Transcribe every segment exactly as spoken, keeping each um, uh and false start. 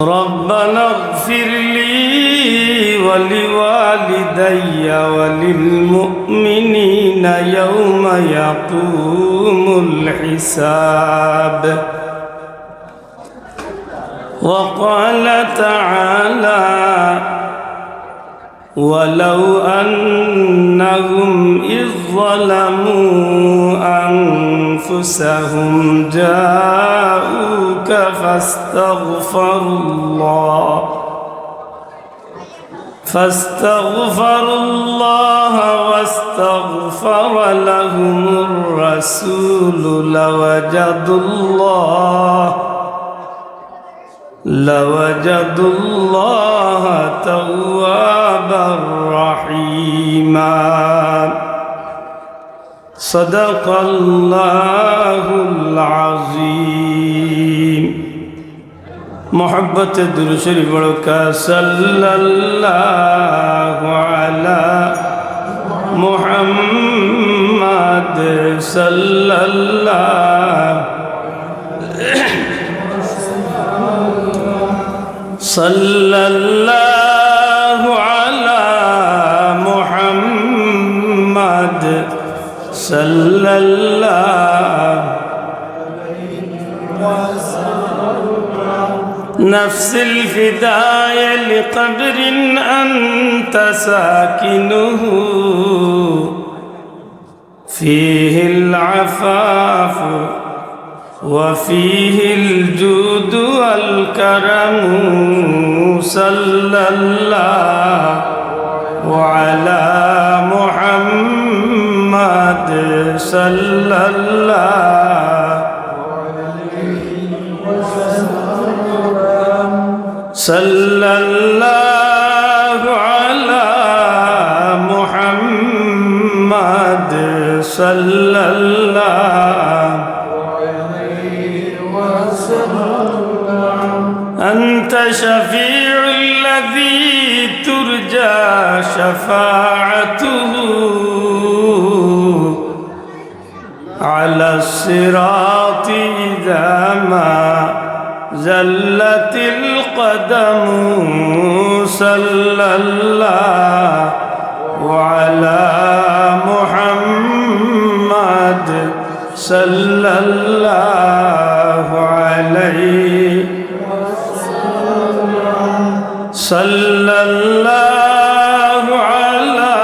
ربنا اغفر لي ولوالدي وللمؤمنين يوم يقوم الحساب. وقال تعالى: ولو أنهم إذ ظلموا أنفسهم جاءوك فاستغفروا الله، فاستغفروا الله واستغفر لهم الرسول لوجدوا الله، لوجدوا الله توابا رحيما. صدق الله العظيم. محبت درود شریف پڑھو کہ صلی اللہ علی محمد، صلی اللہ صلی اللہ علی محمد، صلی اللہ۔ نفس الفداء لقبر أنت ساكنه، فيه العفاف وفيه الجود والكرم، صلى الله على محمد، صلى الله صلى الله على محمد، صلى الله عليه وسلم. أنت شفيع الذي ترجى شفاعته على الصراط إذا ما زلت القدم، صلى الله على محمد، صلى الله عليه صلى الله على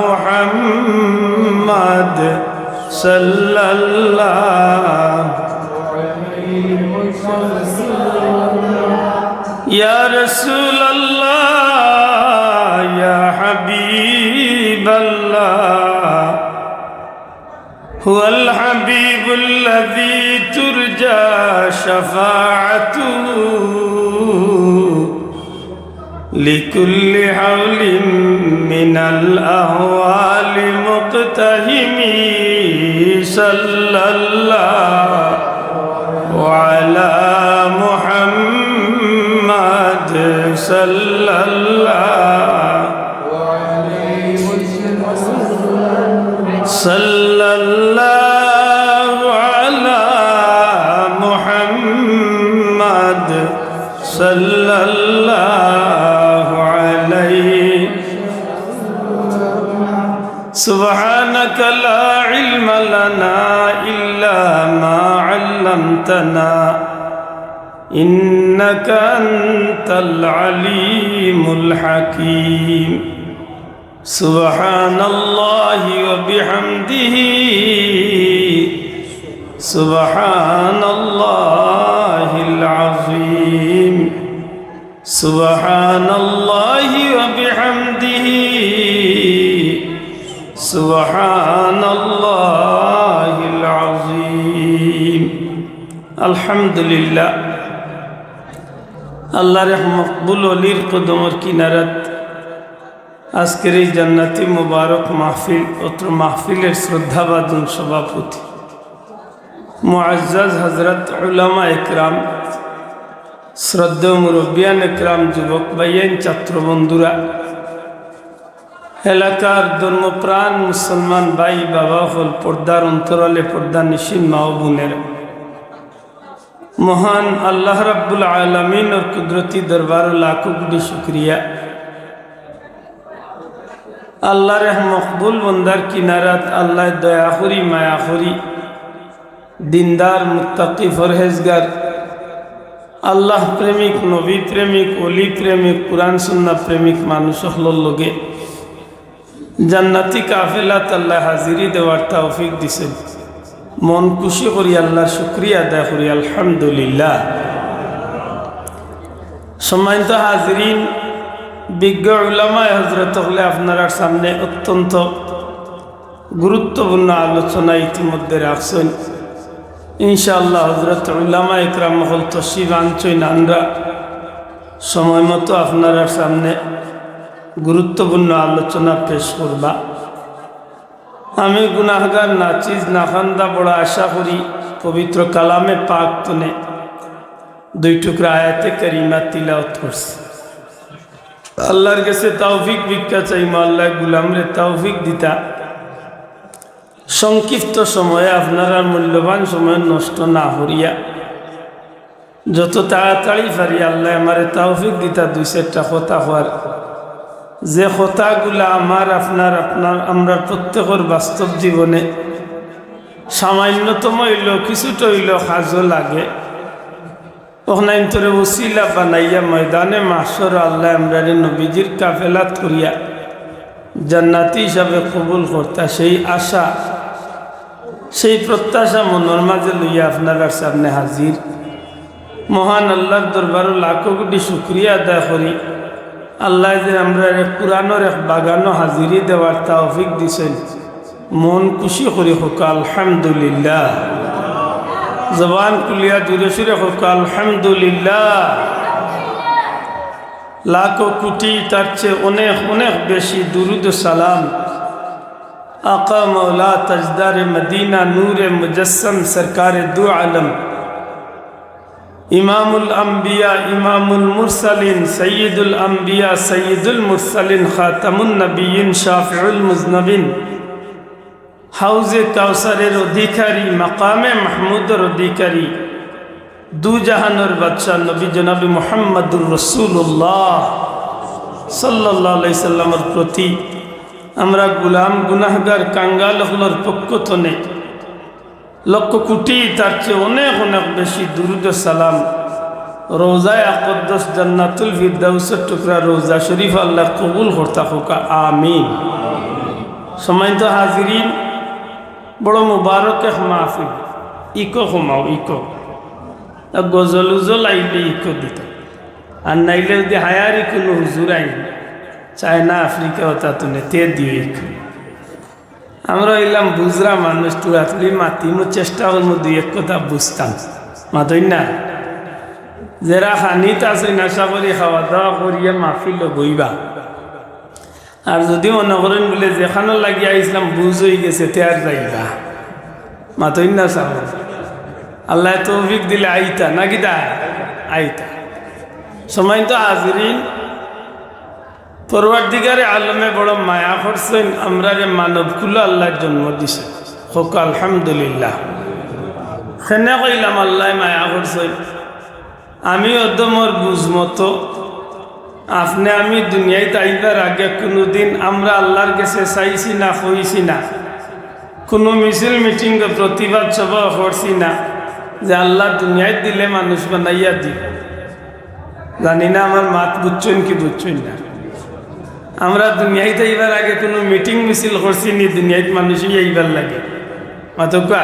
محمد، صلى الله عليه وسلم. يا رسول الله، يا حبيب الله، هو الحبيب الذي ترجى شفاعته لكل هول من الأهوال مقتحم، صلى الله على محمد، صلى الله صلى الله على محمد، صلى الله عليه. سبحانك لا علم لنا إلا ما علمتنا، إنك أنت العليم الحكيم. سبحان الله وبحمده، سبحان الله العظيم، سبحان الله وبحمده، سبحان الله العظيم. الحمد لله. আল্লাহর এক মকবুল অলির কদমর কিনারাত আজকের এই জান্নাতি মোবারক মাহফিল, অত্র মাহফিলের শ্রদ্ধাভাজন সভাপতি মুআজ্জাজ হযরত উলামা একরাম, শ্রদ্ধেয় মুরব্বিয়ান একরাম, যুবক ভাইয়াইন, ছাত্র বন্ধুরা, এলাকার ধর্মপ্রাণ মুসলমান ভাই বাবা অকল, পর্দার অন্তরালে পর্দানিশীন মা ও বোনেরা, মহান আল্লাহ রাব্বুল আলামিনর কুদরতি দরবারো লাখো কোটি শুকরিয়া। আল্লাহর এক মকবুল বন্দার কিনারাত আল্লায় দয়া করি, মায়া করি, দিনদার, মুত্তাকি, পরহেজগার, আল্লাহ প্রেমিক, নবী প্রেমিক, ওলি প্রেমিক, কুরআন সুন্নাহ প্রেমিক মানুষ অকলর লগে জান্নাতি কাফেলাত আল্লায় হাজিরি দেওয়ার তৌফিক দিছইন। মন খুশি করি আল্লাহর শুকরিয়া আদায় করি, আলহামদুলিল্লাহ। সম্মানিত হাজিরিন, বিজ্ঞ উলামায়ে হযরত অকলে আপনারার সামনে অত্যন্ত গুরুত্বপূর্ণ আলোচনা ইতিমধ্যে রাখছইন। ইনশাআল্লাহ হযরত উলামায়ে কেরাম অকল তশরিফ আনছইন, আনরা সময় মতো আপনারার সামনে গুরুত্বপূর্ণ আলোচনা পেশ করবা। আমি গুনাহগার, নাচিজ, নাখান্দা, বড় আশা করি পবিত্র কালামে পাক তনে দুই টুকরা আয়াতে কারিমা তিলাওয়াত করছি। আল্লাহর গেছে তৌফিক ভিক্ষা চাইমু, আল্লায় গুলামরে তৌফিক দিতা। সংক্ষিপ্ত সময়ে আপনারার মূল্যবান সময় নষ্ট না করিয়া যত তাড়াতাড়ি পারি আল্লায় আমারে তৌফিক দিতা দুই চাইরটা কথা কওয়ার, যে কথাগুলা আমার, আপনার, আপনার, আমরার প্রত্যেকর বাস্তব জীবনে সামান্যতম অইলো, কিছুটা অইলো কাজো লাগে। অখানইন্তরে উসিলা বানাইয়া ময়দানে মাহশরো আল্লায় আমরারে নবীজির কাফেলাত করিয়া জান্নাতি হিসাবে কবুল করতা, সেই আশা, সেই প্রত্যাশা মনর মাঝে লইয়া আপনারার সামনে হাজির। মহান আল্লাহর দরবারো লাখো কোটি শুকরিয়া আদায় করি, আল্লায় যে আমরারে কুরআনর এক বাগানো হাজিরি দেওয়ার তৌফিক দিছইন। মন খুশি করি কউক্কা আলহামদুলিল্লাহ। জবান খুলিয়া জোরে সোরে কউক্কা আলহামদুলিল্লাহ। লাখো কোটি, তার চেয়ে অনেক অনেক বেশি দুরুদ ও সালাম। আকা মাওলা তাজদারে মদিনা, নূরে মুজাসসম, সরকারে দু আলম, ইমামুল আম্বিয়া, ইমামুল মুরসালিন, সৈয়দুল আম্বিয়া, সৈয়দুল মুরসালিন, খাতামুন নবিয়্যিন, শাফিউল মুজনিবিন, হাউজে কাউসারের অধিকারী, মাকামে মাহমুদর অধিকারী, দু জাহানর বাদশা নবী জনাবে মুহাম্মাদুর রাসূলুল্লাহ সাল্লাল্লাহু আলাইহি সাল্লামর প্রতি আমরা গুলাম, গুনাহগার, কাঙ্গাল অকলর পক্ষ তনে লক্ষ কোটি, তার চেয়ে অনেক অনেক বেশি দুরুদ ও সালাম রওজায়ে আকদ্দস জান্নাতুল ফিরদাউসর টুকরা রওজা শরীফ আল্লায় কবুল করতা কউক্কা, আমিন। সম্মানিত হাজিরিন, বড় মুবারক এক মাহফিল। ইকো কমাও, ইকো। আর গজল উজল আইলে ইকো দিতা, আর নাইলে যদি হায়ারি কুনু হুজুর আইন, চায়না, আফ্রিকা, অতা তনে তে দিও ইকো। আমরা অইলাম বুঝরা মানুষ, তুড়াতুড়ি মাতিমু, চেষ্টা করমু দুই এক কথা বুঝতাম। মাতইন না? যেরা খানিত আছইন, আশা করি খাওয়া দাওয়া করিয়া মাহফিলো বইবা। আর যদি মনো করইন বুলে যেখানো লাগি আইছলাম বুঝ অইগেছে, তে আর যাইবা। মাতইন না সাব। আল্লায় তৌফিক দিলে আইতা, না কিতা? আইতা। সম্মানিত হাজিরিন, পরওয়ারদিগারে আলমে বড় মায়া করছইন, আমরারে মানব কুলো আল্লায় জন্ম দিছে। কউক্কা আলহামদুলিল্লাহ। কেনে কইলাম আল্লায় মায়া করছইন? আমি অদমর বুঝ মতো, আপনে আমি দুনিয়াইত আইবার আগে কুনুদিন আমরা আল্লার গেছে চাইছি না, কইছি না, কুনু মিছিল মিটিংও প্রতিবাদ সভাও করছি না যে আল্লাহ দুনিয়াইত দিলে মানুষ বানাইয়া দি। জানি না আমার মাত বুঝছইন কি বুঝছইন না। আমরা দুনিয়াইত আইবার আগে কুনু মিটিং মিছিল করছি নি দুনিয়াইত মানুষ অইয়া আইবার লাগি? মাতউক্কা,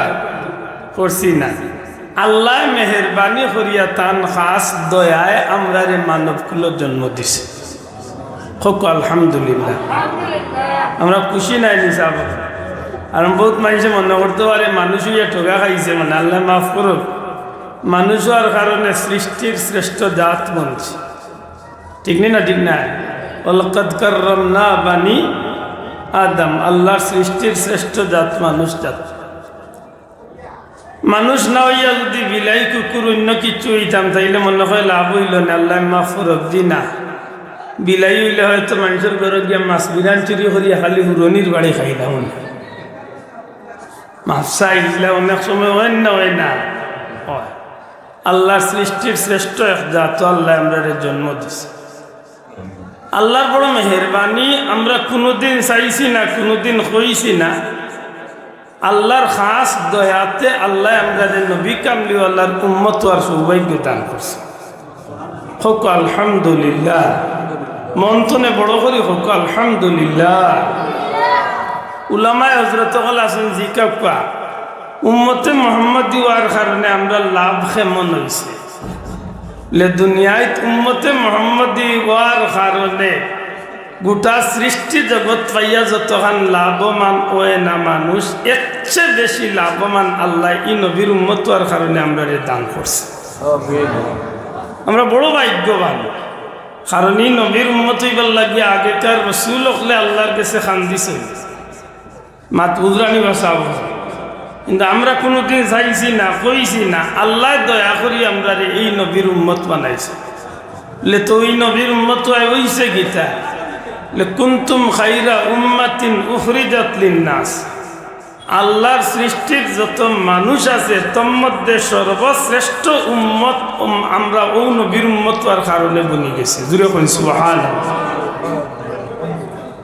করছি না। আল্লায় মেহেরবানি করিয়া তান খাস দয়ায় আমরারে মানব কুলো জন্ম দিছে। কউক্কা আলহামদুলিল্লাহ। আমরা খুশি নায় নি সাব? আর বউত মানষে মনো করতো পারে মানুষ অইয়া ঠগা খাইছে, মানে আল্লায় মাফ করউক, মানুষ অওয়ার কারণে সৃষ্টির শ্রেষ্ঠ জাত বনছি। ঠিক নি না? ঠিক না? ওয়ালাকাদ কাররামনা বানি আদম, আল্লার সৃষ্টির শ্রেষ্ঠ জাত মানুষ জাত। মানুষ না অইয়া যদি বিলাই, কুকুর, অইন্য কিচ্ছু অইতাম, তাইলে মনো কয় লাভ অইলো না, আল্লায় মাফ করউক। জি না, বিলাই অইলে হয়তো মানষর ঘরো গিয়া মাছ বিরান চুরি করিয়া খালি হুরনির বাড়ি খাইলাম। মাফ চাইলে অনেক সময় অয় না, অয় না? অয়। আল্লাহর সৃষ্টির শ্রেষ্ঠ এক জাত আল্লায় আমরারে জন্ম দিছে। আল্লাহর বড় মেহেরবানি, আমরা কুনুদিন চাইছি না, কুনুদিন কইছি না। আল্লাহর খাস দয়াতে আল্লায় আমরারে নবী কামলিওয়ালার উম্মত অওয়ার সৌভাগ্য দান করছে। কউক্কা আলহামদুলিল্লাহ। মন থনে বড় করি কউক্কা আলহামদুলিল্লাহ। উলামায়ে হযরত অকল আছইন, জিকাউক্কা, উম্মতে মুহাম্মদী অওয়ার কারণে আমরার লাভ কেমন অইছে? লে দুনিয়াত উম্মতে মুহাম্মদী অওয়ার কারণে গোটা সৃষ্টি জগৎ পাইয়া যতখান লাভবান অয় না মানুষ, এর চেয়ে বেশি লাভবান আল্লায় ই নবীর উম্মত অওয়ার কারণে আমরারে দান করছে। আমরা বড় ভাগ্যবান, কারণ ই নবীর উম্মত অইবার লাগি আগেকার রসুল অকলে আল্লাহর গেছে কান্দিছইন। মাত বুঝরানি বা? কিন্তু আমরা কুনুদিন চাইছি না, কইছি না। আল্লায় দয়া করি আমরারে ই নবীর উম্মত বানাইছে। লে তো ই নবীর উম্মত অওয়া অইছে কিতা? লে কুনতুম খাইরা উম্মাতিন উখরিজাত লিন্নাস। আল্লাহর সৃষ্টির যত মানুষ আছে, তন্মধ্যে সর্বশ্রেষ্ঠ উম্মত উম-, আমরা অউ নবীর উম্মত অওয়ার কারণে বনি গেছি। জুরে কইন সুবহানাল্লাহ।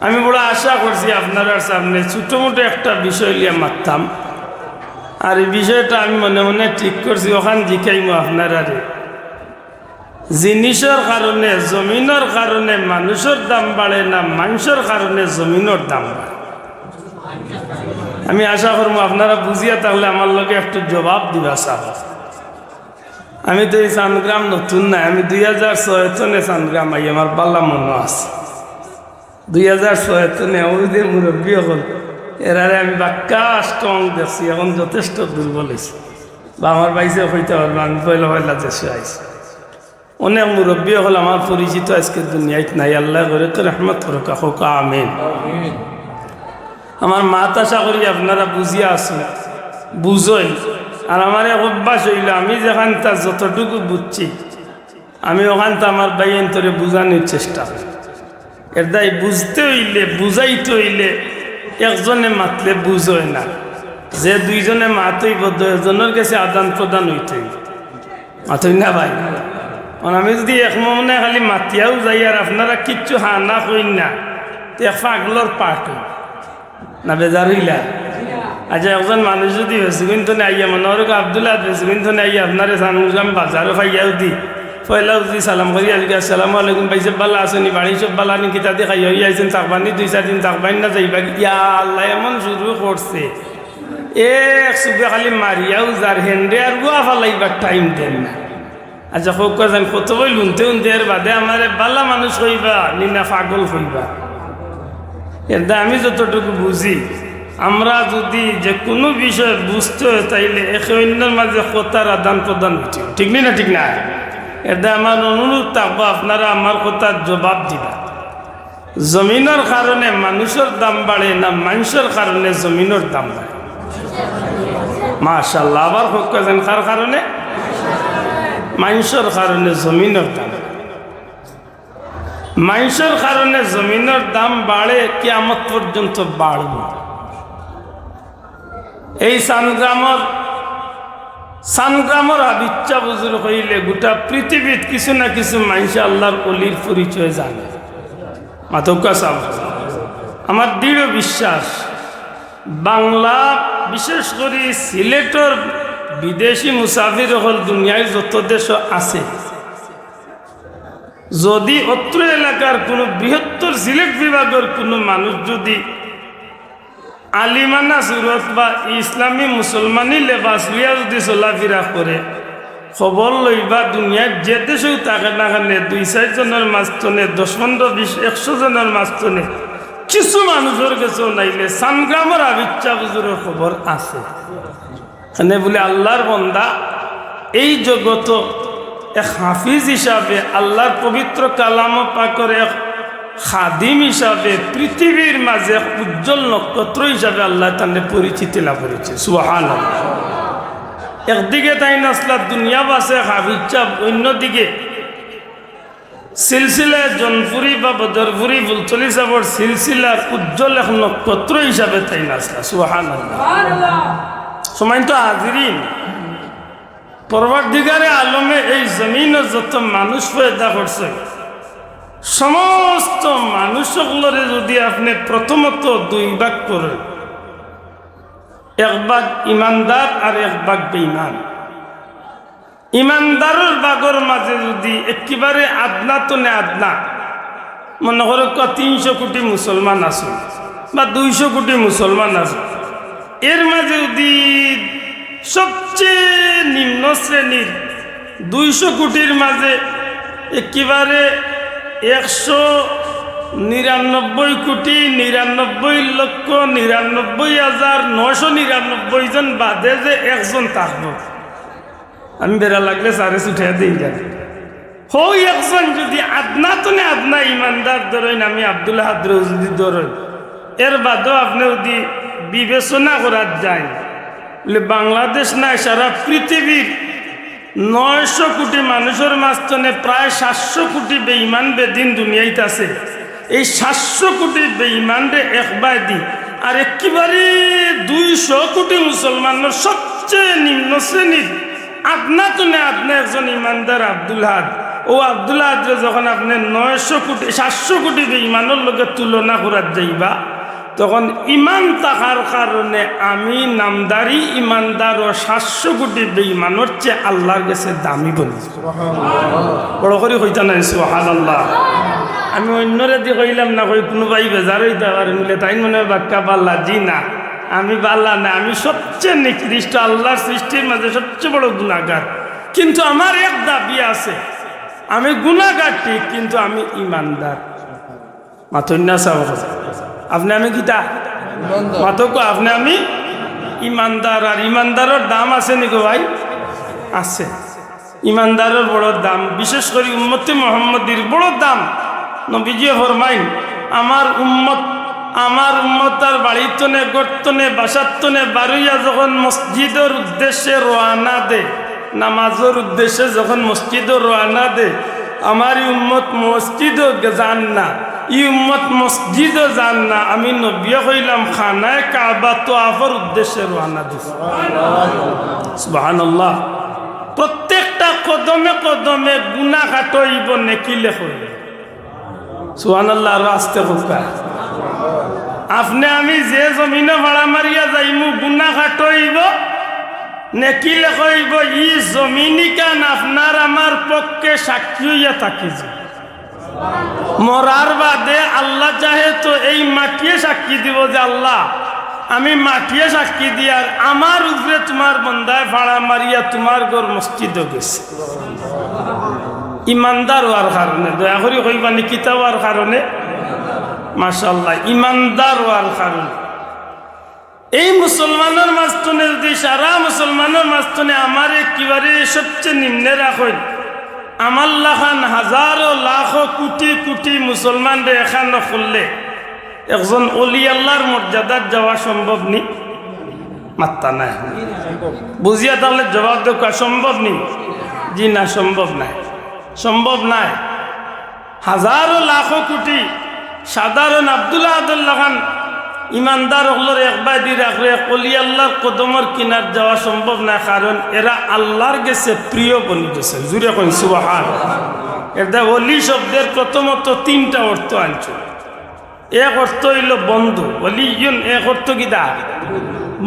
আমি বড় আশা করছি আপনারার সামনে ছোট-মোটো একটা বিষয় লইয়া মাততাম। আর ই বিষয়টা আমি মনে মনে ঠিক করছি, অখান জিকাইমু আপনারারে। জিনিসর কারণে, জমিনর কারণে মানুষর দাম বাড়ে না, মানষর কারণে জমিনর দাম বাড়ে? আমি আশা করমু আপনারা বুঝিয়া থাকলে আমার লগে একটু জবাব দিবা চাইবা। আমি তো ই চান্দগ্রাম নতুন নায়, আমি দুই হাজার ছয় থনে চান্দগ্রাম আই, আমার বালা মনো আছে। দুই হাজার ছয় থনে অউ যে মুরব্বি অকল, এরারে আমি বাক্কা strong দেখছি, এখন যথেষ্ট দুর্বল অইছে। বা আমার ভাইসাবে কইতা পারবা, আমি পয়লা পয়লা দেশো আইছি। অনেক মুরব্বি অকল আমার পরিচিত আইজকে দুনিয়াত নাই, আল্লায় গরিকে রহমত করউক্কা, কউক্কা আমিন। আমার মাত আশা করি আপনারা বুঝিয়া আছইন, বুঝইন। আর আমার এক অভ্যাস অইলো, আমি যেখানতা যতটুকু বুঝছি, আমি অখানতা আমার ভাইয়াইন্তরে বুঝানির চেষ্টা করি। এরদায় বুঝতে অইলে, বুঝাইতে অইলে একজনে মাতলে বুঝ অয় না, যে দুইজনে মাতইবো, দুইজনর গেছে আদান প্রদান অইতে অইবো। মাতইন না ভাই? কারণ আমি যুদি এক মনে খালি মাতিয়াউ যাই আর আপনারা কিচ্ছু হা না কইন না, তে এক পাগলর পাঠ অইবো। না বেজার অইলা? আচ্ছা, একজন মানুষ যুদি বেসুগুইন থনে আইয়া, মনো করউক্কা আব্দুল আহাদ বেসুগুইন থনে আইয়া আপনারে চান্দগ্রাম বাজারো পাইয়া যুদি, পয়লাউ যুদি সালাম করি, আজকে আসসালামু আলাইকুম, ভাইসাব বালা আছইন নি, বাড়ির সব বালা নি, কিতা দি খাইয়া অইয়া আইছইন, থাকবা নি দুই চাইর দিন, থাকবা নি না যাইবা গি? ইয়া আল্লাহ, এমন শুরু করছে, এক চুবে খালি মারিয়াউ যার, হেনরে আর গুয়া ফালাইবার time দেন না। আচ্ছা, কউক্কা যেন কত বই হুনতে হুনতে এর বাদে আমারে বালা মানুষ কইবা নি না পাগল কইবা? এরদায় আমি যতটুকু বুঝি, আমরা যুদি যেকুনু বিষয় বুঝতে অয়, তাইলে একে অইন্যর মাঝে কথার আদান প্রদান অইতে অয়। ঠিক নি না? ঠিক না? এরদায় আমার অনুরোধ থাকবো, আপনারা আমার কথার জবাব দিবা। জমিনর কারণে মানুষর দাম বাড়ে না, মানষর কারণে জমিনর দাম বাড়ে? মাশাআল্লাহ। আবার কউক্কা যেন, কার কারণে? মানষর কারণে জমিনর দাম বাড়ে। মানষর কারণে জমিনর দাম বাড়ে, কিয়ামত পর্যন্ত বাড়বো। এই চান্দগ্রামর, চান্দগ্রামর হাফিজ ছাব হুজুর অইলে গোটা পৃথিবীত কিছু না কিছু মানষে আল্লাহর অলির পরিচয় জানে। মাতউক্কা ছাব। আমার দৃঢ় বিশ্বাস, বাংলা, বিশেষ করি সিলেটর বিদেশি মুসাফির অকল দুনিয়ার যত দেশো আছে, যুদি অত্র এলাকার কুনু বৃহত্তর সিলেট বিভাগর কুনু মানুষ যুদি আলিমানা সুরত বা ইসলামী মুসলমানি লেবাস লইয়া যুদি চলাফিরা করে, খবর লইবা, দুনিয়ার যে দেশো থাকে না কেনে, দুই চাইর জনর মাঝ থনে, দশ, পনরো, বিশ, একশো জনর মাঝ থনে কিছু মানুষর গেছে নাইলে চান্দগ্রামর হাফিজ ছাব হুজুরর খবর আছে। এনে বুলে আল্লাহর বন্দা, এই জগতো এক হাফিজ হিসাবে, আল্লাহর পবিত্র কালাম পাকর এক খাদিম হিসাবে, পৃথিবীর মাঝে এক উজ্জ্বল নক্ষত্র হিসাবে আল্লায় তানরে পরিচিতি লাভ করেছে। সুবহানাল্লাহ। একদিকে তাইন আছলা দুনিয়াবাসে হাফিজ ছাব, অইন্যদিকে সিলসিলায় জৌনপুরি বা বদরপুরি ফুলতলি ছাবর সিলসিলার উজ্জ্বল এক নক্ষত্র হিসাবে তাইন আছলা। সুবহানাল্লাহ। সম্মানিত হাজিরিন, পরওয়ারদিগারে আলমে এই জমিনো যত মানুষ পয়দা করছে, সমস্ত মানুষ অকলরে যুদি আপনে প্রথমত দুই ভাগ করইন, এক ভাগ ইমানদার আর এক ভাগ বেইমান। ইমানদারর ভাগর মাঝে যুদি একেবারে আদনা তনে আদনা, মনে করউক্কা তিনশো কুটি মুসলমান আছে বা দুইশো কুটি মুসলমান আছে, এর মাঝে যুদি সবচেয়ে নিম্ন শ্রেণীর দুইশো কুটির মাঝে একেবারে একশো নিরানব্বই কুটি নিরানব্বই লক্ষ নিরানব্বই হাজার নয়শো নিরানব্বই জন বাদে যে একজন থাকবো, আমি বেড়া লাগলে সারে ছুটিয়া দিই জানি। হউ একজন যুদি আদনা তনে আদনা ইমানদার ধরইন, আমি আব্দুল আহাদরেও যুদি ধরইন, এর বাদেও আপনে যুদি বিবেচনা করাত যাইন, বলে বাংলাদেশ নায়, সারা পৃথিবীর নয়শো কুটি মানুষর মাঝ তনে প্রায় সাতশো কুটি বেইমান বেদিন দুনিয়াইত আছে। এই সাতশো কুটি বেইমানরে এক বায়দি আর একেবারে দুইশো কুটি মুসলমানর সবচেয়ে নিম্ন শ্রেণীর আদনা তনে আদনা একজন ইমানদার আব্দুল আহাদ। অউ আব্দুল আহাদরে যখন আপনে নয়শো কুটি, সাতশো কুটি বেইমানর লগে তুলনা করাত যাইবা, তখন ইমান থাকার কারণে আমি নামধারী ইমানদারও সাতশো কুটি বেইমানর চেয়ে আল্লার গেছে দামি বনি। বড় করি কইতা নায় সুবহানাল্লাহ। আমি অইন্যরেদি কইলাম না, কই কুনু ভাই বেজার অইতা পারে, বলে তাইন মনে অয় বাক্কা ভালা, জি না। আমি ভালা না, আমি সবচেয়ে নিকৃষ্ট, আল্লার সৃষ্টির মাঝে সবচেয়ে বড় গুনাগার। কিন্তু আমার এক দাবি আছে, আমি গুনাগার ঠিক, কিন্তু আমি ইমানদার। মাতইন না সাব, আপনে আমি কিতা? মাতউক্কা, আপনে আমি ইমানদার। আর ইমানদারর দাম আছে নি গো ভাই? আছে। ইমানদারর বড় দাম, বিশেষ করি উম্মতে মুহাম্মদীর বড় দাম। নবীজিয়ে ফরমাইন, আমার উম্মত, আমার উম্মত তার বাড়ি তনে, ঘর তনে, বাসার তনে বারইয়া যখন মসজিদর উদ্দেশ্যে রওয়ানা দে, নামাজর উদ্দেশ্যে যখন মসজিদো রওয়ানা দে, আমার ই উম্মত মসজিদো যান না, ই উম্মত মসজিদো যান না। আমি নবিয়ে কইলাম, খানায়ে কাবা তোয়াফর উদ্দেশ্যে রওয়ানা দিছে। সুবহানাল্লাহ। প্রত্যেকটা কদমে কদমে গুনা কাটইবো, নেকি লেখইবো। সুবহানাল্লাহ, আরো আস্তে কউক্কা। আপনে আমি যে জমিনো ফাড়া মারিয়া যাইমু, গুনা কাটইবো, নেকি লেখইবো, ই জমিন ইখান আপনার আমার পক্ষে সাক্ষী অইয়া থাকিছে। মরার বাদে আল্লাহ চাহে তো এই মাটিয়ে সাক্ষী দিবো যে, "আল্লাহ, আমি মাটিয়ে সাক্ষী দিয়ার আমার উপরে তুমার বন্দায় ফাড়া মারিয়া তুমার ঘর মসজিদো গেছে।" ইমানদার অওয়ার কারণে, দয়া করি কইবা নি, কিতা অওয়ার কারণে? মাশাআল্লাহ, ইমানদার অওয়ার কারণে। এই মুসলমানর মাঝখানে যদি সারা মুসলমানর মাঝখানে আমারে একেবারে সবচেয়ে নিম্নে রাখইন, আমার লাখান হাজারো লাখো কুটি কুটি মুসলমানরে একখানো করলে একজন অলি আল্লাহর মর্যাদাত যাওয়া সম্ভব নি? মাত্তা নাই। বুঝিয়া তাইলে জবাব দেউক্কা, সম্ভব নি? জি না, সম্ভব নায়, সম্ভব নায়। হাজারো লাখো কুটি সাধারণ আব্দুল আহাদর লাখান ইমানদার অকলরে একবায়দি রাখলে এক অলি আল্লাহর কদমর কিনার যাওয়া সম্ভব নায়, কারণ এরা আল্লাহর গেছে প্রিয় বনি গেছে। জুরে কইন সুবহান। এরদায় অলি শব্দের প্রথমত তিনটা অর্থ আনছে। এক অর্থ অইলো বন্ধু, অলিয়ুন এক অর্থ কিতা?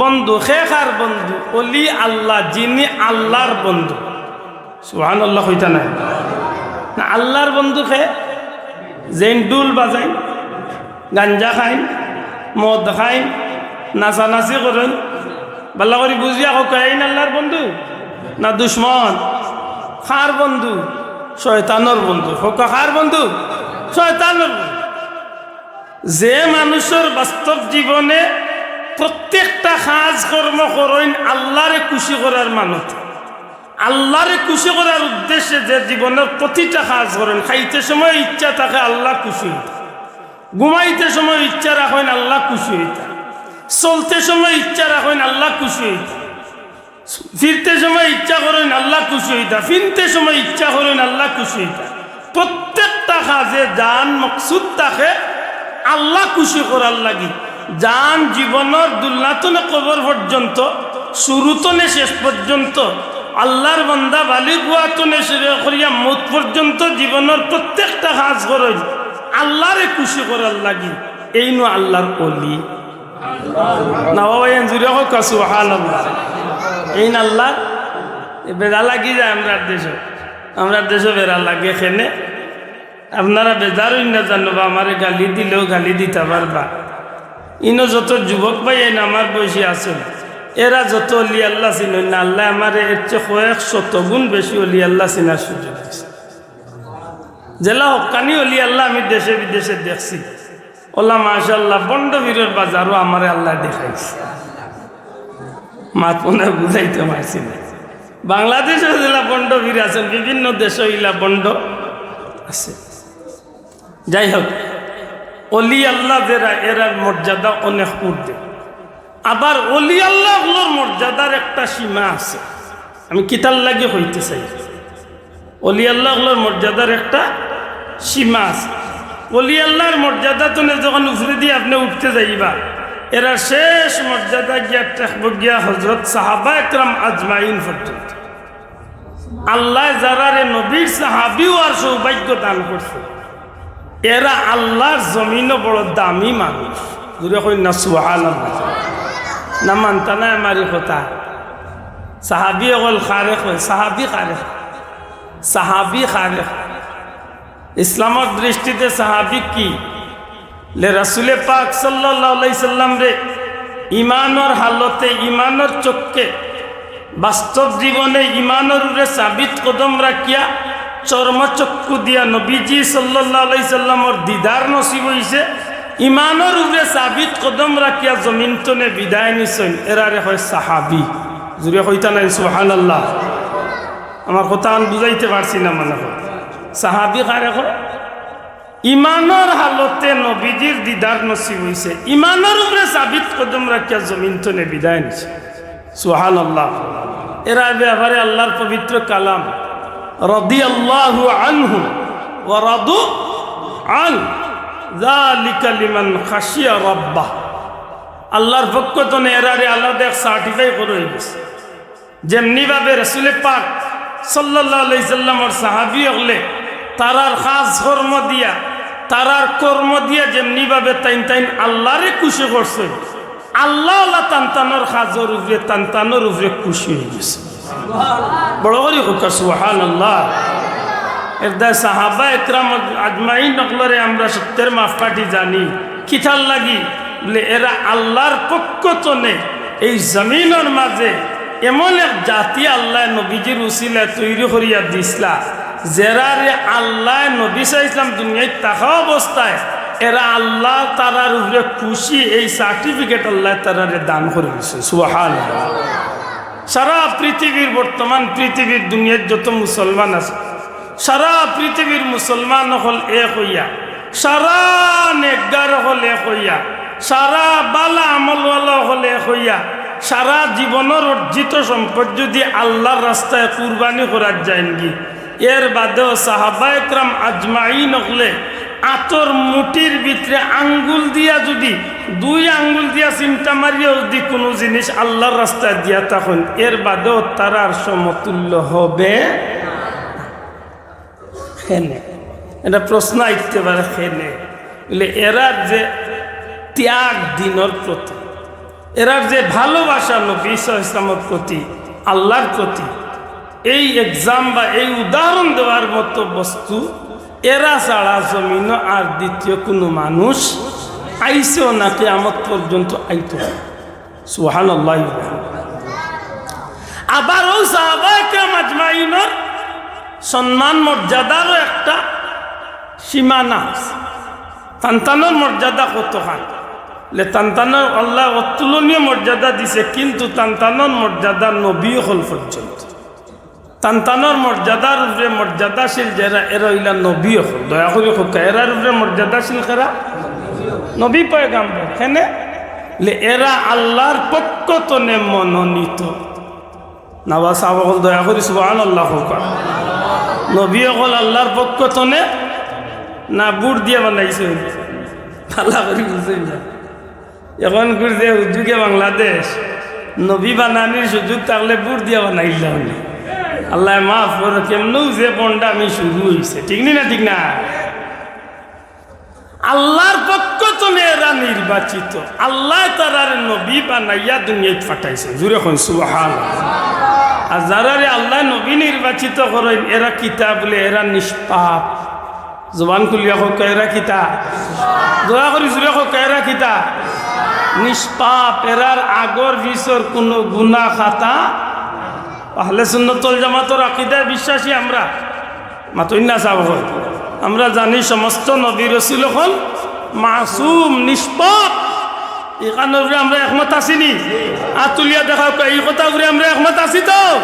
বন্ধু। কে কার বন্ধু? অলি আল্লাহ, যিনি আল্লাহর বন্ধু। সুবহানাল্লাহ কইতা নায়? না, আল্লাহর বন্ধু কে? যেইন ঢুল বাজাইন, গাঞ্জা খাইন, মদ খাইন, নাচানাচি করইন, ভালা করি বুঝিয়া কউক্কা, এইন আল্লাহর বন্ধু না দুশমন? কার বন্ধু? শয়তানর বন্ধু। কউক্কা, কার বন্ধু? শয়তানর বন্ধু। যে মানুষর বাস্তব জীবনে প্রত্যেকটা কাজ কর্ম করইন আল্লাহরে খুশি করার মানতে, আল্লাহরে খুশি করার উদ্দেশ্যে যে জীবনর প্রতিটা কাজ করইন, খাইতে সময় ইচ্ছা থাকে আল্লাহ খুশি অইতা, ঘুমাইতে সময় ইচ্ছা রাখইন আল্লাহ খুশি অইতা, চলতে সময় ইচ্ছা রাখইন আল্লাহ খুশি অইতা, ফিরতে সময় ইচ্ছা করইন আল্লাহ খুশি অইতা, ফিনতে সময় ইচ্ছা করইন আল্লাহ খুশি অইতা। প্রত্যেকটা কাজে যান মকসুদ থাকে আল্লাহ খুশি করার লাগি। যান জীবনর দুলনা তনে কবর পর্যন্ত, শুরু তনে শেষ পর্যন্ত আল্লার বন্দা বালিগ অওয়া তনে শুরু করিয়া মউত পর্যন্ত জীবনর প্রত্যেকটা কাজ করইন আল্লারে খুশি করার লাগি। এইন আল্লার অলি। না বাবা, এইন জুরে কউক্কা সুবহানাল্লাহ। এইন আল্লার, এ বেড়া লাগি যায় আমরার দেশো। আমরার দেশো বেড়া লাগে কেনে? আপনারা বেজার অইন না জানো বা, আমারে গালি দিলেও গালি দিতা পারবা। ইনো যত যুবক ভাইয়াইন আমার বয়সী আছইন, এরা যত অলি আল্লা চিনইন না, আল্লায় আমারে এর চেয়ে কয়েক শত গুণ বেশি অলি আল্লা চিনার সুযোগ দিছে। যেলা হক্কানি অলি আল্লা আমি দেশে বিদেশে দেখছি, অলা মাশাআল্লাহ, ভন্ড পীরর বাজারও আমারে আল্লায় দেখাইছে। মাত মনে বুঝাইতে পারছি না। বাংলাদেশো যেলা ভন্ড পীর আছইন, বিভিন্ন দেশো ইলা ভন্ড আছে। যাই হোক, অলি আল্লা যেরা, এরার মর্যাদা অনেক ঊর্ধ্বে। আবার অলি আল্লা অকলর মর্যাদার একটা সীমা আছে। আমি কিতার লাগি কইতে চাই, অলি আল্লা অকলর মর্যাদার একটা সীমা আছে। অলি আল্লার মর্যাদা তনে যখন উপরেদি আপনে উঠতে যাইবা, এরার শেষ মর্যাদা গিয়া ঠেকবো গিয়া হজরত সাহাবা একরাম আজমাইন পর্যন্ত। আল্লায় যারারে নবীর সাহাবী অওয়ার সৌভাগ্য দান করছে, এরা আল্লার জমিনো বড় দামি মানুষ। জুরে কইন না সুবহানাল্লাহ। না মানতা নায় আমার ই কথা। সাহাবী অকল কারে কয়, সাহাবী কারে কয়, সাহাবী কারে কয়। ইসলামর দৃষ্টিতে সাহাবী কি? লে রাসুলে পাক সাল্লাল্লাহু আলাইহি সাল্লামরে ইমানর হালতে, ইমানর চক্ষে, বাস্তব জীবনে ইমানর উপরে সাবিত কদম রাখিয়া, চর্মচক্ষু দিয়া নবীজি সাল্লাল্লাহু আলাইহি সাল্লামর দিদার নসিব অইছে। ইমানর উপরে সাবিত কদম রাখিয়া জমিন তনে বিদায় নিছইন, এরারে কয় সাহাবী। জুরে কইতা নায় সুবহানাল্লাহ। আমার কথা আমি বুঝাইতে পারছি না মনে হয়। সাহাবী কারে কয়? ইমানর হালতে নবীজির দিদার নসিব অইছে, ইমানর উপরে সাবিত কদম রাখিয়া জমিন তনে বিদায় নিছে। সুবহানাল্লাহ। এরার ব্যাপারে আল্লার পবিত্র কালাম, রাদিয়াল্লাহু আনহুম ওয়া রাদু আন, যালিকা লিমান খাশিয়া রাব্বাহ। আল্লার পক্ষ তনে এরারে আলাদা এক certify করা অইগেছে। যেমনি ভাবে রাসুলে পাক সাল্লাল্লাহু আলাইহি সাল্লামর সাহাবী অকলে তারার কাজ কর্ম দিয়া, তারার কর্ম দিয়া যেমনি ভাবে তাইন তাইন আল্লারে খুশি করছইন, আল্লা অলা তান তানর কাজর উপরে, তান তানর উপরে খুশি অইগেছে। বড় করি কউক্কা সুবহানাল্লাহ। এরদায় সাহাবা একরাম আজমাইন অকলরে আমরা সত্যের মাপকাঠি জানি। কিতার লাগি? বলে, এরা আল্লার পক্ষ তনে এই জমিনর মাঝে এমন এক জাতি আল্লায় নবীজির উসিলায় তৈরি করিয়া দিছলা, যেরারে আল্লায় নবী সাল্লাল্লাহু আলাইহি ওয়াসাল্লাম দুনিয়াত থাকা অবস্থায় এরা আল্লা তারার উপরে খুশি, এই certificate আল্লায় তারারে দান করি দিছে। সুবহানাল্লাহ। সারা পৃথিবীর, বর্তমান পৃথিবীর দুনিয়ার যত মুসলমান আছে, সারা পৃথিবীর মুসলমান অকল এক অইয়া, সারা নেককার অকল এক অইয়া, সারা বালা আমলওয়ালা অকল এক অইয়া, সারা জীবনর অর্জিত সম্পদ যুদি আল্লার রাস্তায় কুরবানি করাত যাইনগি, এর বাদেও সাহাবা একরাম আজমাইন অকলে আতর মুঠির ভিতরে আঙ্গুল দিয়া যুদি, দুই আঙ্গুল দিয়া চিমটা মারিয়াও যুদি কুনু জিনিস আল্লার রাস্তায় দিয়া থাকইন, এর বাদেও তারার সমতুল্য হবে। কেনে? এটা প্রশ্ন আইতে পারে, কেনে? বলে, এরার যে ত্যাগ দিনর প্রতি, এরার যে ভালোবাসা নবী সাল্লাল্লাহু আলাইহি ওয়াসাল্লামর প্রতি, আল্লার প্রতি, এই exam বা এই উদাহরণ দেওয়ার মতো বস্তু এরা ছাড়া জমিনো আর দ্বিতীয় কুনু মানুষ আইছেও না, কিয়ামত পর্যন্ত আইতো না। সুবহানাল্লাহ। আবার অউ সাহাবা একরাম আজমাইনর সম্মান মর্যাদারও একটা সীমানা আছে। তান তানর মর্যাদা কতখান? লে তান তানর আল্লায় অতুলনীয় মর্যাদা দিছে, কিন্তু তান তানর মর্যাদা নবী অকল পর্যন্ত। তান তানর মর্যাদার উপরে মর্যাদাশীল যেরা, এরা অইলা নবী অকল। দয়া করি কউক্কা, এরার উপরে মর্যাদাশীল কেরা? নবী পয়গাম্বর। কেনে? লে এরা আল্লার পক্ষ তনে মনোনীত। না বা সাহাবা অকল দয়া করি সুবহানাল্লাহ কউক্কা। নবী অকল আল্লার পক্ষ তনে না ভোট দিয়া বানাইছে? ভালা করি বুঝইন না। এখন ঘুরছে হুজুগে বাংলাদেশ, নবী বানানির সুযোগ থাকলে ভোট দিয়া বানাইলা অনে। আল্লায় মাফ করো, কেমনেউ যে ভন্ডামি শুরু অইছে, ঠিক নি না? ঠিক না? আল্লার পক্ষ তনে এরা নির্বাচিত, আল্লায় তারারে নবী বানাইয়া দুনিয়াত পাঠাইছে। জুরে কইন সুবহানাল্লাহ। আর যারারে আল্লায় নবী নির্বাচিত করইন, এরা কিতা বুলে? এরা নিষ্পাপ। জবান খুলিয়া কউক্কা, এরা কিতা? দয়া করি জুরে কউক্কা, এরা কিতা? নিষ্পাপ। এরার আগর পিছর কুনু গুনা খাতা। আহলে সুন্নত ওয়াল জামাতর আকিদায় বিশ্বাসী আমরা। মাতইন না সাব অকল। আমরা জানি সমস্ত নবী রসুল অকল মাসুম, নিষ্পাপ। ইখানর উপরে আমরা একমত আছি নি? আত তুলিয়া দেখাউক্কা, ই কথার উপরে আমরা একমত আছি তো?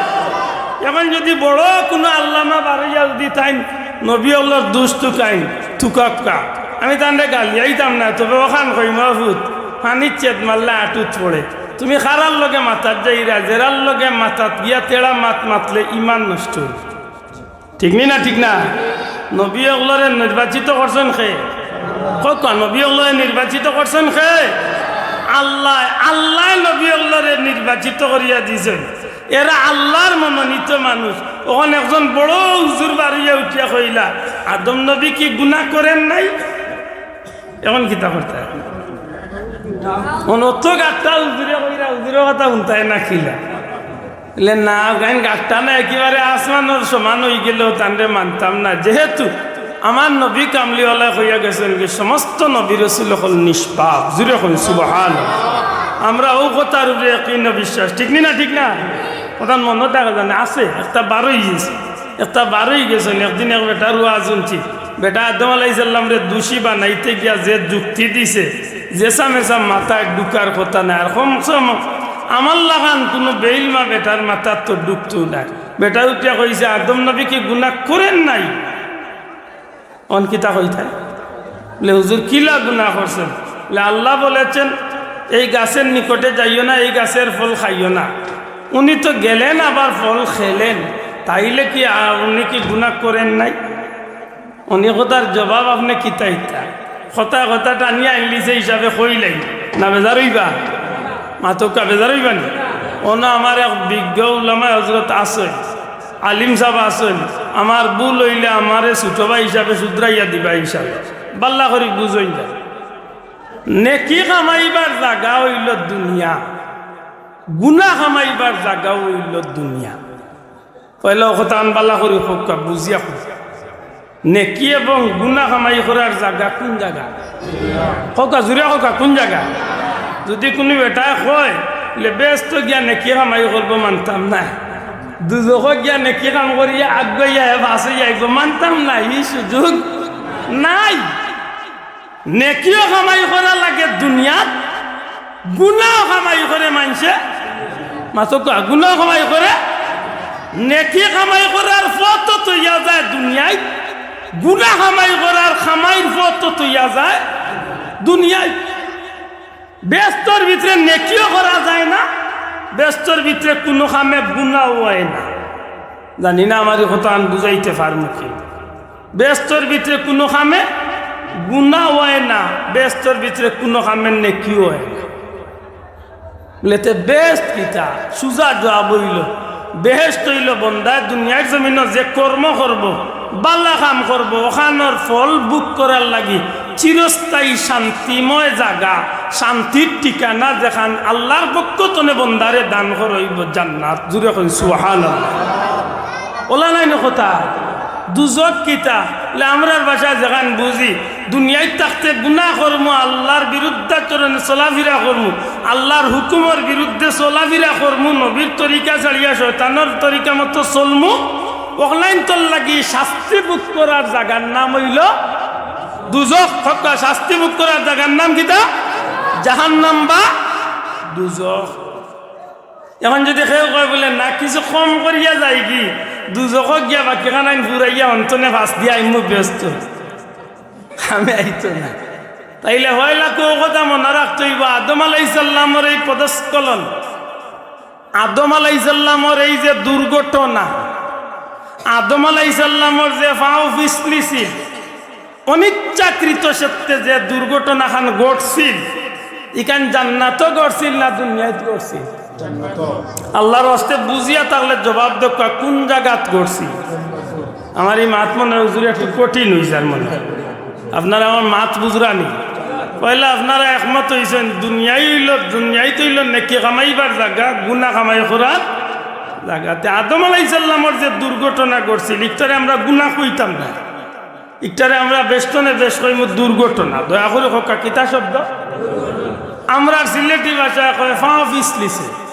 এখন যুদি বড় কুনু আল্লামা বারইয়া যুদি তাইন নবী অকলর দুষ তুকাইন, তুকাউক্কা, আমি তানরে গালিয়াইতাম না, তবে অখান কইমু, "ও ফুত, পানিত চেদ মারলে আটুত পড়ে। তুমি কারার লগে মাতাত যাইরায়, যেরার লগে মাতাত গিয়া তেড়া মাত মাতলে ইমান নষ্ট অইবো।" ঠিক নি না? ঠিক না? নবী অকলরে নির্বাচিত করছইন কে? কউক্কা, নবী অকলরে নির্বাচিত করছইন কে? আল্লায়। আল্লায় নবী অকলরে নির্বাচিত করিয়া দিছইন। এরা আল্লার মনোনীত মানুষ। অখন একজন বড় হুজুর বারইয়া উঠিয়া কইলা, "আদম নবী কি গুনা করেন নাই?" এখন কিতা করতা? অখন অত গাট্টা হুজুরে কইরা, হুজুরর কথা হুনতায় না কিলা? বলে, "না, গাইন গাট্টা না, একেবারে আসমানর সমান অইগেলেও তানরে মানতাম না।" যেহেতু আমার নবী কামলিওয়ালায় কইয়া গেছইন কি, সমস্ত নবী রসুল অকল নিষ্পাপ। জুরে কইন সুবহানাল্লাহ। আমরা অউ কথার উপরে একই না বিশ্বাস, ঠিক নি না? ঠিক না? কথা মনো থাকে জানে, আছে, একটা বারই গেছে। একটা বারই গেছইন, একদিন এক বেটার ওয়াজ হুনছি। বেটা আদম আলাইহিস সালামরে দুষী বানাইতে গিয়া যে যুক্তি দিছে, যেছা মেছা মাথাত ঢুকার কথা নায়। আর কমসে কম আমার লাখান কুনু বেইলমা বেটার মাথাত তো ঢুকতো নায়। বেটা উঠিয়া কইছে, "আদম নবী কি গুনা করেন নাই?" অখন কিতা কইতায়? বলে, "হুজুর, কিলা গুনা করছেন?" বলে, "আল্লাহ বলেছেন, এই গাছের নিকটে যাইও না, এই গাছের ফল খাইও না।" উনি তো গেলেন, আবার ফল খেলেন, তাইলে কি, আ, উনি কি গুনা করেন নাই? উনি কথার জবাব আপনে কিতা ইতা? কথা কথা টানিয়া আইনলিছে হিসাবে কইলাই। না বেজার অইবা? মাতউক্কা, বেজার অইবা নি? অনো আমার এক বিজ্ঞ উলামায়ে হজরত আছইন, আলিম সাব আছইন, আমার ভুল অইলে আমারে ছোট ভাই হিসাবে শুধরাইয়া দিবা ইনশাআল্লাহ। বালা করি বুঝইন যা। নেকি কামাইবার জাগা অইলো দুনিয়া, গুনা কামাইবার জাগা অইলো দুনিয়া। পয়লা অউ কথাখান বালা করি কউক্কা, বুঝিয়া কউক্কা। নেকি এবং গুনা কামাই করার জাগা কুন জাগা? কউক্কা, জুরে কউক্কা, কুন জাগা? যুদি কুনু বেটায় কয়, বলে, "বেহেস্তো গিয়া নেকি কামাই করবো", মানতাম নায়। "দুজখো গিয়া নেকি কাম করিয়া আগুয়াইয়া হে পাশ অইয়া আইবো", মানতাম নায়, ই সুযোগ নাই। নেকিও কামাই করা লাগে দুনিয়াত, গুনাও কামাই করে মানষে। মাতউক্কা, গুনাও কামাই করে। নেকি কামাই করার পথও থইয়া যায় দুনিয়াত, গুনা কামাই করার কামাইর পথও থইয়া যায় দুনিয়াত। বেহেস্তর ভিতরে নেকিও করা যায় না, বেহেস্তর ভিতরে কুনু কামে গুনাও অয় না। জানি না আমার ই কথাখান বুঝাইতে পারমু কি। বেহেস্তর ভিতরে কুনু কামে গুনা অয় না, বেহেস্তর ভিতরে কুনু কামে নেকিও অয় না। বলে, "তে বেহেস্ত কিতা?" সুজা জুয়াব অইলো, বেহেস্ত অইলো বন্দায় দুনিয়ার জমিনো যে কর্ম করবো, বালা কাম করবো, অখানর ফল ভোগ করার লাগি চিরস্থায়ী শান্তিময় জাগা, শান্তির ঠিকানা যেখান আল্লার পক্ষ তনে বন্দারে দান করা অইবো জান্নাত। জুরে কইন সুবহানাল্লাহ। অলা নায়নি কথা? দুজখ কিতা? বলে, আমরার ভাষায় যেখান বুঝি, দুনিয়াত থাকতে গুনা করমু, আল্লার বিরুদ্ধাচরণে চলাফিরা করমু, আল্লার হুকুমর বিরুদ্ধে চলাফিরা করমু, নবীর তরিকা ছাড়িয়া শয়তানর তরিকা মতো চলমু, অখলাইন্তর লাগি শাস্তি ভোগ করার জাগার নাম অইলো দুজখ। কউক্কা, শাস্তি ভোগ করার জাগার নাম কিতা? জাহান্নাম বা দুজখ। এখন যুদি কেউ কয় বলে, "না, কিছু কম করিয়া যাইগি, দুজখো গিয়া বাকিখানাইন ফুরাইয়া অন্তনে ফাঁস দিয়া আইমু বেহেস্তো", কামে আইতো না। তাইলে পয়লা অউ কথা মনো রাখতে অইবো, আদম আলাইহিস সালামর এই পদস্খলন, আদম আলাইহিস সালামর এই যে দুর্ঘটনা, আদম আলাইহিস সালামর যে পাও পিছলিছিল, অনিচ্ছাকৃত সত্ত্বে যে দুর্ঘটনাখান ঘটছিল, ইখান জান্নাতো ঘটছিল না দুনিয়াত ঘটছিল? আল্লাহর ওয়াস্তে বুঝিয়া থাকলে জবাব দেউক্কা, কুন জাগাত গড়ছি? আমার ই মাত মনে অয় হুজুর একটু কঠিন অইযার মনে অয়। আপনারা আমার মাত বুঝরা নি? পয়লা আপনারা একমত অইছইন, দুনিয়াই অইলো, দুনিয়াই তো অইলো নেকি কামাইবার জাগা, গুনা কামাই করার জাগা। তে আদম আলাইহিস সালামর যে দুর্ঘটনা ঘটছিল, ইকটারে আমরা গুনা কইতাম না, ইকটারে আমরা বেষ্টনে বেশ কইমু দুর্ঘটনা। দয়া করি কউক্কা, কিতা শব্দ? আমরার সিলেটি ভাষায় কয়, ফাও ফিছলিছে।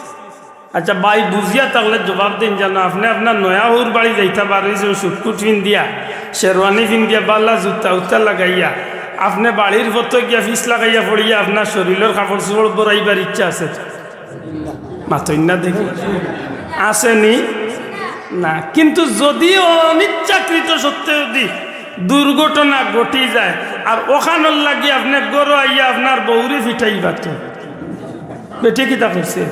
আচ্ছা ভাই, বুঝিয়া থাকলে জবাব দেইন জানো, আপনে আপনার নয়া হউর বাড়ি যাইতা বার অইছইন, সুটকুট ফিন্দিয়া, শেরওয়ানি ফিন্দিয়া, বালা জুতা উতা লাগাইয়া, আপনে বাড়ির পথো গিয়া ফিছ লাগাইয়া পড়িয়া আপনার শরীলর কাপড় চোপড় বরাইবার ইচ্ছা আছে? মাতইন না দেখি, আছে নি? না। কিন্তু যদিও অনিচ্ছাকৃত সত্ত্বে যদি দুর্ঘটনা ঘটি যায়, আর অখানর লাগি আপনে ঘরো আইয়া আপনার বউরে ফিটাইবা তো, বেটি কিতা করছে?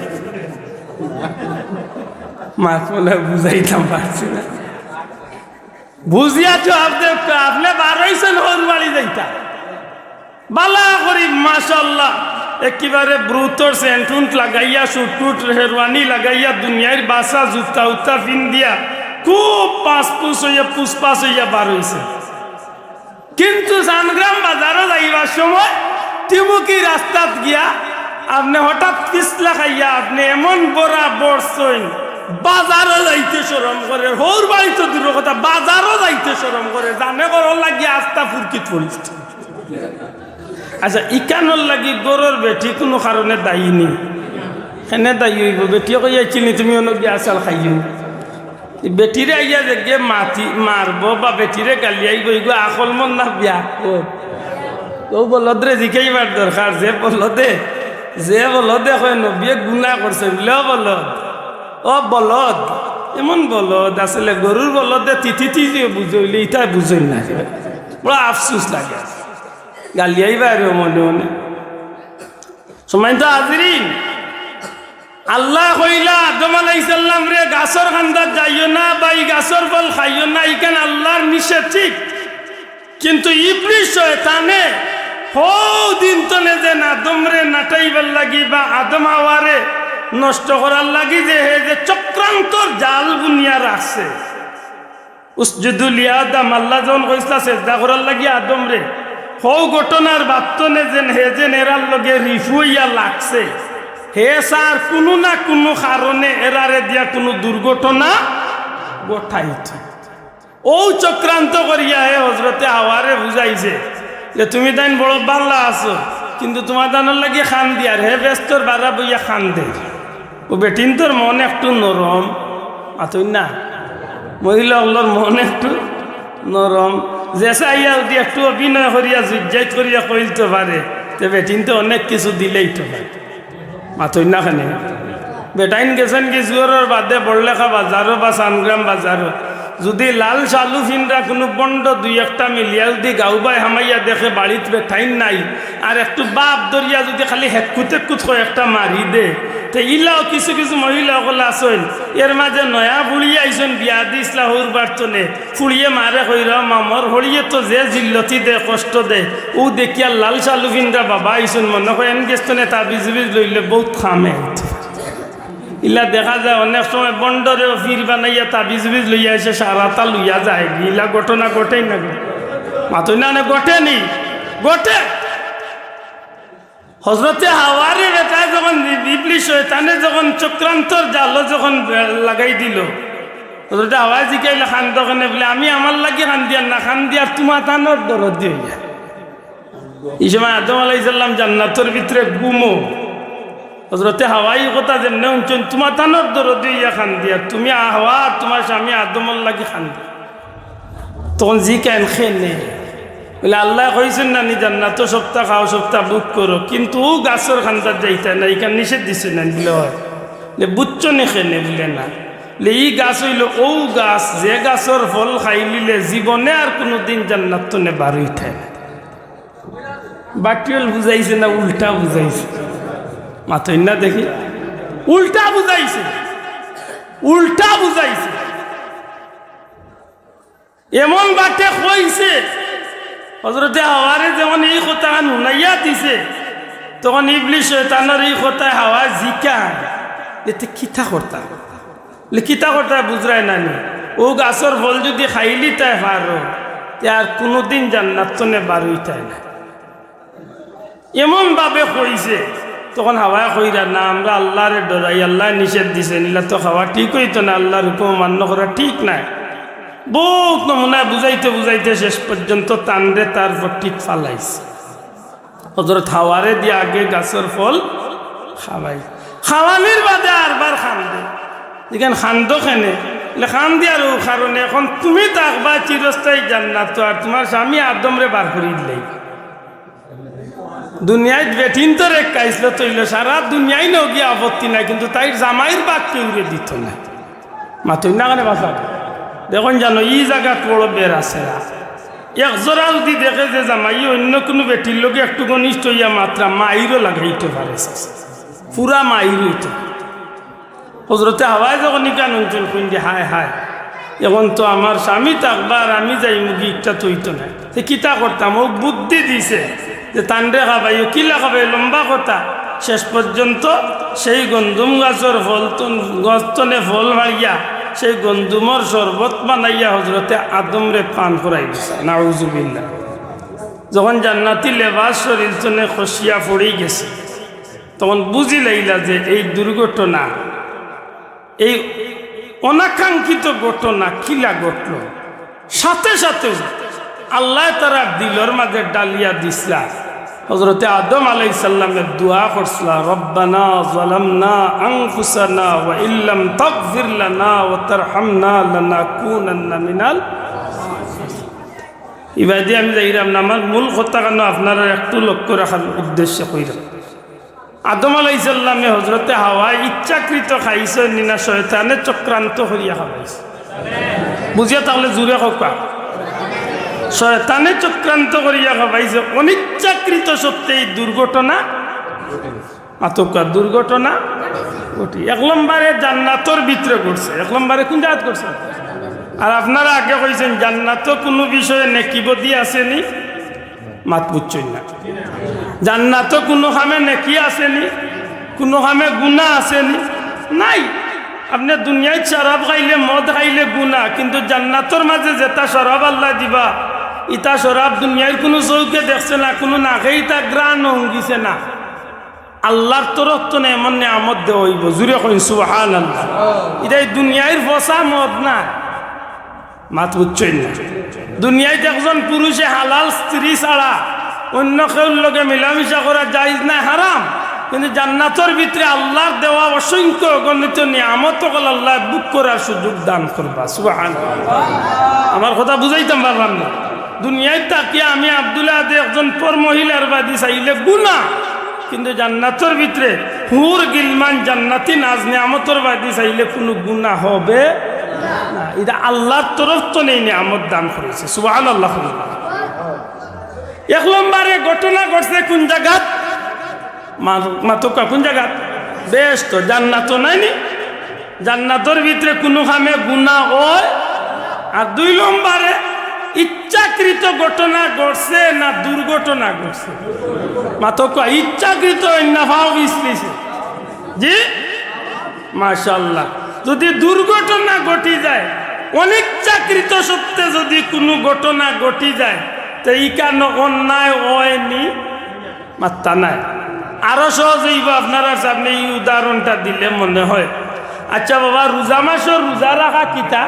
মাত মনে অয় বুঝাইতাম পারছি না। বুঝিয়া জবাব দেউক্কা, আপনে বার অইছইন হউর বাড়ি যাইতা। বালা করি, মাশাআল্লাহ, একেবারে ব্রুতর সেন্ট-উন্ট লাগাইয়া, সুট-টুট, শেরওয়ানি লাগাইয়া, দুনিয়ার বাছা জুতা-উতা ফিন্দিয়া, খুব পাঁচ-পুস অইয়া, পুস-পাস অইয়া বার অইছে। কিন্তু চান্দগ্রাম বাজারো যাইবার সময় তিমুকি রাস্তাত গিয়া আপনে হঠাৎ পিছলা খাইয়া আপনে এমন বরা বড়ছইন, বাজারো যাইতে শরম করে, হউর বাড়ি তো দূরর কথা, বাজারো যাইতে শরম করে, জানে ঘরর লাগি আস্তা ফুরকিত পড়িছে। আচ্ছা, ইখানর লাগি ঘরর বেটি কুনু কারণে দায়ী নি? কেনে দায়ী অইবো? বেটিয়ে কইয়া আইছিল নি, তুমি অনো গিয়া আছাড় খাইও। ই বেটিরে আইয়া যেগে মাতি মারবো বা বেটিরে গালিয়াইবো, ইগু আকলমন্দ না বেয়াক্কল? অউ বলদরে জিকাইবার দরকার, যে বলদে, যে বলদে কয় নবীয়ে গুনা করছে, বুলে, "ও বলদ, ও বলদ, এমন বলদ, আসলে গরুর বলদে তিতি তিতি বুঝইলে ইতা বুঝইন না।" বড় আফসুস লাগে। গালিয়াইবা আরো মনে মনে। সম্মানিত হাজিরিন, আল্লায় কইলা আদম আলাইহিস সালামরে, "গাছর কান্দাত যাইও না বা ই গাছর ফল খাইও না", ইখান আল্লার নিষেধ ঠিক। কিন্তু ইবলিস শয়তানে হউ দিন তনে যেন আদমরে নাটাইবার লাগি বা আদম হাওয়ারে নষ্ট করার লাগি যে হে যে চক্রান্তর জাল বুনিয়া রাখছে, উসজুদু লি আদম, আল্লায় যখন কইছলা সেজদা করার লাগি আদমরে, হউ ঘটনার বাদ তনে যেন হে যেন এরার লগে রিফু অইয়া লাগছে, হে ছার কুনু না কুনু কারণে এরারে দিয়া কুনু দুর্ঘটনা ঘটাইতো। অউ চক্রান্ত করিয়া হে হজরতে হাওয়ারে বুঝাইছে যে, "তুমি তাইন বড় বালা আছো, কিন্তু তুমার তানর লাগি কান্দিয়ার", হে বেস্তর বারা বইয়া কান্দে। অউ বেটিন্তর মন একটু নরম, মাতইন না? মহিলা অকলর মন একটু নরম। যে চাইয়া যদি একটু অভিনয় করিয়া, জুজ্জাইত করিয়া কইলতো পারে, তে বেটিন্তে অনেক কিছু দিলাইতো পারে। মাতইন না কেনে? বেটাইন গেছইন গি জুহরর বাদে বড়লেখা বাজারো বা চান্দগ্রাম বাজারো, যুদি লাল শালু ফিন্দা কুনু ভন্ড দুই একটা মিলিয়া যুদি গাউবায় হামাইয়া দেখে বাড়িত বেটাইন নাই, আর একটু বাপ ধরিয়া যুদি খালি হেক্কুত হেক্কুত কয় একটা মারি দে, তে ইলাও কিছু কিছু মহিলা অকল আছইন, এর মাঝে নয়া ফুড়ি আইছইন বিয়া দিছলা হউর বাড়ি তনে, ফুড়িয়ে মারে কইরা, "মা, মোর হড়িয়ে তো যে জিল্লতি দে, কষ্ট দে, অউ দেখিয়া লাল শালু ফিন্দা বাবা আইছইন, মনো কয় এন গেছ তনে তাবিজ উবিজ লইলে বউত কামে আইতো।" ইলা দেখা যায় অনেক সময় ভন্ডরেও পীর বানাইয়া তাবিজ উবিজ লইয়া আইছে, সারাটা লইয়া যায়। ইলা ঘটনা ঘটেনি না? মাতইন না, না ঘটেনি? ঘটে। হজরতে হাওয়ারে বেটায় যখন, ইবলিস শয়তানে যখন চক্রান্তর জালো যখন লাগাই দিলো, হজরতে হাওয়ায় জিকাইলা, "কান্দো কেনে?" বুলে, "আমি আমার লাগি কান্দিয়ার না, কান্দিয়ার তুমা তানর দরদি অইয়া।" ই সময় আদম আলাইহিস সালাম জান্নাতর ভিতরে ঘুমো। হজরতে হাওয়ায় ই কথা যেমনে হুনছইন, "তুমা তানর দরদি অইয়া কান্দিয়ার, তুমি হাওয়া আর তুমার স্বামী আদমর লাগি কান্দিয়ার।" তখন জিকাইন, "কেনে?" বুলে, "আল্লায় কইছইন না নি জান্নাতো সবতা খাও, সবতা ভোগ করো, কিন্তু অউ গাছর কান্দাত যাইতায় না, ইখান নিষেধ দিছইন না নি?" বুলে, "অয়।" বুলে, "বুঝছো নি কেনে?" বুলে, "না।" বুলে, "ই গাছ অইলো অউ গাছ, যে গাছর ফল খাইলিলে জীবনে আর কুনুদিন জান্নাত তনে বার অইতায় না।" বাটিওল বুঝাইছে না উল্টা বুঝাইছে? মাতইন না দেখি। উল্টা বুঝাইছে, উল্টা বুঝাইছে। এমন বাটে কইছে, হজরতে হাওয়ারে যখন ই কথাখান হুনাইয়া দিছে, তখন ইবলিস শয়তানর ই কথায় হাওয়ায় জিকায়, এতে কিতা করতা? বলে, "কিতা করতা বুঝরায় না নি? অউ গাছর ফল যুদি খাইলিতায় পারো, তে আর কুনুদিন জান্নাত তনে বারইতায় না।" এমন ভাবে কইছে, তখন হাওয়ায় কইরা, "না, আমরা আল্লারে ডরাই, আল্লায় নিষেধ দিছইন, ইলা তো খাওয়া ঠিক অইতো না, আল্লার হুকুম অমান্য করা ঠিক নায়।" বউত নমুনায় বুঝাইতে বুঝাইতে শেষ পর্যন্ত তানরে তার উপর ঠিক ফালাইছে। হজরত হাওয়ারে দিয়া আগে গাছর ফল খাওয়াই, খাওয়ানির বাদে আরবার কান্দে। ইখান কান্দো কেনে? বলে, "কান্দি আর অউ কারণে, এখন তুমি থাকবায় চিরস্থায়ী জান্নাতো, আর তুমার স্বামী আদমরে বার করি দিলাইবা।" দুনিয়াত বেটিন্তর এক খাইছলত অইলো, সারা দুনিয়াইন গিয়া আপত্তি নাই, কিন্তু তাইর জামাইর ভাগ কেউরে দিতো না। মাতইন না কেনে বাছা? দেখইন জানো, ই জাগাত বড় বেড়া ছেড়া। এক জরা যুদি দেখে যে জামাইয়ে অইন্য কুনু বেটির লগে একটু ঘনিষ্ঠ অইয়া মাতরা, মাইরও লাগাইতো পারে, পুরা মাইর অইতো। হজরতে হাওয়ায় যখন ইখান হুনছইন, কইন যে, "হায় হায়, এখন তো আমার স্বামী থাকবা আর আমি যাইমুগি, ইটা তো অইতো নায়।" তে কিতা করতাম? অউ বুদ্ধি দিছে যে, "তানরে খাবাইও।" কিলা খাবাইও? লম্বা কথা। শেষ পর্যন্ত সেই গন্ধুম গাছর ফল তন-, গছ তনে ফল পাড়িয়া সেই গন্ধুমর শরবত বানাইয়া হজরতে আদমরে পান করাই দিছে। নাউজুবিল্লাহ। যখন জান্নাতি লেবাস শরীর তনে খসিয়া পড়ি গেছে, তখন বুঝিলাইলা যে এই দুর্ঘটনা, এই অনাকাঙ্ক্ষিত ঘটনা কিলা ঘটলো। সাথে সাথে আল্লায় তারার দিলর মাঝে ডালিয়া দিছলা। হজরতে আদম আলাইহিস সালামে দোয়া করছলা, "রব্বানা যালামনা আনফুসানা ওয়া ইল্লাম তাগফির লানা ওয়া তারহামনা লানাকুনান্না মিনাল।" ইবাদি আমি যাইরাম না, আমার মূল কথাখান আপনারার একটু লক্ষ্য রাখার উদ্দেশ্যে কইরাম। আদম আলাইহিস সালামে হজরতে হাওয়ায় ইচ্ছাকৃত খাইছইন নি না শয়তানে চক্রান্ত করিয়া খাবাইছে? বুঝিয়া থাকলে জুরে কউক্কা। শয়তানে চক্রান্ত করিয়া খাবাইছে, অনিচ্ছাকৃত সত্ত্বে এই দুর্ঘটনা। মাতউক্কা, দুর্ঘটনা ঘটি। এক লম্বরে জান্নাতর ভিতরে ঘটছে, এক লম্বরে কুন জাগাত ঘটছে? আর আপনারা আগে কইছইন জান্নাতো কুনু বিষয়ে নেকি বদি আছে নি? মাত বুঝছইন না। জান্নাতো কুনু কামে নেকি আছে নি? কুনু কামে গুনা আছে নি? নাই। আপনে দুনিয়াত শরাব খাইলে, মদ খাইলে গুনা, কিন্তু জান্নাতর মাঝে যেটা শরাব আল্লায় দিবা, ইটা শরাব দুনিয়ার কুনু চউখে দেখছে না, কুনু নাকে ইটা ঘ্রাণও হুঙ্গিছে না। আল্লার তরফ তনে এমন নিয়ামত দেওয়া অইবো, জুরে কইন সুবহানাল্লাহ। ইটা ই দুনিয়ার ফসা মদ না। মাত বুঝছইন না? দুনিয়াত একজন পুরুষে হালাল স্ত্রী ছাড়া অইন্য কেউর লগে মিলামিশা করা জায়েজ নায়, হারাম। কিন্তু জান্নাতর ভিতরে আল্লার দেওয়া অসংখ্য অগণিত নিয়ামত অকল আল্লায় ভোগ করার সুযোগ দান করবা। সুবহানাল্লাহ। আমার কথা বুঝাইতাম পারলাম না। দুনিয়াত থাকিয়া আমি আব্দুল আহাদে একজন পর মহিলার বাদি চাইলে গুনা, কিন্তু জান্নাতর ভিতরে হুর গিলমান জান্নাতি নাজ নিয়ামতর বাদি চাইলে কুনু গুনা হবে না। ইটা আল্লার তরফ তনে নিয়ামত দান করছে। সুবহানাল্লাহ। এক লম্বরে ঘটনা ঘটছে কুন জাগাত? মা-, মাতউক্কা, কুন জাগাত? বেহেস্তো, জান্নাতো নায় নি? জান্নাতর ভিতরে কুনু কামে গুনা অয়? আর দুই লম্বরে ইচ্ছাকৃত ঘটনা ঘটছে না দুর্ঘটনা ঘটছে? মাতউক্কা, ইচ্ছাকৃত অইন্না ফাও পিছলিছে। জি? মাশাআল্লাহ। যুদি দুর্ঘটনা ঘটি যায়, অনিচ্ছাকৃত সত্ত্বে যুদি কুনু ঘটনা ঘটি যায়, তে ইখান অন্যায় অয় নি? মাত্তা নাই। আরো সহজ অইবো আপনারার সামনে ই উদাহরণটা দিলে মনে হয়। আচ্ছা বাবা, রোজা মাসর রোজা রাখা কিতা?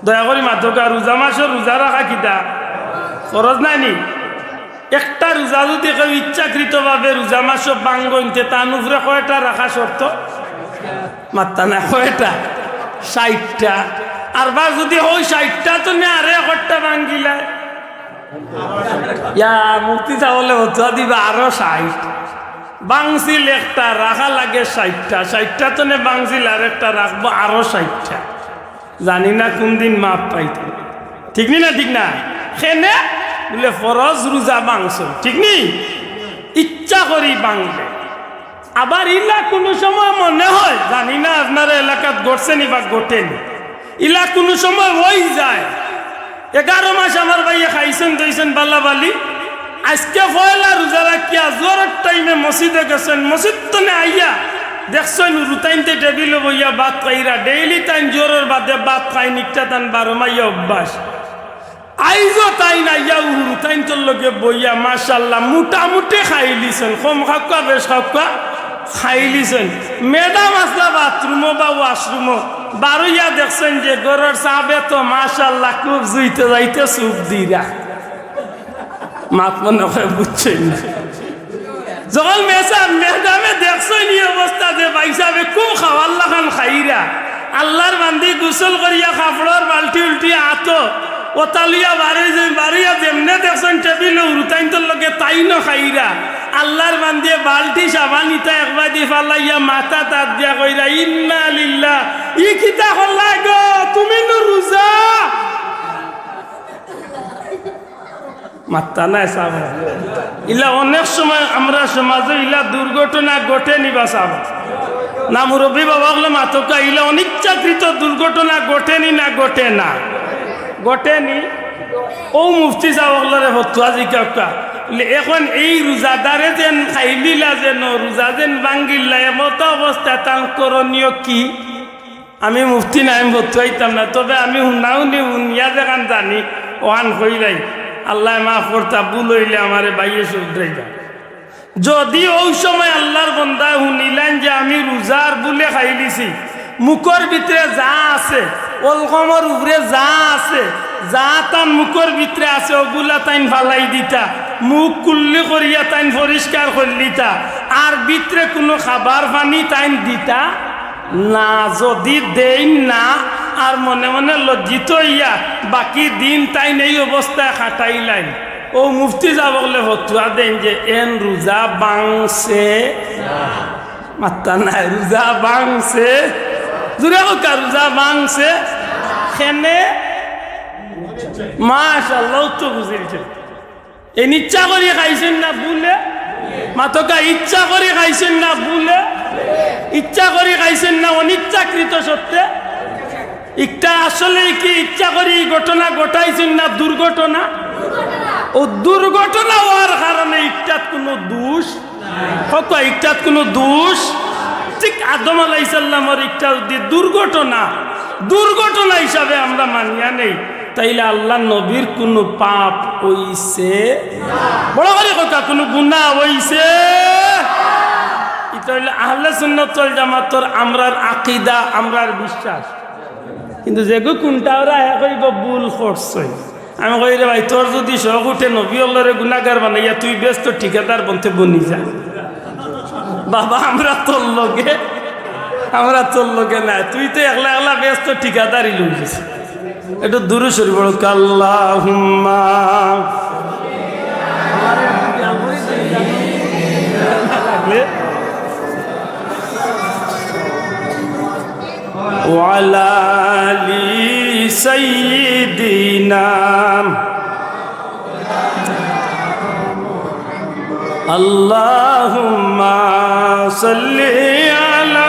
দয়া করি মাতউক্কা, রোজা মাসর রোজা রাখা কিতা? ফরজ নায় নি? একটা রোজা যুদি কেউ ইচ্ছাকৃতভাবে রোজা মাসো ভাঙ্গইন তে তান উপরে কয়টা রাখা শর্ত? মাত্তা নাই, কয়টা? ষাইটটা। আরবার যুদি অউ ষাইটটা তনে আরো একটা ভাঙ্গিলায়, ইয়া, মুফতি সাব অকলে ফতোয়া দিবা আরো ষাইট। ভাংছিল একটা, রাখা লাগে ষাইটটা, ষাইটটা তনে ভাংছিল আরেকটা, রাখবো আরো ষাইটটা। জানি না কুনদিন মাফ পাইতাম। ঠিক নি না? ঠিক না? কেনে? বুলে ফরজ রোজা ভাংছইন। ঠিক নি? ইচ্ছা করি ভাংলে। আবার ইলা কুনু সময় মনে হয়, জানি না আপনারার এলাকাত ঘটছে নি বা ঘটে নি, ইলা কুনু সময় অই যায়, এগারো মাস আমার ভাইয়ে খাইছইন, ধইছইন বালা বালি, আইজকে পয়লা রোজা রাখিয়া জোহরর টাইমে মসজিদো গেছইন, মসজিদ তনে আইয়া দেখছইন, হুরুতাইন্তে টেবিলো বইয়া ভাত খাইরা, ডেইলি তাইন জোহরর বাদে ভাত খাইন, ইকটা তান বারো মাইয়া অভ্যাস। আইজও তাইন আইয়া হুরুতাইন্তর লগে বইয়া, মাশাআল্লাহ, মোটামুটি খাইলিছইন, কম খাউক্কা, বেশ খাউক্কা, খাইলিছইন। ম্যাডাম আছলা বাথরুমো বা ওয়াশরুমো, বারইয়া দেখছইন যে ঘরর সাবে তো, মাশাআল্লাহ, খুব জুইতে যাইতে চুপ দিরা। মাত মনে অয় বুঝছইন না। যখন মেসা-, ম্যাডামে দেখছইন ই অবস্থা যে ভাইসাবে খুব খাওয়ার লাখান খাইরা, আল্লার বান্দি গোসল করিয়া কাপড়র বালটি উল্টি আতো, অতা লইয়া বারই যে-, বারইয়া যেমনে দেখছইন টেবিলো হুরুতাইন্তর লগে তাইনও খাইরা, আল্লার বান্দিয়ে বালটি সাবান ইতা একবাদি ফালাইয়া মাথাত আত দিয়া কইরা, "ইন্না লিল্লাহ, ই কিতা করলায় গো, তুমি নু রোজা।" মাত্তা নাই সাব। ইলা অনেক সময় আমরার সমাজো ইলা দুর্ঘটনা ঘটে নি বা সাব। না মুরব্বি বাবা অকলে মাতউক্কা, ইলা অনিচ্ছাকৃত দুর্ঘটনা ঘটে নি না ঘটে না? ঘটে নি। অউ মুফতি সাব অকলরে ফতুয়া জিকাউক্কা। বুলে, এখন এই রোজাদারে যেন খাইলিলা যেন, রোজা যেন ভাঙ্গিলা, এমত অবস্থা তান করণীয় কি? আমি মুফতি নায়, আমি ফতুয়া দিতাম না, তবে আমি হুনাউনি হুনিয়া যেখান জানি, অখান কইলাই। আল্লায় মাফ করতা, ভুল অইলে আমারে ভাইয়ে শুধরাইবা। যুদি অউ সময় আল্লার বন্দায় হুনিলাইন যে আমি রোজার ভুলে খাইলিছি, মুখর ভিতরে যা আছে, অলকমর উপরে যা আছে, যা তান মুখর ভিতরে আছে, অগুলা তাইন ফালাই দিতা, মুখ কুল্লি করিয়া তাইন পরিষ্কার করিলিতা, আর ভিতরে কুনু খাবার পানি তাইন দিতা না। যুদি দেইন না, আর মনে মনে লজ্জিত অইয়া বাকি দিন তাইন এই অবস্থায় কাটাইলাইন, অউ মুফতি সাব অকলে ফতুয়া দেইন যে এন রোজা ভাংছে। মাত্তা নাই, রোজা ভাংছে। জুরে কউক্কা, রোজা ভাংছে। কেনে? মাশাআল্লাহ, অউ তো বুঝিলিছইন। এন ইচ্ছা করি খাইছইন না ভুলে? মাতউক্কা, ইচ্ছা করি খাইছইন না ভুলে? ইচ্ছা করি খাইছইন না অনিচ্ছাকৃত সত্ত্বে? ইকটা আসলে কি ইচ্ছা করি ই ঘটনা ঘটাইছইন না দুর্ঘটনা? অউ দুর্ঘটনা অওয়ার কারণে ইকটাত কুনু দোষ? কউক্কা, ইকটাত কুনু দোষ? ঠিক আদম আলাইহিস সালামর ইকটা যুদি দুর্ঘটনা, দুর্ঘটনা হিসাবে আমরা মানিয়া নেই, তাইলে আল্লার নবীর কুনু পাপ অইছে? বড় করি কউক্কা, কুনু গুনা অইছে? ইটা অইলো আহলে সুন্নাত ওয়াল জামাতর আমরার আকিদা, আমরার বিশ্বাস। কিন্তু যেগু কুনটা ওরা হে কইবো ভুল করছইন। আমি কই, "রে ভাই, তোর যুদি শখ উঠে নবী অকলরে গুনাগার বানাইয়া তুই বেহেস্তো ঠিকাদার বনতে বনি যা। বাবা, আমরা তোর লগে, আমরা তোর লগে নাই, তুই তো একলা একলা বেহেস্তো ঠিকাদারি লই গেছিস।" একটু দুরূদ শরীফ পড়ো, আল্লাহুম্মা। وعلى آل سيدنا. اللهم صل على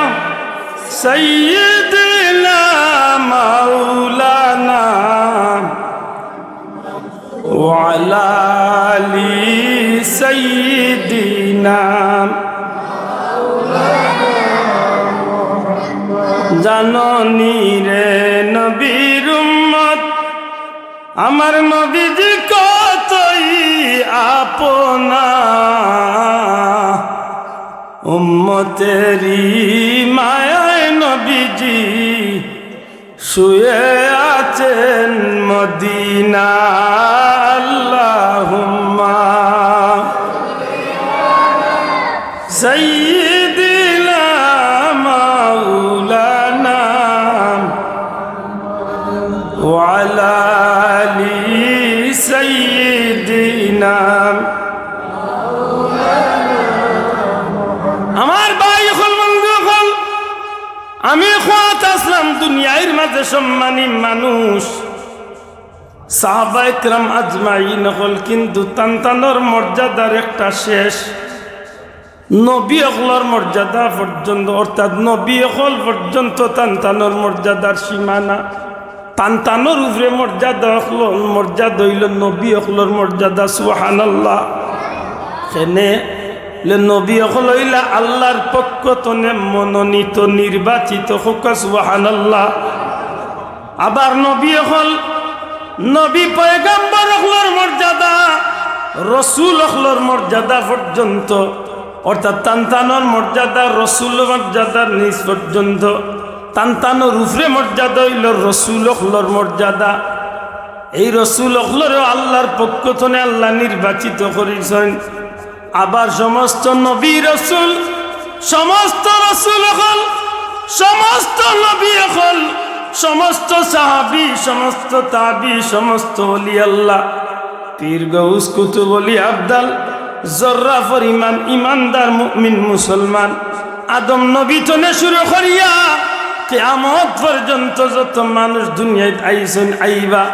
سيدنا مولانا وعلى آل سيدنا. জাননি রে নবীর উম্মত, আমার নবীজি কতই আপনা। উম্মতেরই মায়ায় নবীজি শুয়ে আছেন মদিনা। আল্লাহুম্মা সাইয়্যিদিনা মাওলানা ওয়া আলা আলি সাইয়্যিদিনা। আমার ভাই অকল, বন্ধু অকল, আমি কওয়াত আছলাম দুনিয়ার মাঝে সম্মানী মানুষ, সাহাবা একরাম আজমাইন অকল, কিন্তু তান তানর মর্যাদার একটা শেষ। নবী অকলর মর্যাদা পর্যন্ত, অর্থাৎ নবী অকল পর্যন্ত তান তানর মর্যাদার সীমানা। তান তানর উপরে মর্যাদা অকল, মর্যাদা অইলো নবী অকলর মর্যাদা। সুবহানাল্লাহ। কেনে লে নবী অকল অইলা আল্লাহর পক্ষ তনে মনোনীত, নির্বাচিত। কউক্কা সুবহানাল্লাহ। আবার নবী অকল, নবী পয়গাম্বর অকলর মর্যাদা, রসুল অকলর মর্যাদা পর্যন্ত, অর্থাৎ তান তানর মর্যাদা, রসুল মর্যাদার নিচ পর্যন্ত, তান তানর উপরে মর্যাদা অইলো রসুল অকলর মর্যাদা। এই রসুল অকলরেও আল্লাহর পক্ষ তনে আল্লাহ নির্বাচিত করিছইন। আবার সমস্ত নবী রসুল, সমস্ত রসুল অকল, সমস্ত নবী অকল, সমস্ত সাহাবী, সমস্ত তাবি, সমস্ত ওলি আল্লাহ, পীর গৌস কুতুব ওলি আবদাল, জর্রা পরিমাণ ইমানদার মুমিন মুসলমান, আদম নবী তনে শুরু করিয়া কিয়ামত পর্যন্ত যত মানুষ দুনিয়াত আইছইন, আইবা,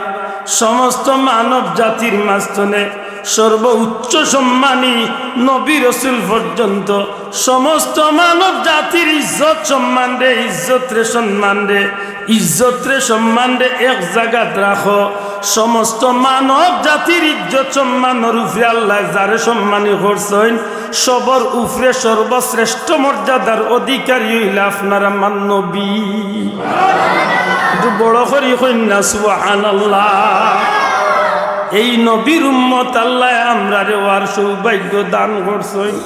সমস্ত মানব জাতির মাঝ তনে সর্বোচ্চ সম্মানী নবী রসুল পর্যন্ত, সমস্ত মানব জাতির ইজ্জত সম্মান রে, ইজ্জত রে সম্মান রে, ইজ্জত রে সম্মান রে এক জাগাত রাখো। সমস্ত মানব জাতির ইজ্জত সম্মানর উপরে আল্লাহ যারে সম্মানী করছইন, সবর উপরে সর্বশ্রেষ্ঠ মর্যাদার অধিকারী অইলা আপনার আমার নবী। একটু বড় করি কইন না সুবহানাল্লাহ। এই নবীর উম্মত আল্লাহ আমরারে অওয়ার সৌভাগ্য দান করছইন।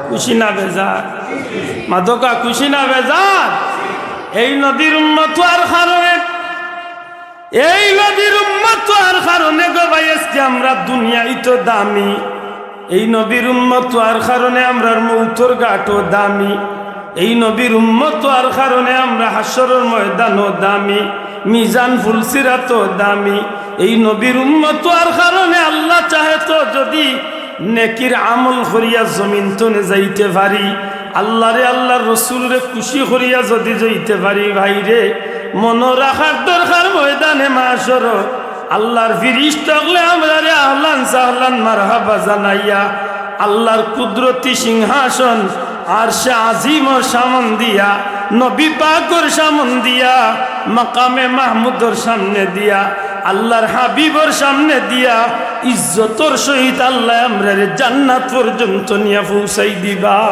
খুশি না বেজার? মাতকা, খুশি না বেজার? এই নবীর উম্মত অওয়ার কারণে, এই নবীর উম্মত অওয়ার কারণে গো ভাই, আজকে আমরা দুনিয়াত তো দামি। এই নবীর উম্মত অওয়ার কারণে আমরার মউতর ঘাটও দামি। এই নবীর উম্মত অওয়ার কারণে আমরা হাশরর ময়দানও দামি, মিজান ফুলসিরাতও দামি। এই নবীর উম্মত অওয়ার কারণে আল্লাহ চাহে তো যদি নেকির আমল করিয়া জমিন তনে যাইতে পারি, আল্লাহরে, আল্লাহর রসুলরে খুশি করিয়া যদি যাইতে পারি, ভাইরে, মনো রাখার দরকার ময়দানে মাশর আল্লাহর ফিরিস্তা অকলে আমরারে আহলান সাহলান মারহাবা জানাইয়া আল্লাহর কুদরতি সিংহাসন আরশে আজিমর সামন দিয়া, নবী পাকর সামন দিয়া, মাকামে মাহমুদর সামনে দিয়া, আল্লাহর হাবিবর সামনে দিয়া ইজ্জতর সহিত আল্লাহ আমরারে জান্নাত পর্যন্ত নিয়া পৌঁছাই দিবা।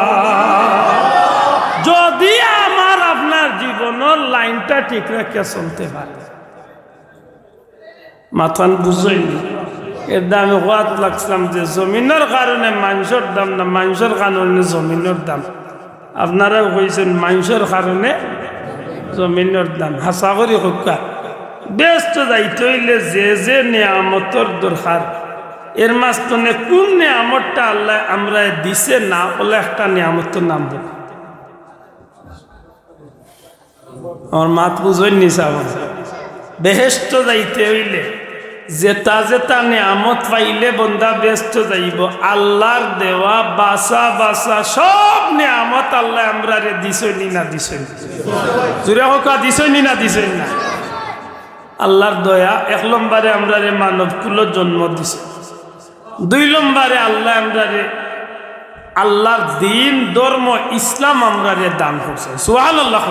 যদি আমার আপনার জীবনর লাইনটা ঠিক রাখিয়া চলতে পারে। মাতখান বুঝইন নি? এর দামে কওয়াত লাগছিলাম যে জমিনর কারণে মানষর দাম না, মানষর কারণে জমিনর দাম। আপনারাও কইছইন মানষর কারণে জমিনর দাম। হাছা করি কউক্কা। বেহেস্তো যাইতে অইলে যে যে নিয়ামতর দরকার, এর মাঝ তনে কুন নিয়ামতটা আল্লাহ আমরারে দিছে না, অলা একটা নিয়ামতর নাম বলইন। আমার মাত বুঝইন নি সাব? বেহেস্তো যাইতে অইলে যেতা যেতা নিয়ামত পাইলে বন্দা বেহেস্তো যাইবো, আল্লাহর দেওয়া বাছা বাছা সব নিয়ামত আল্লাহ আমরারে দিছইন নি না দিছইন না? জুরে কউক্কা, দিছইন নি না দিছইন না? আল্লাহর দয়া, এক নম্বরে আমরারে মানব কুলো জন্ম দিছে। দুই নম্বরে আল্লাহ আমরারে আল্লাহর দ্বীন, ধর্ম ইসলাম আমরারে দান করছে। সুবহানাল্লাহ।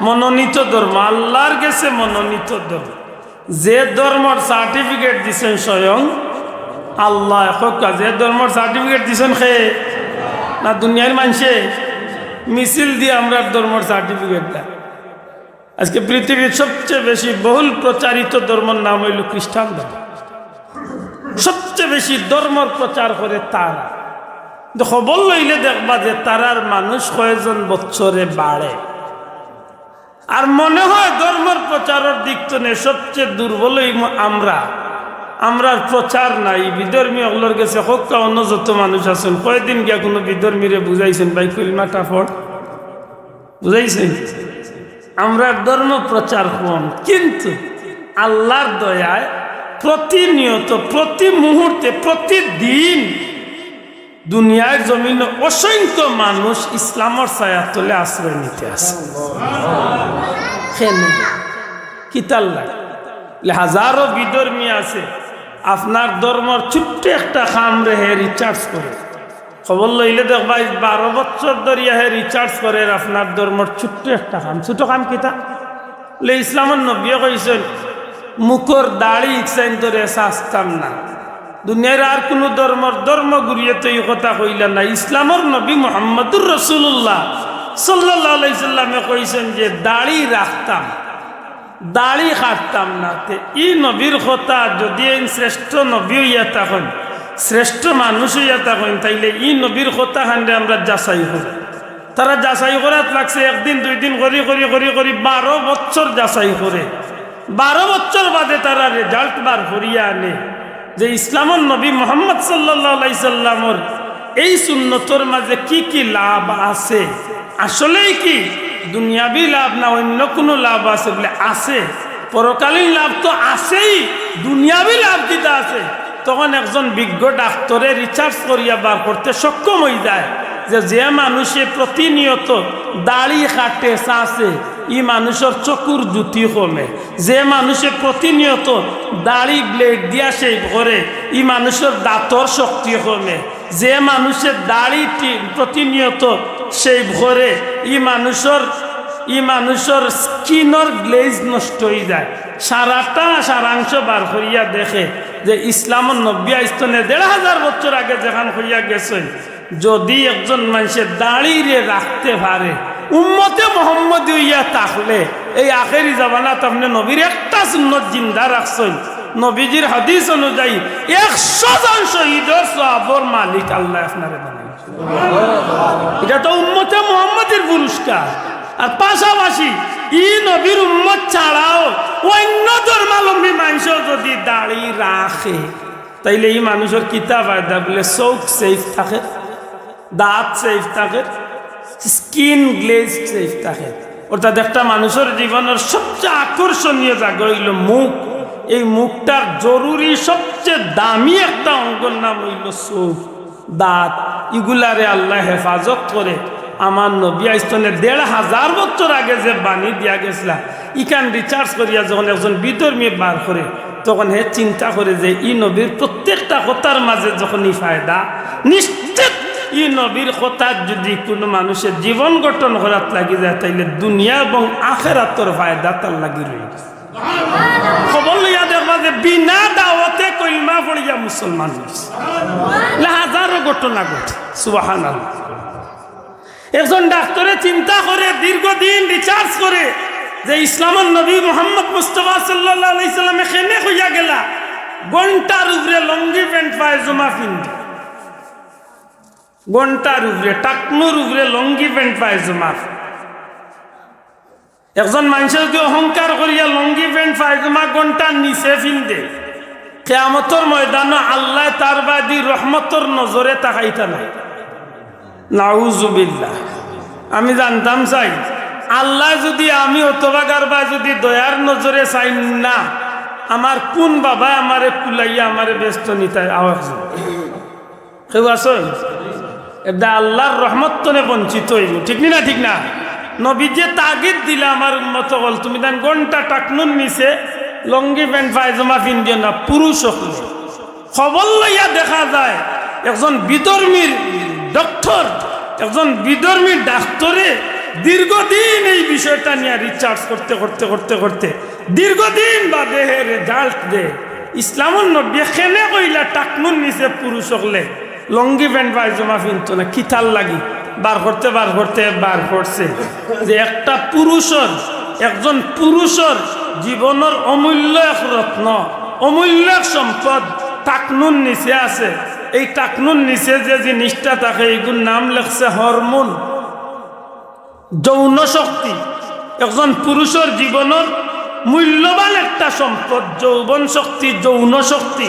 মনোনীত ধর্ম, আল্লাহর গেছে মনোনীত ধর্ম। যে ধর্মর সার্টিফিকেট দিছইন স্বয়ং আল্লাহ। কউক্কা, যে ধর্মর সার্টিফিকেট দিছইন কে? না দুনিয়ার মানষে? মিছিল দিয়া আমরার ধর্মর সার্টিফিকেট দেয়। আজকে পৃথিবীর সবচেয়ে বেশি বহুল প্রচারিত ধর্মর নাম অইলো খ্রিস্টান ধর্ম। সবচেয়ে বেশি ধর্মর প্রচার করে তারা। কিন্তু খবর লইলে দেখবা যে তারার মানুষ কয়জন বছরে বাড়ে। আর মনে হয় ধর্মর প্রচারর দিক তনে সবচেয়ে দুর্বল অইমু আমরা। আমরার প্রচার নাই। বিধর্মী অকলর গেছে কউক্কা, অন্য যত মানুষ আছইন, কয়দিন গিয়া কুনু বিধর্মীরে বুঝাইছইন, "ভাই, কলিমাটা পড়"? বুঝাইছইন? আমরার ধর্ম প্রচার কম, কিন্তু আল্লাহর দয়ায় প্রতিনিয়ত, প্রতি মুহূর্তে, প্রতিদিন দুনিয়ার জমিনে অসংখ্য মানুষ ইসলামর ছায়ার তলে আশ্রয় নিতে আছে। কেনে? কিতার লাগি? হাজারো বিধর্মী আছে, আপনার ধর্মর ছোট্ট একটা কামরে হে রিসার্চ করে। খবর লইলে দেখবা, বারো বছর ধরিয়া হে রিসার্চ করের আপনার ধর্মর ছোট্ট একটা কাম। ছোট কাম কিতা? লে ইসলামর নবীয়ে কইছইন, মুখর দাড়ি ইকসাইন ধরে ছাছতাম না। দুনিয়ার আর কুনু ধর্মর ধর্মগুরুয়ে তো ই কথা কইলা না। ইসলামর নবী মুহাম্মাদুর রাসূলুল্লাহ সাল্লাল্লাহু আলাইহি সাল্লামে কইছইন যে দাড়ি রাখতাম, দাড়ি কাটতাম না। তে ই নবীর কথা যুদি এইন শ্রেষ্ঠ নবী অইয়া থাকইন, শ্রেষ্ঠ মানুষ অইয়া থাকইন, তাইলে ই নবীর কথাখানরে আমরা যাচাই করি। তারা যাচাই করাত লাগছে, একদিন দুইদিন করি করি করি করি বারো বছর যাচাই করে। বারো বছর বাদে তারা result বার করিয়া আনে যে ইসলামর নবী মুহাম্মদ সাল্লাল্লাহু আলাইহি সাল্লামর এই সুন্নতর মাঝে কি কি লাভ আছে, আসলেই কি দুনিয়াবি লাভ না অইন্য কুনু লাভ আছে? বলে, আছে। পরকালীন লাভ তো আছেই, দুনিয়াবি লাভ কিতা আছে? তখন একজন বিজ্ঞ ডাক্তরে research করিয়া বার করতে সক্ষম অইযায় যে, যে মানুষে প্রতিনিয়ত দাড়ি কাটে, চাচে, ই মানুষর চকুর জ্যোতি কমে। যে মানুষে প্রতিনিয়ত দাড়ি blade দিয়া shave করে, ই মানুষর দাঁতর শক্তি কমে। যে মানুষে দাড়ি তি-, প্রতিনিয়ত shave করে, ই মানুষর, ই মানুষর skin-র glaze নষ্ট অইযায়। সারাটা সারাংশ বার করিয়া দেখে যে ইসলামর নবী আইজ তনে দেড় হাজার বছর আগে যেখান কইয়া গেছইন, যুদি একজন মানষে দাড়িরে রাখতে পারে, উম্মতে মোহাম্মদী অইয়া থাকলে, এই আখেরি জামানাত আপনে নবীর একটা সুন্নত জিন্দা রাখছইন। নবীজির হাদিস অনুযায়ী একশো জন শহীদর সওয়াবর মালিক আল্লায় আপনারে বানাইবা। ইটা তো উম্মতে মোহাম্মদীর পুরস্কার। আর পাশাপাশি ই নবীর উম্মত ছাড়াও অইন্য ধর্মাবলম্বী মানষেও যুদি দাড়ি রাখে, তাইলে ই মানুষর কিতা ফায়দা? বলে, চউখ safe থাকে, দাঁত safe থাকে, skin glaze safe থাকে। অর্থাৎ একটা মানুষর জীবনর সবচেয়ে আকর্ষণীয় জাগা অইলো মুখ। এই মুখটার জরুরি, সবচেয়ে দামি একটা অঙ্গর নাম অইলো চউখ, দাঁত। ইগুলারে আল্লায় হেফাজত করে। আমার নবী আইজ তনে দেড় হাজার বছর আগে যে বাণী দিয়া গেছলা, ইখান research করিয়া যখন একজন বিধর্মীয়ে বার করে, তখন হে চিন্তা করে যে ই নবীর প্রত্যেকটা কথার মাঝে যখন ই ফায়দা, নিশ্চিত ই নবীর কথাত যুদি কুনু মানুষে জীবন গঠন করাত লাগি যায়, তাইলে দুনিয়া এবং আখেরাতর ফায়দা তার লাগি রইগেছে। খবর লইয়া দেখবা যে বিনা দাওয়াতে কলমা পড়িয়া মুসলমান অইছে। লা হাজারো ঘটনা ঘটে। সুবহানাল্লাহ। একজন ডাক্তরে চিন্তা করে, দীর্ঘদিন research করে যে ইসলামর নবী মুহাম্মদ মুস্তাফা সাল্লাল্লাহু আলাইহি সাল্লামে কেনে কইয়া গেলা, ঘন্টার উপরে লুঙ্গি pant পায়জামা পিন্দে, ঘন্টার উপরে, টাকনুর উপরে লুঙ্গি pant পায়জামা। একজন মানষে যুদি অহংকার করিয়া লুঙ্গি pant পায়জামা ঘন্টার নিচে পিন্দে, কিয়ামতর ময়দানো আল্লায় তার বায়দি রহমতর নজরে তাকাইতা নায়। নাউজুবিল্লাহ। আমি জানতাম চাই, আল্লায় যুদি আমি অথবা কারবায় যুদি দয়ার নজরে চাইন না, আমার কুন বাবায় আমারে কুলাইয়া আমারে বেহেস্তো নিতায়? আওয়াজ। কেউ আছইন? এরদায় আল্লার রহমত তনে বঞ্চিত অইবো, ঠিক নি না? ঠিক না? নবীজিয়ে তাগিদ দিলা, আমার উম্মত অকল, তুমি তান ঘন্টা টাকনুর নিচে লুঙ্গি pant পায়জামা পিন্দিও না, পুরুষ অকলে। খবর লইয়া দেখা যায়, একজন বিধর্মীর ডক্টর, একজন বিধর্মীর ডাক্তরে দীর্ঘদিন এই বিষয়টা নিয়া research করতে, করতে, করতে, করতে দীর্ঘদিন বাদে হে result দে, ইসলামর নবীয়ে কেনে কইলা টাকনুর নিচে পুরুষ অকলে লুঙ্গি pant পায়জামা পিনতো না, কিতার লাগি? বার করতে, বার করতে, বার করছে যে একটা পুরুষর, একজন পুরুষর জীবনর অমূল্য এক রত্ন, অমূল্য এক সম্পদ টাকনুর নিচে আছে। এই টাকনুর নিচে যে জিনিসটা থাকে, এইগুর নাম লেখছে হরমোন। যৌন শক্তি, একজন পুরুষর জীবনর মূল্যবান একটা সম্পদ, যৌবন শক্তি, যৌন শক্তি।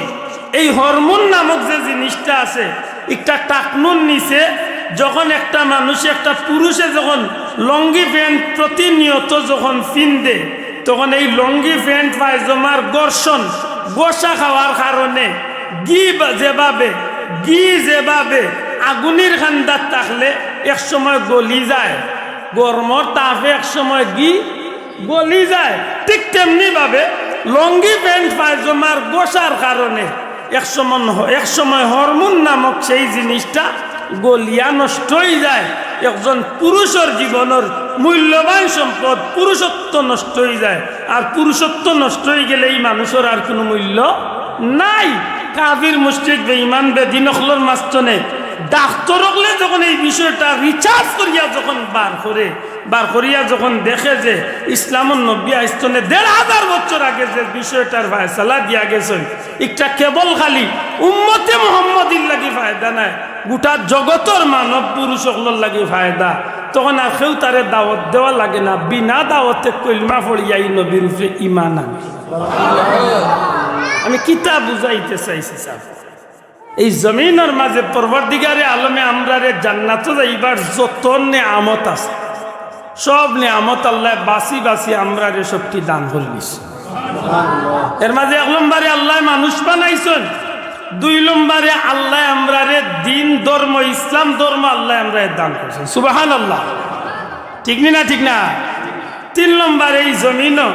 এই হরমোন নামক যে জিনিসটা আছে, একটা টাকনুর নিচে যখন একটা মানুষে, একটা পুরুষে যখন লুঙ্গি pant প্রতিনিয়ত যখন পিন্দে, তখন এই লুঙ্গি pant পায়জামার ঘর্ষণ, ঘষা খাওয়ার কারণে ঘি বা-, যেভাবে, ঘি যেভাবে আগুনির কান্দাত থাকলে এক সময় গলি যায়, গরমর তাপে এক সময় ঘি গলি যায়, ঠিক তেমনি ভাবে লুঙ্গি pant পায়জামার ঘষার কারণে এক সময়, এক সময় হরমোন নামক সেই জিনিসটা গলিয়া নষ্ট অইযায়। একজন পুরুষর জীবনর মূল্যবান সম্পদ পুরুষত্ব নষ্ট অইযায়। আর পুরুষত্ব নষ্ট অইগেলে ই মানুষর আর কুনু মূল্য নাই। কাফির, মুশরিক, বেঈমান, বেদিন অকলর মাঝখানে ডাক্তর অকলে যখন এই বিষয়টা research করিয়া যখন বার করে, বার করিয়া যখন দেখে যে ইসলামর নবী আইছতনে দেড় হাজার বছর আগে যে বিষয়টার ফয়সালা দিয়া গেছইন, একটা কেবল খালি উম্মতে মুহাম্মদীর লাগি ফায়দা নায়, গোটা জগতর মানব পুরুষ অকলর লাগি ফায়দা। তখন আর কেউ তারে দাওয়াত দেওয়া লাগে না, বিনা দাওয়াতে কলমা পড়িয়া এই নবীর উপরে ঈমান আনে। আমি কিতা বুঝাইতে চাইছি সাব? এই জমিনর মাঝে পরওয়ারদিগারে আলমে আমরারে জান্নাতো যাইবার যত নিয়ামত আছে, সব নিয়ামত আল্লায় বাছি বাছি আমরারে সবটি দান করি দিছে। এর মাঝে এক নম্বরে আল্লায় মানুষ বানাইছইন, দুই নম্বরে আল্লায় আমরারে দিন ধর্ম, ইসলাম ধর্ম আল্লায় আমরারে দান করছইন। সুবহানাল্লাহ। ঠিক নি না? ঠিক না? তিন নম্বরে এই জমিনও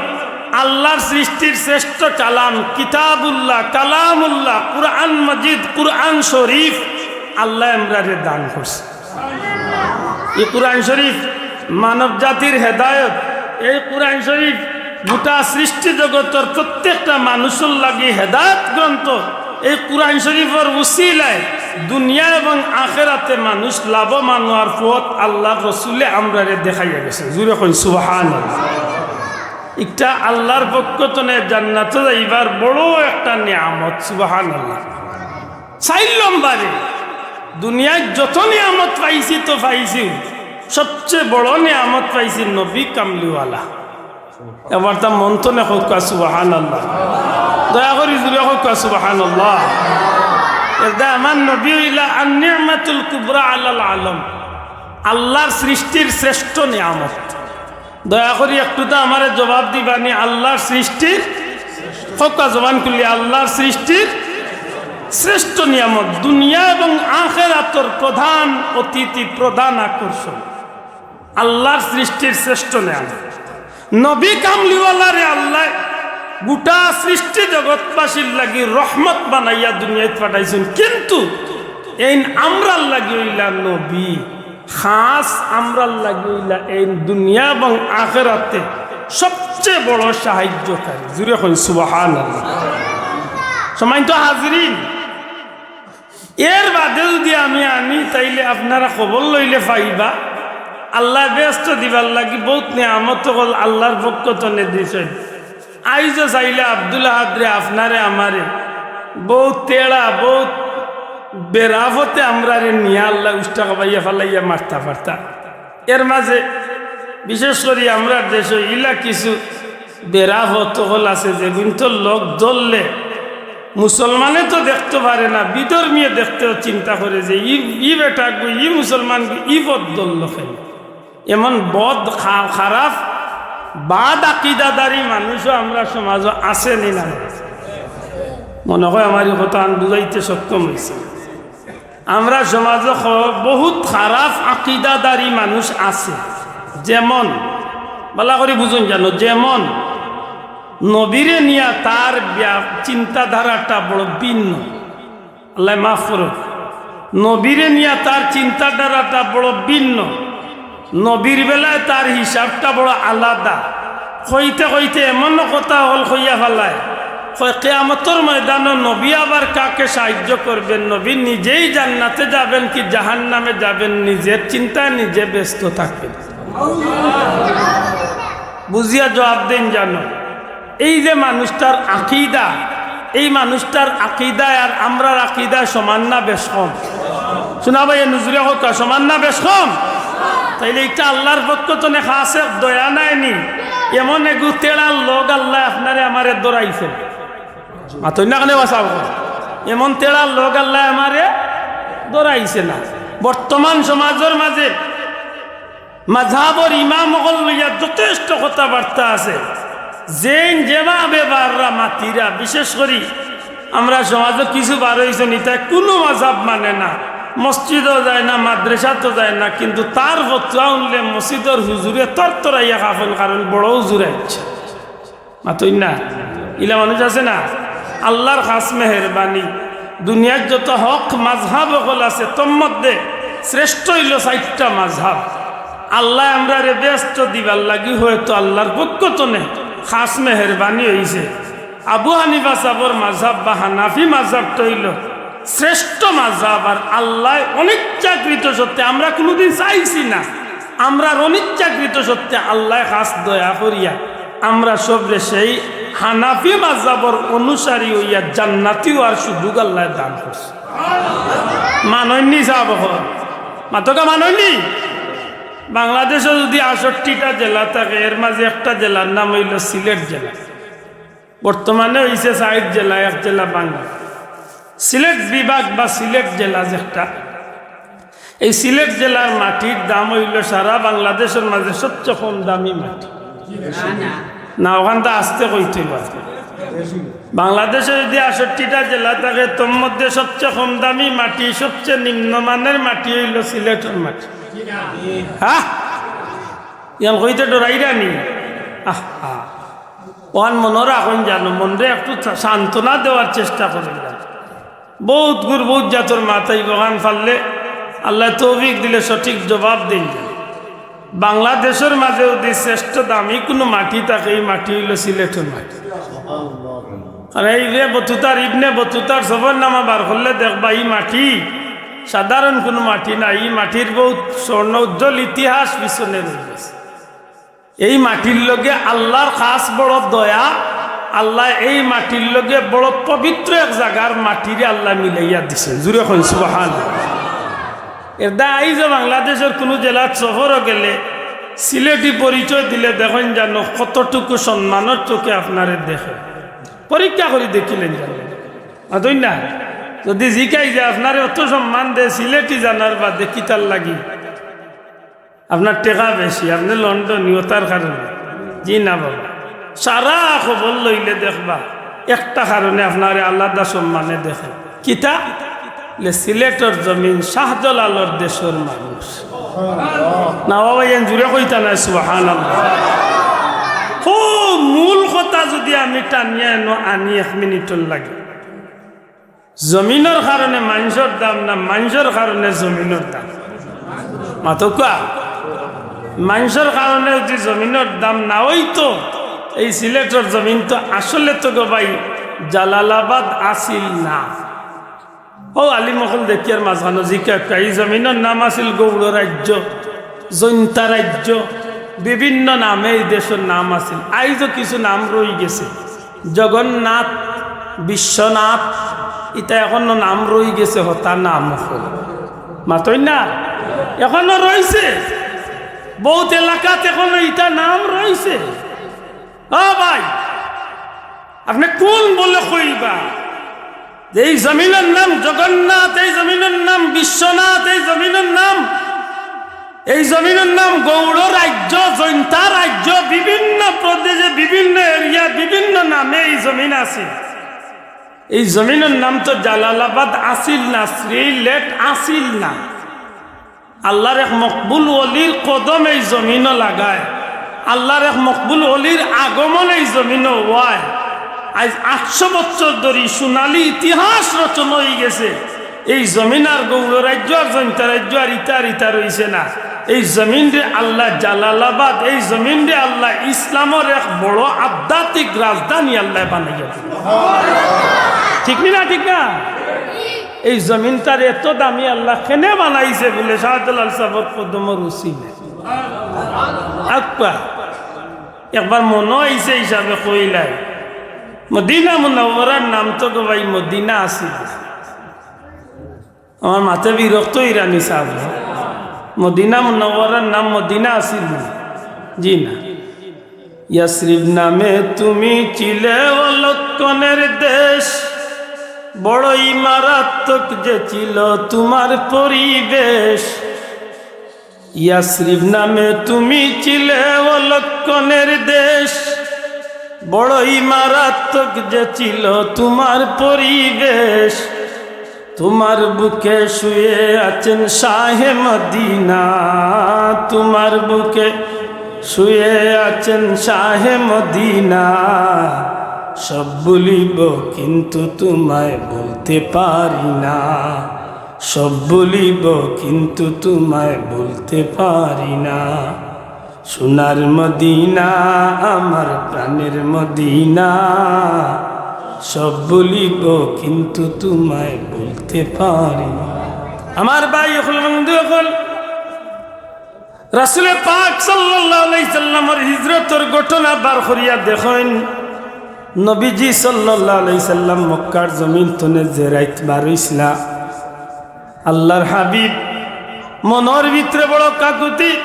আল্লাহর সৃষ্টির শ্রেষ্ঠ কালাম, কিতাবুল্লাহ, কালামুল্লাহ, কুরআন মজিদ, কুরআন শরীফ আল্লায় আমরারে দান করছে। এই কুরআন শরীফ মানব জাতির হেদায়ত। এই কুরআন শরীফ গোটা সৃষ্টি জগতর প্রত্যেকটা মানুষর লাগি হেদায়ত গ্রন্থ। এই কুরআন শরীফর উসিলায় দুনিয়া এবং আখেরাতে মানুষ লাভবান হওয়ার পথ আল্লাহর রসুলে আমরারে দেখাইয়া গেছে। জুরে কইন সুবহানাল্লাহ। একটা আল্লাহর পক্ষ তনে জান্নাতো যাইবার বড় একটা নিয়ামত। সুবহানাল্লাহ। চাইর নম্বরে দুনিয়ার যত নিয়ামত পাইছি তো পাইছি, সবচেয়ে বড় নিয়ামত পাইছি নবী কামলিওয়ালা। এবার তা মন তনে কউক্কা সুবহানাল্লাহ। দয়া করি জুরে কউক্কা সুবহানাল্লাহ। এরদায় আমার নবী অইলা আন নি'মাতুল কুবরা আলাল আলম, আল্লাহর সৃষ্টির শ্রেষ্ঠ নিয়ামত। দয়া করি একটু তো আমারে জবাব দিবানি, আল্লাহর সৃষ্টির, কউক্কা জবান খুলি, আল্লাহর সৃষ্টির শ্রেষ্ঠ নিয়ামত, দুনিয়া এবং আখেরাতর প্রধান অতিথি, প্রধান আকর্ষণ, আল্লাহর সৃষ্টির শ্রেষ্ঠ নিয়ামত। নবী কামলিওয়ালারে আল্লায় গোটা সৃষ্টি জগৎবাসীর লাগি রহমত বানাইয়া দুনিয়াত পাঠাইছইন, কিন্তু এইন আমরার লাগি অইলা নবী, খাস আমরার লাগি অইলা এইন দুনিয়া এবং আখেরাতে সবচেয়ে বড় সাহায্যকারী। জুরে কইন সুবহানাল্লাহ। সম্মানিত হাজিরিন, এর বাদে যদি আমি আনি, তাইলে আপনারা খবর লইলে পাইবা, আল্লায় বেহেস্ত দিবার লাগি বহুত নিয়ামত অকল আল্লাহর পক্ষ তনে দিছইন। আইজও চাইলে আব্দুল আহাদরে, আপনারে, আমারে, বহুত তেড়া, বহুত বেরাফতে আমরারে নিয়া আল্লায় উষ্টা খাবাইয়া ফালাইয়া মারতা পারতা। এর মাঝে বিশেষ করি আমরার দেশো ইলা কিছু বেরাফত অকল আছে, যেগুইন্তর লগ ধরলে মুসলমানে তো দেখতো পারে না, বিধর্মীয়ে দেখতেও চিন্তা করে যে ই, ই বেটাগু, ই মুসলমানগু, ই পথ ধরলো কেনে? এমন বদ খা-, খারাপ বাদ আকিদাদারি মানুষও আমরার সমাজো আছে নি না? মনে হয় আমার ই কথাখান বুঝাইতে সক্ষম অইছি। আমরার সমাজো খ-, বহুত খারাপ আকিদাদারি মানুষ আছে। যেমন, ভালা করি বুঝুন জানো, যেমন নবীরে নিয়া তার ব্য-, চিন্তাধারাটা বড় ভিন্ন। আল্লায় মাফ করুক। নবীরে নিয়া তার চিন্তাধারাটা বড় ভিন্ন। নবীর বেলায় তার হিসাবটা বড় আলাদা। কইতে কইতে এমন কথা অকল কইয়া ফালায়, কয়, "কিয়ামতর ময়দানো নবী আবার কাকে সাহায্য করবেন? নবী নিজেই জান্নাতে যাবেন কি জাহান্নামে যাবেন, নিজের চিন্তায় নিজে ব্যস্ত থাকবেন।" বুঝিয়া জবাব দেইন জানো। এই যে মানুষটার আকিদা, এই মানুষটার আকিদায় আর আমরার আকিদায় সমান না বেশ কম? শুনা ভাই, নজরে কউক্কা, সমান না বেশ কম? তাইলে ইটা আল্লাহর পক্ষ তনে খাস এক দয়া নায় নি? এমন এগু তেড়ার লগ আল্লায় আপনারে আমারে ধরাইছে। মাতইন না কেনে বা সাব? এমন তেড়ার লগ আল্লায় আমারে ধরাইছে না। বর্তমান সমাজর মাঝে মাযহাবর ইমাম অকল লইয়া যথেষ্ট কথাবার্তা আছে। যেইন যেভাবে পাররা মাতিরা, বিশেষ করি আমরার সমাজো কিছু বার অইছইন, ইতায় কুনু মাযহাব মানে না, মসজিদো যায় না, মাদ্রাসাতো যায় না, কিন্তু তার ফতোয়া হুনলে মসজিদর হুজুরে তরতরাইয়া কাঁপইন, কারণ বড় হুজুর আইছে। মাতইন না, ইলা মানুষ আছে না? আল্লাহর খাস মেহেরবানি, দুনিয়ার যত হক মাযহাব অকল আছে, তন্মধ্যে শ্রেষ্ঠ অইলো চাইরটা মাযহাব। আল্লায় আমরারে বেহেস্ত দিবার লাগি হয়তো আল্লাহর পক্ষ তনে খাস মেহেরবানি অইছে। আবু হানিফা সাবর মাযহাব বা হানাফি মাযহাবটা অইলো শ্রেষ্ঠ মাযহাব। আর আল্লায় অনিচ্ছাকৃত সত্ত্বে, আমরা কুনুদিন চাইছি না, আমরার অনিচ্ছাকৃত সত্ত্বে আল্লায় খাছ দয়া করিয়া আমরা সবরে সেই হানাফি মাযহাবর অনুসারী অইয়া জান্নাতি অওয়ার সুযোগ আল্লায় দান করছে। মানইননি সাব অকল? মাতকা মানইননি? বাংলাদেশো যুদি আটষট্টিটা জেলা থাকে, এর মাঝে একটা জেলার নাম অইলো সিলেট জেলা। বর্তমানে অইছে ষাইট জেলা, এক জেলা বাংলা। সিলেট বিভাগ বা সিলেট জেলা যেটা, এই সিলেট জেলার মাটির দাম অইলো সারা বাংলাদেশর মাঝে সবচেয়ে কম দামি মাটি। না, অখানতা আস্তে কইতে অইবো। বাংলাদেশো যুদি আটষট্টিটা জেলা থাকে, তার মধ্যে সবচেয়ে কম দামি মাটি, সবচেয়ে নিম্নমানের মাটি অইলো সিলেটর মাটি। হ্যাঁ, ইয়ান কইতে ডরাইরা নি? আহা, অখান মনো রাখইন জানো, মনরে একটু সা-, সান্ত্বনা দেওয়ার চেষ্টা করইন জানো। বউত গুর বউত জাতর মাত আইবো, অখান পারলে আল্লায় তৌফিক দিলে সঠিক জবাব দেইন জানো। বাংলাদেশর মাঝে যুদি শ্রেষ্ঠ দামি কুনু মাটি থাকে, ই মাটি অইলো সিলেটর মাটি। আর এই যে বতুতার, ইবনে বতুতার সফরনামা বার করলে দেখবা, ই মাটি সাধারণ কুনু মাটি না, ই মাটির বউত স্বর্ণ উজ্জ্বল ইতিহাস পিছনে রইগেছে। এই মাটির লগে আল্লার খাছ বড় দয়া, আল্লায় এই মাটির লগে বড় পবিত্র এক জাগার মাটিরে আল্লায় মিলাইয়া দিছে। জুরে কইন সুবহানাল্লাহ। এরদায় আইজও বাংলাদেশর কুনু জেলাত সফরো গেলে সিলেটি পরিচয় দিলে দেখইন জানো কতটুকু সম্মানর চোখে আপনারে দেখে। পরীক্ষা করি দেখিলেন জানো। মাতইন না? যুদি জিকাই যে আপনারে অত সম্মান দেয় সিলেটি জানার বাদে কিতার লাগি? আপনার টেকা বেশি, আপনে লন্ডনি, অতার কারণে? জি না বাবা, সারা খবর লইলে দেখবা একটা কারণে আপনারে আলাদা সম্মানে দেখে। কিতা? লে সিলেটর জমিন, শাহজালালর দেশর মানুষ। না বাবা, ইয়ান জুরে কইতা নায়, সুবহানাল্লাহ। হো, মূল কথা যুদি আমি টানিয়া এনো আনি এক মিনিটর লাগি, জমিনর কারণে মানষর দাম না, মানষর কারণে জমিনর দাম। মাতকা, মানষর কারণে যুদি জমিনর দাম না অইতো, এই সিলেটর জমিন তো আসলে তো গো ভাই জালালাবাদ আছিল না। ও আলিম অকল দেখিয়ার মাঝখানো জিকাইবা, এই জমিনর নাম আছিল গৌড় রাজ্য, জৈন্তা রাজ্য, বিভিন্ন নামে এই দেশর নাম আছিল। আইজও কিছু নাম রইগেছে। জগন্নাথ, বিশ্বনাথ, ইতা এখনো নাম রইগেছে, হতা নাম অকল। মাতইন না? এখনো রইছে, বউত এলাকাত এখনো ইতা নাম রইছে। ও ভাই, আপনে কুন বলে কইবা যে এই জমিনর নাম জগন্নাথ, এই জমিনর নাম বিশ্বনাথ, এই জমিনর নাম এই জমিনর নাম গৌড় রাজ্য, জৈন্তা রাজ্য, বিভিন্ন প্রদেশে, বিভিন্ন এরিয়া, বিভিন্ন নামে এই জমিন আছে। এই জমিনর নাম তো জালালাবাদ আছিল না, সিলেট আছিল না। আল্লার এক মকবুল ওলির কদম এই জমিনো লাগায়, আল্লার এক মকবুল ওলির আগমন এই জমিনো অয়। আইজ আটশো বছর ধরি সোনালী ইতিহাস রচনা অইগেছে। এই জমিন আর গৌড় রাজ্য আর জৈন্তা রাজ্য আর ইতা আর ইতা রইছে না। এই জমিনরে আল্লায় জালালাবাদ, এই জমিনরে আল্লায় ইসলামর এক বড় আধ্যাত্মিক রাজধানী আল্লায় বানাইয়া দিছে। ঠিক নি না? ঠিক না? এই জমিনটারে এত দামি আল্লায় কেনে বানাইছে বুলে শাহজালাল সাবর কদমর উসিলে। আকবার একবার মনো আইছে হিসাবে কইলাই, মদিনা মুনাওয়ারার নাম তো গো ভাই মদিনা আছিল। আমার মাতে বিরক্ত অইরা নি সাব। মদিনা মুনাওয়ারার নাম মদিনা আছিল? জি না। ইয়াসরিব নামে তুমি ছিলে অলক্ষণের দেশ, বড়ই মারাত্মক যে ছিল তোমার পরিবেশ। ইয়াসরিব নামে তুমি ছিলে অলক্ষণের দেশ, বড়ই মারাত্মক যে ছিল তোমার পরিবেশ। তোমার বুকে শুয়ে আছেন শাহে মদিনা, তোমার বুকে শুয়ে আছেন শাহে মদিনা। সব ভুলিব কিন্তু তোমায় ভুলতে পারি না, সব ভুলিব কিন্তু তোমায় ভুলতে পারি না। সোনার মদিনা, আমার প্রাণের মদিনা, সব ভুলিব কিন্তু তোমায় ভুলতে পারি না। আমার ভাই অকল, বন্ধু অকল, রাসূলে পাক সাল্লাল্লাহু আলাইহি সাল্লামর হিজরতর ঘটনা বার করিয়া দেখইন। নবীজি সাল্লাল্লাহু আলাইহি সাল্লাম মক্কার জমিন তনে যে রাইত বার অইছলা, আল্লাহর হাবিব মনর ভিতরে বড় কাকুতি,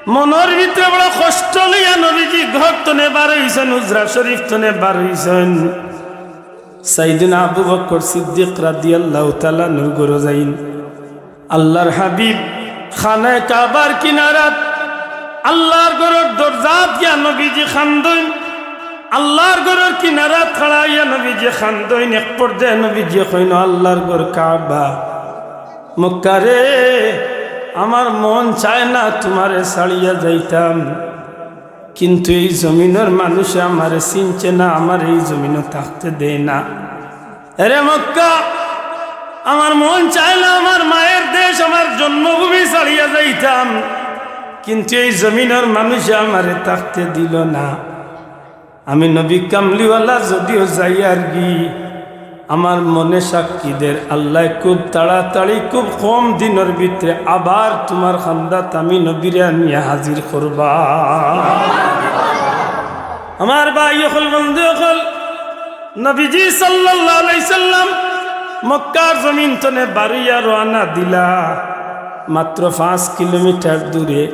মনর ভিতরে বড় কষ্ট লইয়া নবীজি ঘর তনে বার অইছইন, হুজরা শরীফ তনে বার অইছইন। সাইয়েদনা আবু বকর সিদ্দিক রাদিয়াল্লাহু তাআলা আনহুর ঘরো যাইন। আল্লাহর হাবিব খানায়ে কাবার কিনারাত আল্লাহর ঘরর দরজাত গিয়া নবীজি কান্দইন। আল্লাহর ঘরর কিনারাত খাড়া অইয়া নবীজি কান্দইন। এক পর্যায়ে নবীজি কইন, "আল্লাহর ঘর কাবা, মক্কা রে, আমার মন চায় না তোমারে ছাড়িয়া যাইতাম, কিন্তু এই জমিনর মানুষে আমারে চিনছে না, আমারে এই জমিনো থাকতে দেয় না। এরে মক্কা, আমার মন চায় না আমার মায়ের দেশ, আমার জন্মভূমি ছাড়িয়া যাইতাম, কিন্তু এই জমিনর মানুষে আমারে থাকতে দিল না। আমি নবী কামলিওয়ালা যদিও যাইয়ারগি, আমার মনে সাক্ষী দের আল্লায় খুব তাড়াতাড়ি, খুব কম দিনর ভিতরে আবার তোমার কান্দাত আমি নবীরে আনিয়া হাজির করবা।" আমার ভাই অকল, বন্ধু অকল, নবীজি সাল্লাল্লাহু আলাইহি সাল্লাম মক্কার জমিন তনে বারইয়া রওয়ানা দিলা। মাত্র পাঁচ কিলোমিটার দূরে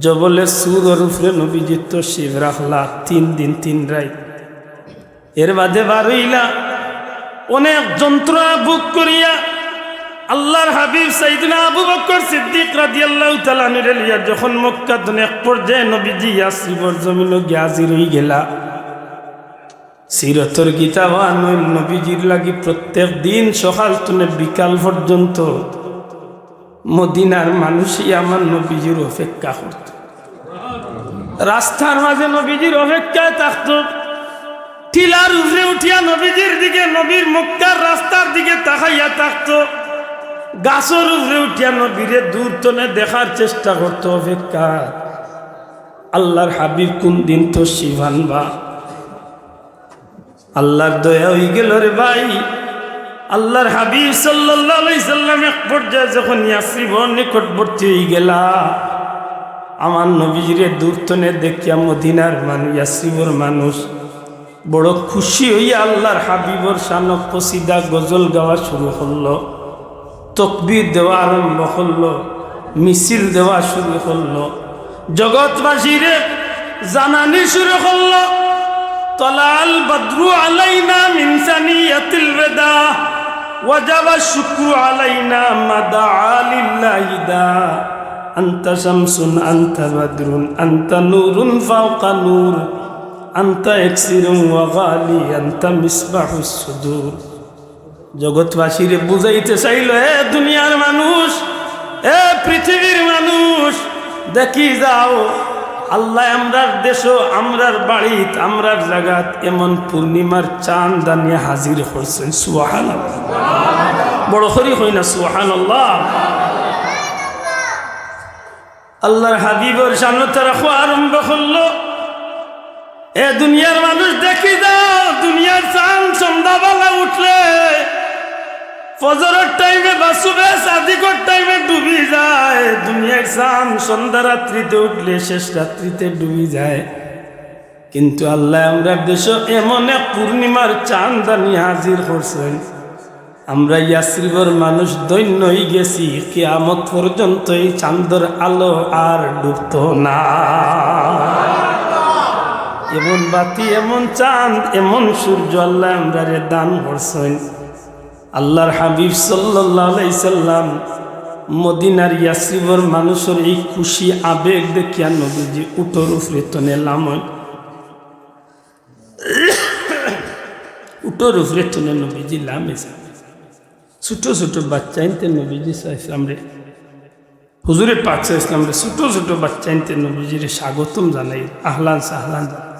জবলে সুরর উপরে নবীজি তশরিফ রাখলা তিন দিন তিন রাইত। এর বাদে বারইলা অনেক যন্ত্রণা ভোগ করিয়া। আল্লাহর হাবিব সাইয়েদনা আবু বকর সিদ্দিক রাদিয়াল্লাহু তাআলা আনহুরে লইয়া যখন মক্কা তনে এক পর্যায়ে নবীজি ইয়াসরিবর জমিনো গিয়া হাজির অইগেলা, সিরতর কিতাবো আনইন নবীজির লাগি প্রত্যেক দিন সকাল তনে বিকাল পর্যন্ত মদিনার মানুষে আমার নবীজির অপেক্ষা করত। রাস্তার মাঝে নবীজির অপেক্ষায় থাকত। টিলার উপরে উঠিয়া নবীজির দিকে, নবীর মক্কার রাস্তার দিকে তাকাইয়া থাকত। গাছর উপরে উঠিয়া নবীরে দূর তনে দেখার চেষ্টা করত, অপেক্ষা। আল্লাহর হাবিব কোন দিন তশরিফ আনবা? আল্লাহর দয়া অইগেল রে ভাই। আল্লাহর হাবিব সাল্লাল্লাহু আলাইহি সাল্লাম এক পর্যায়ে যখন ইয়াসরিবর নিকটবর্তী অইগেলা, আমার নবীজিরে দূর তনে দেখিয়া মদিনার মানুষ, ইয়াসরিবর মানুষ বড় খুশি অইয়া আল্লাহর হাবিবর শানো কসিদা গজল গাওয়া শুরু করলো। তকবীর দেওয়া আরম্ভ করলো, মিছিল দেওয়া শুরু করলো, জগৎবাসীরে জানানি শুরু করলো, "طلع البدر علينا من ثنيات الوداع، وجب الشكر علينا ما دعا لله داع، أنت شمس أنت بدر أنت نور فوق نور، أنت إكسير وغالي أنت مصباح الصدور।" জগৎবাসীরে বুঝাইতে চাইল, "এ দুনিয়ার মানুষ, এ পৃথিবীর মানুষ, দেখি যাও, আল্লায় আমরার দেশো, আমরার বাড়িত, আমরার জাগাত এমন পূর্ণিমার চান্দ আনিয়া হাজির করছইন।" সুবহানাল্লাহ। বড় করি কই না সুবহানাল্লাহ। আল্লাহর হাবিবর শানো তারা কওয়া আরম্ভ করলো, "এ দুনিয়ার মানুষ, দেখি যাও, দুনিয়ার চান্দ সন্ধ্যাবেলা উঠলে, ফজরর টাইমে বা সুবে সাদিকর টাইমে ডুবি যায়, দুনিয়ার চান্দ সন্ধ্যা রাত্রিতে উঠলে শেষ রাত্রিতে ডুবি যায়, কিন্তু আল্লায় আমরার দেশো এমন এক পূর্ণিমার চান্দ আনি হাজির করছইন, আমরা ইয়াসরিবর মানুষ ধন্য অইগেছি, কিয়ামত পর্যন্ত এই চান্দর আলো আর ডুবতো না।" এমন বাতি, এমন চান্দ, এমন সূর্য আল্লায় আমরারে দান করছইন। আল্লাহর হাবিব সাল্লাল্লাহু আলাইহি সাল্লাম মদিনার ইয়াসরিবর মানুষর এই খুশি আবেগ দেখিয়া নবীজি উটর উপরে তনে লামইন। উটর উপরে তনে নবীজি লামে যান। ছোট ছোট বাচ্চাইন্তে নবীজি সাল্লাল্লাহু আলাইহি সাল্লামরে, হুজুরে পাক সাল্লাল্লাহু আলাইহি সাল্লামরে, ছোট ছোট বাচ্চাইন্তে নবীজিরে স্বাগতম জানাইন, আহলান সাহলান জানাইন।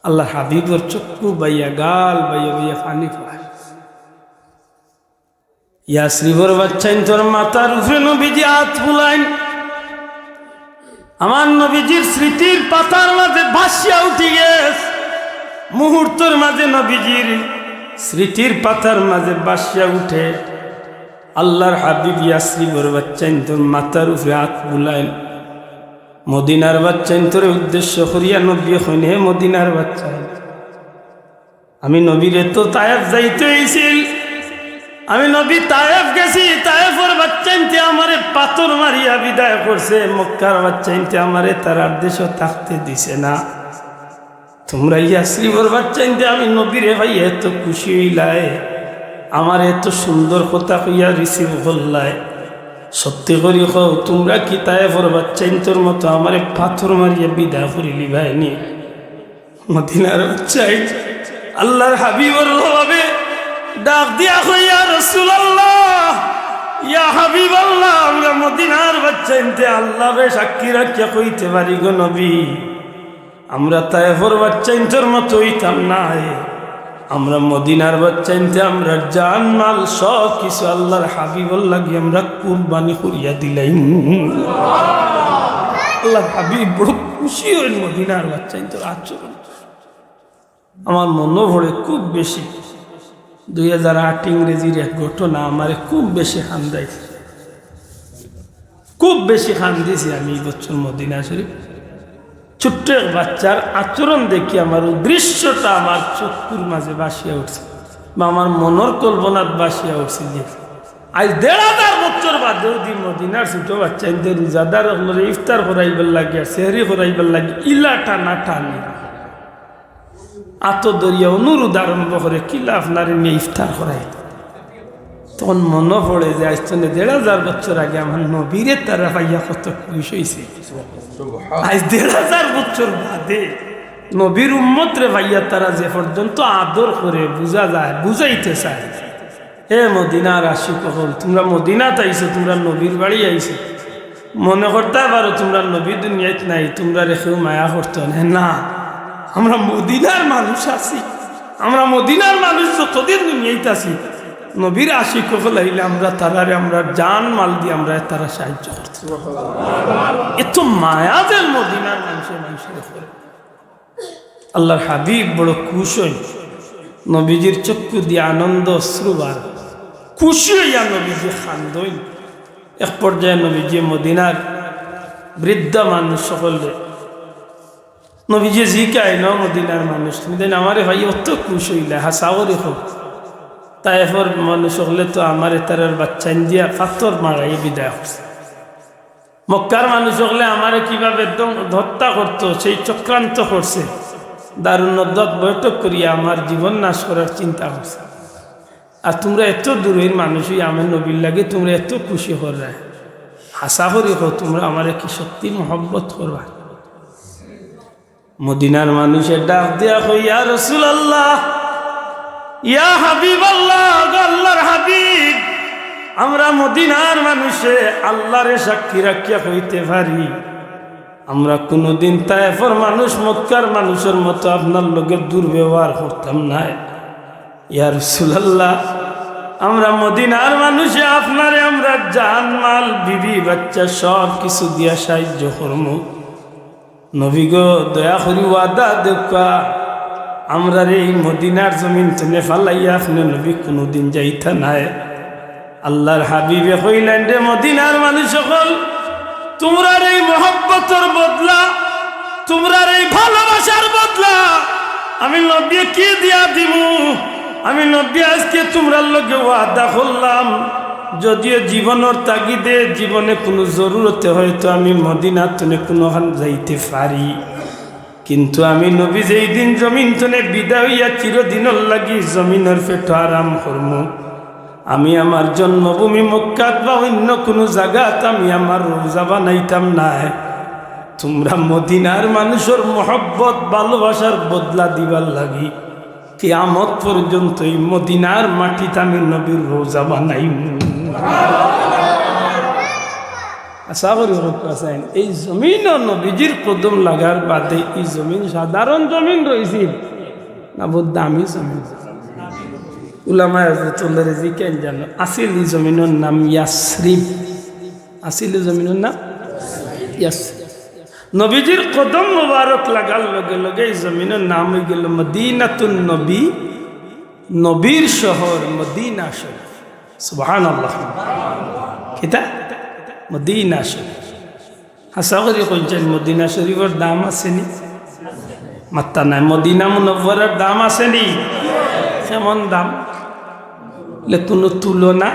আল্লাহর হাবিবর চক্ষু বাইয়া, গাল বাইয়া বাইয়া পানি পড়ে। ইয়াসরিবর বাচ্চাইন্তর মাথার উপরে নবীজি আত বুলাইন। আমার নবীজির স্মৃতির পাতার মাঝে ভাসিয়া উঠি গেছে। মুহূর্তর মাঝে নবীজির স্মৃতির পাতার মাঝে ভাসিয়া উঠে আল্লাহর হাবিব ইয়াসরিবর বাচ্চাইন্তর মাথার উপরে আত বুলাইন। মদিনার বাচ্চাইন্তরে উদ্দেশ্য করিয়া নবী কইন, "হে মদিনার বাচ্চাইন, আমি নবীরে তো তায়েফ যাইতে অইছিল, আমি নবী তায়েফ গেছি, তায়েফর বাচ্চাইন্তে আমারে পাথর মারিয়া বিদায় করছে, মক্কার বাচ্চাইন্তে আমারে তারার দেশো থাকতে দিছে না। তুমরা ইয়াসরিবর বাচ্চাইন্তে আমি নবীরে পাইয়া এত খুশি অইলায়, আমারে এত সুন্দর কথা কইয়া receive করলায়। সত্যি করি কও, তুমরা কি তায়েফর বাচ্চাইন্তর মতো আমারে পাথর মারিয়া বিদায় করিলিবায়নি?" মদিনার বাচ্চাইন আল্লাহর হাবিবর জবাবে ডাক দিয়া কয়, "ইয়া রাসূলুল্লাহ, ইয়া হাবিবাল্লাহ, আমরা মদিনার বাচ্চাইন্তে আল্লাহরে সাক্ষী রাখিয়া কইতে পারি গো নবী, আমরা তায়েফর বাচ্চাইন্তর মতো অইতাম নায়। আমরা মদিনার বাচ্চাইন্তে আমরার জান মাল সব কিছু আল্লাহর হাবিবর লাগি আমরা কুরবানি করিয়া দিলাইমু।" আল্লাহর হাবিব বড় খুশি অইন মদিনার বাচ্চাইন্তর আচরণ। আমার মনো পড়ে খুব বেশি, দুই হাজার আট ইংরেজির এক ঘটনা আমারে খুব বেশি কান্দাইছে, খুব বেশি কান্দিছি আমি এই বছর মদিনা শরীফ। ছোট্ট এক বাচ্চার আচরণ দেখি আমার অউ দৃশ্যটা আমার চক্ষুর মাঝে ভাসিয়া উঠছে বা আমার মনর কল্পনাত ভাসিয়া উঠছে যে আইজ দেড় হাজার বছর বাদে যদি মদিনার ছোট বাচ্চাইন্তে রোজাদার অকলরে ইফতার করাইবার লাগি আর সেহরি করাইবার লাগি ইলা টানা টানি আতো ধরিয়া অনুরোধ আরম্ভ করে, "কিলা আপনারে নিয়া ইফতার করাই?" তখন মনো পড়ে যে আইজ তনে দেড় হাজার বছর আগে আমার নবীরে তারা পাইয়া কত খুশ অইছে। আইজ দেড় হাজার বছর বাদে নবীর উম্মতরে পাইয়া তারা যে পর্যন্ত আদর করে, বুঝা যায়, বুঝাইতে চায়, "হে মদিনার আশিক অকল, তুমরা মদিনাত আইছো, তুমরা নবীর বাড়ি আইছো।" মনে করতায় পারো তুমরার নবী দুনিয়াত নাই, তুমরারে কেউ মায়া করতো নায়। না, আমরা মদিনার মানুষ আছি, আমরা মদিনার মানুষ যতদিন দুনিয়াত আছি, নবীর আশিক অকল আইলে আমরা তারারে আমরা জান মাল দিয়া আমরা তারা সাহায্য করতে। এত মায়া যে মদিনার মানুষে মানুষর উপরে। আল্লাহর হাবিব বড় খুশ অইন, নবীজির চক্ষু দিয়া আনন্দ অশ্রু বার, খুশি অইয়া নবীজি কান্দইন। এক পর্যায়ে নবীজি মদিনার বৃদ্ধা মানুষ অকলরে, নবীজি জিকাইন, "ও মদিনার মানুষ, তুমি দেন আমারে পাইয়া অত খুশ অইলায়, হাছা করি কও। তায়েফর মানুষ অকলে তো আমারে তারার বাচ্চাইন দিয়া পাথর মারাইয়া বিদায় করছে।" মক্কার মানুষ অকলে আমারে কিভাবে ধ্বং-, হত্যা করতো, সেই চক্রান্ত করছে। দারুন নদওয়াত বৈঠক করিয়া আমার জীবন নাশ করার চিন্তা করছে। আর তুমরা এত দূরইর মানুষ অইয়া আমার নবীর লাগি তুমরা এত খুশি কররায়। হাছা করি কও, তুমরা আমারে কি সত্যি মহব্বত কররায়? মদিনার মানুষে ডাক দিয়া কয়, "ইয়া রাসূলুল্লাহ, ইয়া হাবিবাল্লাহ, গো আল্লাহর হাবিব, আমরা মদিনার মানুষে আল্লাহরে সাক্ষী রাখিয়া কইতে পারি, আমরা কুনুদিন তায়েফর মানুষ, মক্কার মানুষর মতো আপনার লগে দুর্ব্যবহার করতাম নায়। ইয়া রাসূলুল্লাহ, আমরা মদিনার মানুষে আপনারে আমরা জান, মাল, বিবি, বাচ্চা সব কিছু দিয়া সাহায্য করমু।" নবী গো, দয়া করি ওয়াদা দেউক্কা, আমরারে এই মদিনার জমিন তনে ফালাইয়া আপনে নবী কুনুদিন যাইতা নায়। আল্লাহর হাবিবে কইলেন, "রে মদিনার মানুষ অকল, তুমরার এই মহব্বতর বদলা, তুমরার এই ভালোবাসার বদলা আমি নবী কি দিয়া দিমু?" আমি নবী আজকে তুমরার লগে ওয়াদা করলাম, যদিও জীবনর তাগিদে, জীবনে কুনু জরুরতে হয়তো আমি মদিনা তনে কুনুখান যাইতে পারি, কিন্তু আমি নবী যেই দিন জমিন তনে বিদায় অইয়া চিরদিনর লাগি জমিনর পেটো আরাম করমু, আমি আমার জন্মভূমি মক্কাত বা অইন্য কুনু জাগাত আমি আমার রওজা বানাইতাম নায়। তুমরা মদিনার মানুষর মহব্বত, ভালোবাসার বদলা দিবার লাগি কিয়ামত পর্যন্ত এই মদিনার মাটিত আমি নবীর রওজা বানাইমু। আশা করি হক আছেন, এই জমিনও নবীজির কদম লাগার বাদে এই জমিন সাধারণ জমিন রইছিল না, বহুত দামি জমিন। উলামায়ে হযরতুল্লাহ রেজি কেন জানো, আসিল এই জমিনর নাম ইয়াসরিব। আসিল এই জমিনর নাম ইয়াসরিব। নবীজির কদম মোবারক লাগার লগে লগে এই জমিনর নাম অইগেলো মদিনাতুন নবী, নবীর শহর মদিনা শরীফ। সুবহানাল্লাহ। কিতা? মদিনা শরীফ। হাছা করি কইন চাইন, মদিনা শরীফর দাম আছে নি? মাত্তা নাই। মদিনা মুনাওয়ারার দাম আছে নি? কেমন দাম? লে কুনু তুলনা?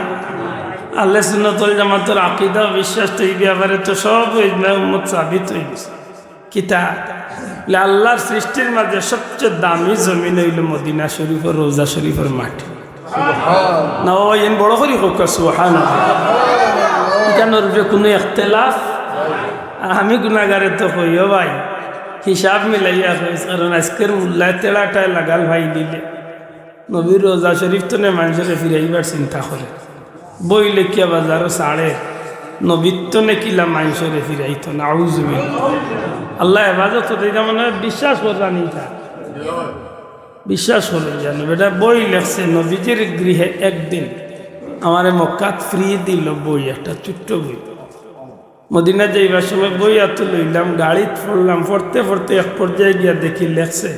আহলে সুন্নাত ওয়াল জামাতর আকিদা ও বিশ্বাস তো ই ব্যাপারে তো সব ইজমা উম্মত সাবিত অইগেছে। কিতা? লে আল্লার সৃষ্টির মাঝে সবচে দামি জমিন অইলো মদিনা শরীফর রওজা শরীফর মাটি। না, ও এন বড় করি কউক্কা, সুবহানাল্লাহ। ইখানর উপরে কুনু ইখতিলাফ? আর আমি গুনাগারে তো কই, ও ভাই, হিসাব মিলাইয়া কইস, কারণ আইজকের মুল্লায় তেড়াটায় লাগাল ভাই দিলে। নবীর রওজা শরীফ তনে মানষরে ফিরাইবার চিন্তা করে। বই লেখিয়া বাজারো ছাড়ে, নবীর তনে কিলা মানষরে ফিরাইতো, নাউজুবিল্লাহ। আল্লায় হেফাজত করতে, ইটা মনে হয় বিশ্বাস কররা নি তা। বিশ্বাস করইন জানো, বেটা বই লেখছে, নবীজির গৃহে একদিন আমারে মক্কাত free দিলো বই, একটা ছোট্ট বই। মদিনাত যাইবার সময় বই আতো লইলাম, গাড়িত পড়লাম, পড়তে পড়তে এক পর্যায়ে গিয়া দেখি লেখছে,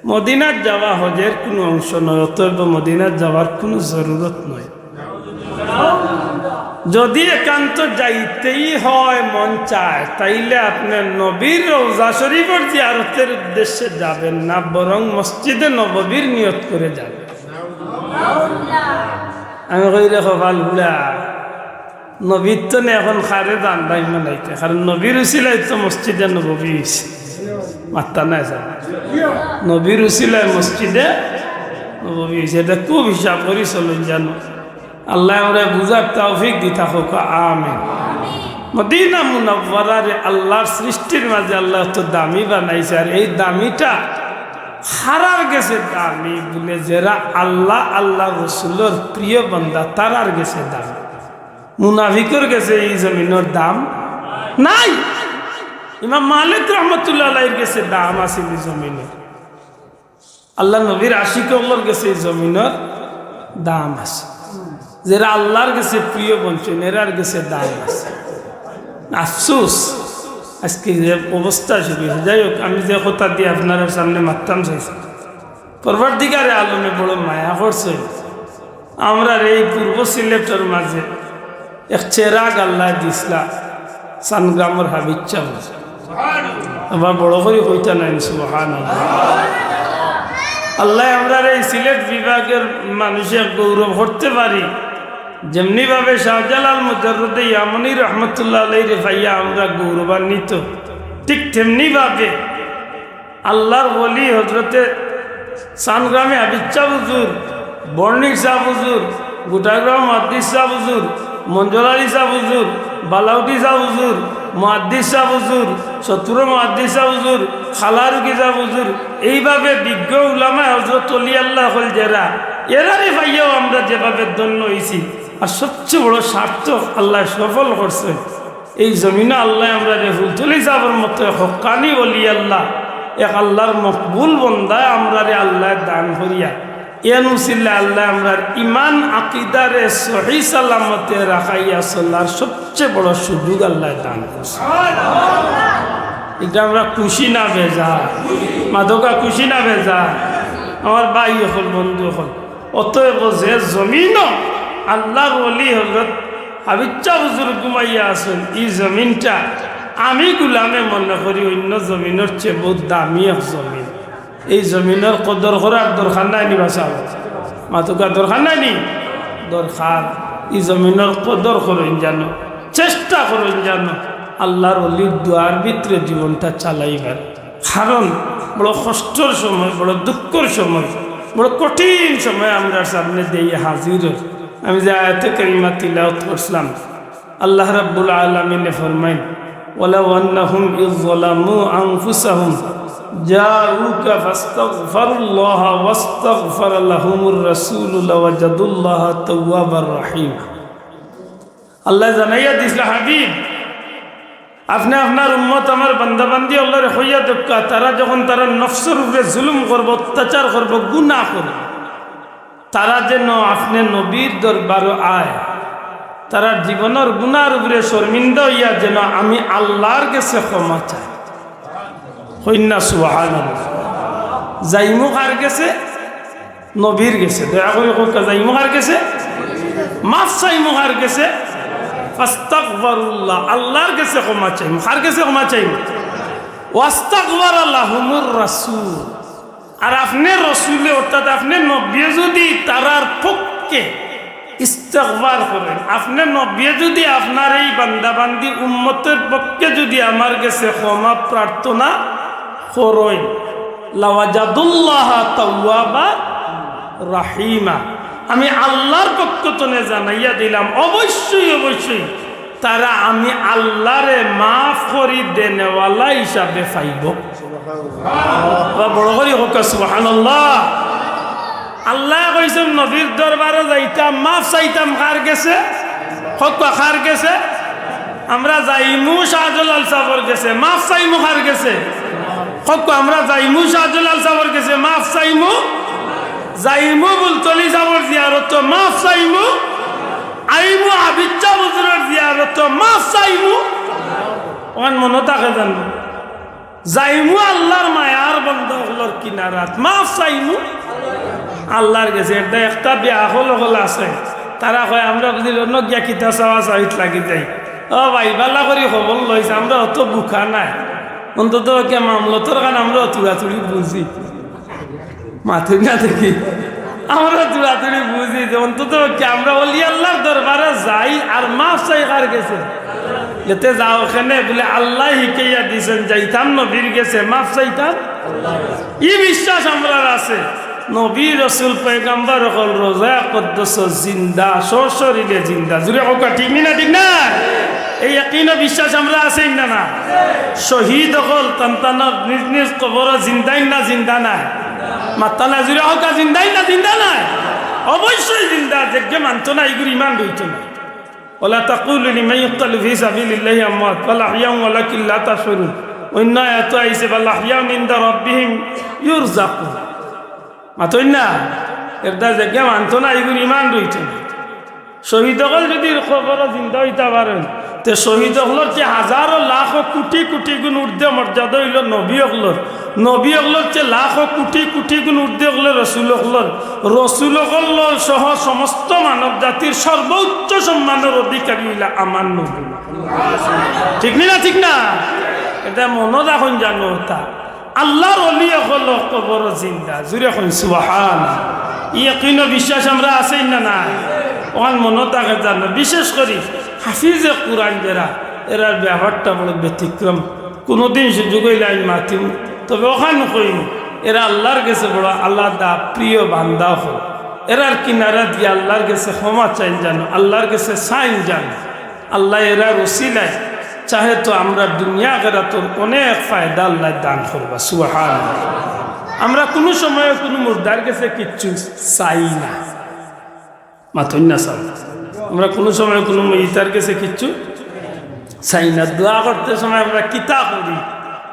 মদিনাত যাওয়া হজের কুনু অংশ নয়, অতএব মদিনাত যাওয়ার কুনু জরুরত নয়। যদি একান্ত যাইতেই হয়, মন চায়, তাইলে আপনে নবীর রওজা শরীফর জিয়ারতের উদ্দেশ্যে যাবেন না, বরং মসজিদে নববীর নিয়ত করে যাবেন। আমি কই রে কপাল পুড়া, নবীর তনে এখন কারে দান দাইন মানাইতে, কারণ নবীর উসিলায় তো মসজিদে নববী অইছে। মাত্তা নাই স্যার, নবীর উসিলায় মসজিদে নববী অইছে। ইটা খুব হিসাব করি চলইন জানো। আল্লায় আমরারে বুঝার তৌফিক দিতা কউক্কা, আমিন। মদিনা মুনাওয়ারারে আল্লার সৃষ্টির মাঝে আল্লায় তো দামি বানাইছে, আর এই দামিটা কারার গেছে দামি বুলে, যেরা আল্লা, আল্লার রসুলর প্রিয় বান্দা, তারার গেছে দামি। মুনাফিকর গেছে ই জমিনর দাম নাই। ইমাম মালিক রহমতুল্লাহ আলাইহির গেছে দাম আছিল ই জমিনর। আল্লার নবীর আশিক অকলর গেছে ই জমিনর দাম আছে। যেরা আল্লার গেছে প্রিয় বনছইন, এরার গেছে দাম আছে। আফসোস, আইজকে যে অবস্থা শুরু অইছে। যাই হোক, আমি যে কথা দিয়া আপনারার সামনে মাততাম চাইছি, পরওয়ারদিগারে আলমে বড় মায়া করছইন। আমরার এই পূর্ব সিলেটর মাঝে এক চেরাগ আল্লায় দিছলা, সানগ্রামর হাবিজ ছাব। আবার বড় করি কইতা নাইন, সুবহানাল্লাহ। আল্লায় আমরার এই সিলেট বিভাগর মানুষে গৌরব করতে পারি। যেমনি ভাবে শাহজালাল মুজাররদে ইয়ামনি রহমতুল্লাহ আলাইহিরে পাইয়া আমরা গৌরবান্বিত, ঠিক তেমনি ভাবে আল্লার ওলি হজরতে সানগ্রামে হাবিজ ছাব হুজুর, বর্ণিক ছাব হুজুর, গুটাগ্রাম মুহাদ্দিস ছাব হুজুর, মঞ্জুর আলী ছাব হুজুর, বালাউটি ছাব হুজুর, মুহাদ্দিস ছাব হুজুর, সত্তর মুহাদ্দিস ছাব হুজুর, খালারুকি ছাব হুজুর, এইভাবে বিজ্ঞ উলামায়ে হজরত ওলি আল্লাহ অকল যেরা, এরারে পাইয়াও আমরা যেভাবে ধন্য অইছি, আর সবচে বড় সার্থক আল্লায় সফল করছে। এই জমিনো আল্লায় আমরারে ফুলতলি ছাবর মতো এক হক্কানি ওলি আল্লাহ, এক আল্লার মকবুল বন্দায় আমরারে আল্লায় দান করিয়া, এন উসিলায় আল্লায় আমরার ইমান আকিদারে সহি সালামতে রাখাইয়া চলার সবচে বড় সুযোগ আল্লায় দান করছে। ইটা আমরা খুশি না বেজার? মাতউক্কা, খুশি না বেজার? আমার ভাই অকল, বন্ধু অকল, অতএব যে জমিনো আল্লার ওলি হজরত হাবিজ ছাব হুজুর ঘুমাইয়া আছইন, ই জমিনটা আমি গুলামে মনে করি অইন্য জমিনর চেয়ে বউত দামি এক জমিন। এই জমিনর কদর করার দরকার নাই নি বা ছাব? মাতউক্কা, দরকার নাই নি? দরকার। ই জমিনর কদর করইন জানো, চেষ্টা করইন জানো আল্লার ওলির দোয়ার ভিতরে জীবনটা চালাইবার। কারণ বড় কষ্টর সময়, বড় দুঃখর সময়, বড় কঠিন সময় আমরার সামনে দিয়া হাজির অয়। আমি যে আয়াতে কারিমা তিলাওয়াত করছিলাম, আল্লাহ রাব্বুল আলামিনে ফরমাইন, "ওয়ালাউ আন্নাহুম ইয যালামু আনফুসাহুম জাউকা ফাস্তাগফারুল্লাহা ওয়াস্তাগফারা লাহুমুর রাসূলু লাওয়াজাদুল্লাহা তাওয়াবার রাহিমা।" আল্লায় জানাইয়া দিছলা, হাবিব, আপনে আপনার উম্মত, আমার বান্দা-বান্দি অকলরে কইয়া দেউক্কা, তারা যখন তারার নফসর উপরে জুলুম করবো, অত্যাচার করবো, গুনা করবো, তারা যেন আপনে নবীর দরবারো আয়, তারার জীবনর গুনার উপরে শর্মিন্দা অইয়া যেন আমি আল্লার গেছে ক্ষমা চায়। কইন না সুবহানাল্লাহ। যাইমু কার গেছে? নবীর গেছে। দয়া করি কউক্কা, যাইমু কার গেছে? মাফ চাইমু কার গেছে? ফাস্তাগফারুল্লাহ, আল্লার গেছে ক্ষমা চাইমু। কার গেছে ক্ষমা চাইমু? ওয়াস্তাগফারা লাহুমুর রাসূল। আর আপনে রসুলে, অর্থাৎ আপনে নবিয়ে যুদি তারার পক্ষে ইস্তেগফার করইন, আপনে নবিয়ে যুদি আপনার এই বান্দা বান্দি উম্মতর পক্ষে যুদি আমার গেছে ক্ষমা প্রার্থনা করইন, লাওয়াজাদুল্লাহা তাওয়াবা রাহিমা, আমি আল্লার পক্ষ তনে জানাইয়া দিলাম, অবশ্যই, অবশ্যই তারা আমি আল্লারে মাফ করি দেনেওয়ালা হিসাবে পাইবো। বা বড় করি কউক্কা সুবহানাল্লাহ। আল্লায় কইছইন নবীর দরবারো যাইতাম, মাফ চাইতাম কার গেছে? কউক্কা কার গেছে? আমরা যাইমু শাহজালাল সাবর গেছে, মাফ চাইমু কার গেছে? কউক্কা আমরা যাইমু শাহজালাল সাবর গেছে, মাফ চাইমু। যাইমু ফুলতলি সাবর জিয়ারতো, মাফ চাইমু। আইমু আবিদ সাব হুজুরর জিয়ারতো, মাফ চাইমু। অখান মনো থাকে জানো? যাইমু আল্লার মায়ার বন্দা অকলর কিনারাত, মাফ চাইমু আল্লার গেছে। এরদায় একটা বেআক্কল অকল আছে, তারা কয়, আমরা বুঝি অনো গিয়া কিতা চাওয়া চাওয়িত লাগি যাই। ও ভাই, ভালা করি খবর লইছ, আমরা অত বুকা নায়, অন্তত কিয়া মামলতর খান আমরা তুড়াতুড়ি বুঝি। মাতইন না দেখি। আমরা তুড়াতুড়ি বুঝি যে অন্তত পক্ষে আমরা অলি আল্লার দরবারো যাই আর মাফ চাই কার গেছে? এতে যাও কেনে বুলে আল্লায় হিকাইয়া দিছইন, যাইতাম নবীর গেছে, মাফ চাইতাম। ই বিশ্বাস আমরার আছে। নবী, রসুল, পয়গাম্বর অকল রওজা আকদসো জিন্দা, সশরীরে জিন্দা। জুরে কউক্কা, ঠিক নি না, ঠিক না? এই ইয়াকিন ও বিশ্বাস আমরার আছে নি না? শহীদ অকল তান তান নিজ নিজ কবরো জিন্দা নি না, জিন্দা নায়? মাতইন না, জুরে কউক্কা, জিন্দা নি না, জিন্দা নায়? অবশ্যই জিন্দা। যেগিয়ে মানতো না, ইগুর ইমান রইতো না। ওয়ালা তাকুলু লিমান ইউকতালু ফি সাবিলিল্লাহি আমওয়াত, বাল আহইয়াউন ওয়ালাকিন লা তাশউরুন। অইন্য আয়াতো আইছে, বাল আহইয়াউন ইনদা রাব্বিহিম ইউরযাকুন। মাতইন না, এরদায় যেগিয়ে মানতো না, ইগুর ইমান রইতো না। শহীদ অকল যুদি কবরো জিন্দা অইতা পারইন, তে শহীদ অকলর চেয়ে হাজারো লাখো কুটি কুটি গুণ ঊর্ধ্বে মর্যাদা অইলো নবী অকলর। নবী অকলর চেয়ে লাখো কুটি কুটি গুণ ঊর্ধ্বে অইলো রসুল অকলর। রসুল অকল সহ সমস্ত মানব জাতির সর্বোচ্চ সম্মানর অধিকারী অইলা আমার নবী। ঠিক নি না? ঠিক না? এরদায় মনো রাখইন জানো অতা। আল্লার অলি অকল কবরো জিন্দা। জুরে কইন সুবহান। ই ইয়াকিন ও বিশ্বাস আমরার আছে নি না? অখান মনো থাকে জানো। বিশেষ করি হাফিজে কুরআন যেরা, এরার ব্যাপারটা বড় ব্যতিক্রম। কুনুদিন সুযোগ অইলে আমি মাতিমু, তবে অখান কইমু, এরা আল্লার গেছে বড় আলাদা প্রিয় বান্দা অকল। এরার কিনারাত গিয়া আল্লার গেছে ক্ষমা চাইন জানো, আল্লার গেছে চাইন জানো। আল্লায় এরার উসিলায় চাহে তো আমরার দুনিয়া আখেরাতর অনেক ফায়দা আল্লায় দান করবা। সুবহান। আমরা কুনু সময় কুনু মুর্দার গেছে কিচ্ছু চাই না। মাতইন না সাব। আমরা কুনু সময় কুনু মইতার গেছে কিচ্ছু চাই না। দোয়া করতে সময় আমরা কিতা করি?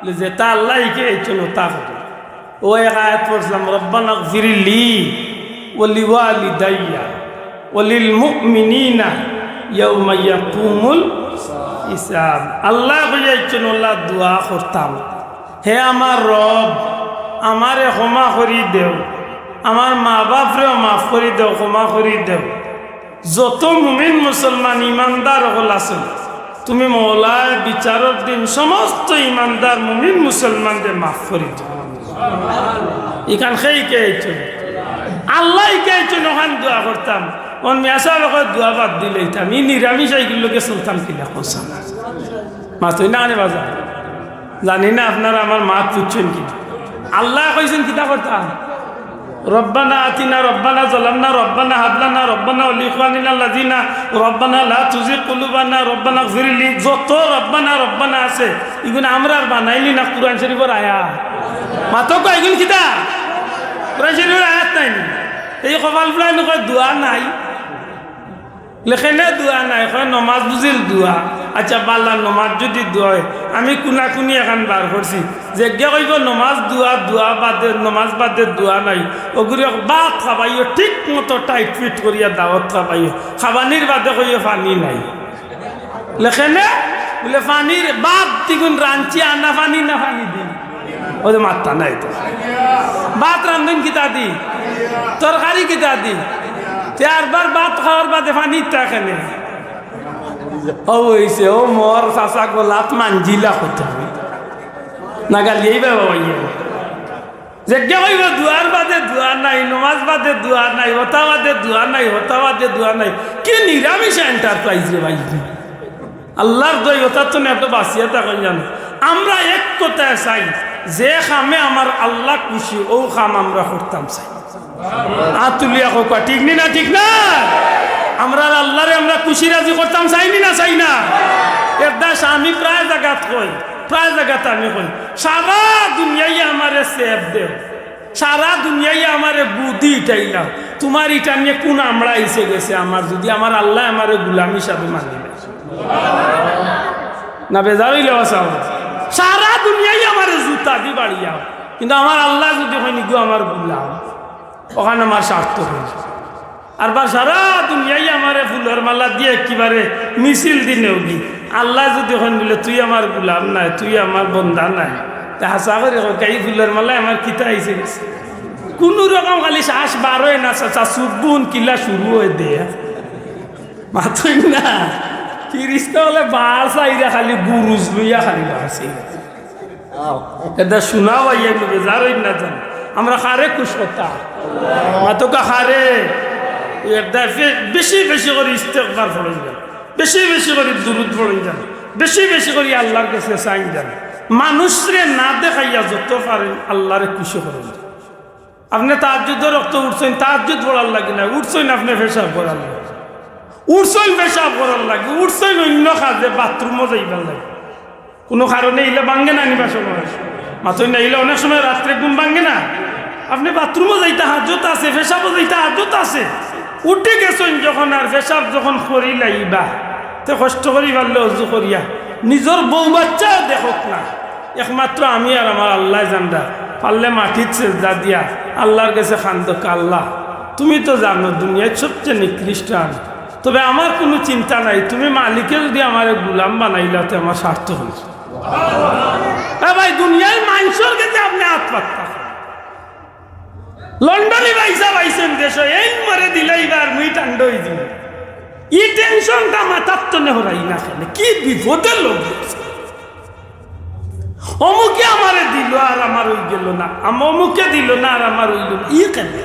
বলে, যেতা আল্লায় হিকাইছইন অতা করি। অউ এক আয়াত পড়ছিলাম, "রব্বানা গফিরলি ওয়া লিওয়ালিদাইয়া ওয়া লিল মুমিনিনা ইয়াউমা ইয়াকুমুল হিসাব।" আল্লায় কইয়াইছইন, আল্লায় দোয়া করতাম, "হে আমার রব, আমারে ক্ষমা করি দেও, আমার মা বাপরেও মাফ করি দেও, ক্ষমা করি দেও।" যত মুমিন মুসলমান ইমানদার অকল আছইন, তুমি মওলায় বিচারর দিন সমস্ত ইমানদার মুমিন মুসলমানরে মাফ করি দিও। ইখান কে হিকাইছইন? আল্লায় হিকাইছইন, অখান দোয়া করতাম। অখন মিয়া সাবে কয় দোয়া বাদ দিলাইতাম, ই নিরামিষ ইগুর লগে চলতাম কিলা কওছাইন? মাতইন না কেনে বাজান? জানি না আপনারা আমার মাত বুঝছইন কি। আল্লায় কইছইন কিতা করতাম? রব্বানা আতিনা, রব্বানা যালামনা, রব্বানা হাব লানা, রব্বানা ওয়া লিইখওয়ানিনাল্লাযিনা, রব্বানা লা তুযিগ কুলুবানা, রব্বানা গফিরলি, যত রব্বানা, রব্বানা আছে, ইগুন আমরার বানাইনি না কুরআন শরীফর আয়াত? মাতো কয়, ইগুন কিতা? কুরআন শরীফর আয়াত নায়নি? এই কপাল ফুলাইন কয় দোয়া নাই। লেখে নে দোয়া নাই, কয় নমাজ বুঝিল দোয়া। আচ্ছা, বালা, নমাজ যুদি দোয়া অয়, আমি কুনাকুনি এখান বার করছি, যেগিয়ে কইবো নমাজ দোয়া, দোয়া বাদে, নমাজ বাদে দোয়া নাই, অগুরে ভাত খাবাইও, ঠিক মতো টাইট ফিট করিয়া দাওয়াত খাবাইও, খাবানির বাদে কইও পানি নাই। লেখে নে? বুলে পানির ভাত দিগুন রানছি, আনা পানি না পানি দিন? ওই যে মাত্তা নাই তো। ভাত রান্ধইন কিতা দি? তরকারি কিতা দি? চারবার ভাত খাওয়ার বাদে পানি থাকে না। ও অইছে, ও মোর চাচা গোলাপ মাঞ্জিলা কইতে। না গালি এই বাবা ভাই। যেগিয়ে কইব দুয়ার বাদে দুয়ার নাই, নমাজ বাদে দুয়ার নাই, হতা বাদে দুয়ার নাই, হতা বাদে দুয়ার নাই। কি নিরামিষ এন্টারপ্রাইজ রে ভাই। আল্লাহর দোয়াই, ওটার জন্য একটু বাঁচিয়া থাকেন জানো। আমরা এক কথায় চাই, যে কামে আমার আল্লাহ খুশি, ও কাম আমরা করতাম চাই। আত তুলিয়া কউক্কা, ঠিক নি না, ঠিক না? আমরা আল্লাহরে আমরা খুশি রাজি করতাম চাই নি না, চাই না? এর দাস আমি প্রায় জাগাত কই, প্রায় জাগাত আমি কই, সারা দুনিয়ায় আমারে সেফ দেও, সারা দুনিয়ায় আমারে বুদ্ধি ইটাইলাও, তোমার ইটা নিয়ে কোন আমরা আইসে গেছে আমার, যদি আমার আল্লাহ আমারে গুলাম হিসাবে মানি না? না বেজার হইলে বাঁচাও। সারা দুনিয়ায় আমারে জুতা দি বাড়িয়াও, কিন্তু আমার আল্লাহ যদি হয়নি গো আমার গুলাম, ওখানে আমার স্বার্থ হইল। আর বা সারা দুনিয়ায় আমারে ফুলর মালা দিয়ে একেবারে মিছিল দিনে উঠি, আল্লাহ যদি হন বলে তুই আমার গুলাম নাই, তুই আমার বন্দা নাই, তা হাসা করে কই, এই ফুলর মালায় আমার কিতা আইসে গেছে? কোনো রকম খালি শ্বাস বারোয় না, চাচা সুবুন কিলা শুরু হয়ে দেয়া। মাতইন না। ফিরিস্তা হলে বার চাইরা খালি বুরুজ লইয়া খালি বার চাইরা। এটা শোনা ভাই, একটু বেজার হইন না জান। আমরা কারে খুশ করতাম? মাতকা কারে? এটা ফে-, বেশি বেশি করে ইস্তেগফার পড়ইন জান, বেশি বেশি করে দুরুদ পড়ইন জান, বেশি বেশি করে আল্লাহর কাছে চাইন জান। মানুষরে না দেখাইয়া যত পারেন আল্লাহরে খুশি করইন জান। আপনে তাহাজ্জুদর অক্ত উঠছইন, তাহাজ্জুদ পড়ার লাগি না, উঠছইন আপনে পেশাব করার লাগি, উঠছইন পেশাব করার লাগি, উঠছইন অন্য কাজে, বাথরুমও যাইবার লাগি। কোনো কারণে ইলা ভাঙ্গে না নিবা সময়? মাতইন না, ইলা অনেক সময় রাত্রে ঘুম ভাঙ্গে না। আপনে বাথরুমও যাইতা হাজত আছে, পেশাবও যাইতা হাজত আছে। উঠি গেছইন যখন আর পেশাব যখন করি লাইবা, তে কষ্ট করি পারলে অজু করিয়া নিজর বউ বাচ্চাও দেখউক না। একমাত্র আমি আর আমার আল্লাহ জানরা। পারলে মাটিত সেজদা দিয়া আল্লাহর কাছে কান্দউক, "আল্লাহ, তুমি তো জানো দুনিয়ার সবচেয়ে নিকৃষ্ট আমি, তবে আমার কোনো চিন্তা নাই, তুমি মালিকে যদি আমারে গুলাম বানাইলা তে আমার স্বার্থ হইল।" এ ভাই, দুনিয়ার মানুষর কাছে আপনে আত পাততা। লন্ডনি ভাইসাব আইছইন দেশো, এই মরে দিলে এবার মুই ঠান্ডা হয়ে যাবে। ই টেনশনটা মাথার তনে হরাই না কেনে? কি বিপদে লোক গেছে। অমুকে আমারে দিল আর আমার ওই গেল না, আম-, অমুকে দিল না আর আমার ওই গেল, ই কেনে?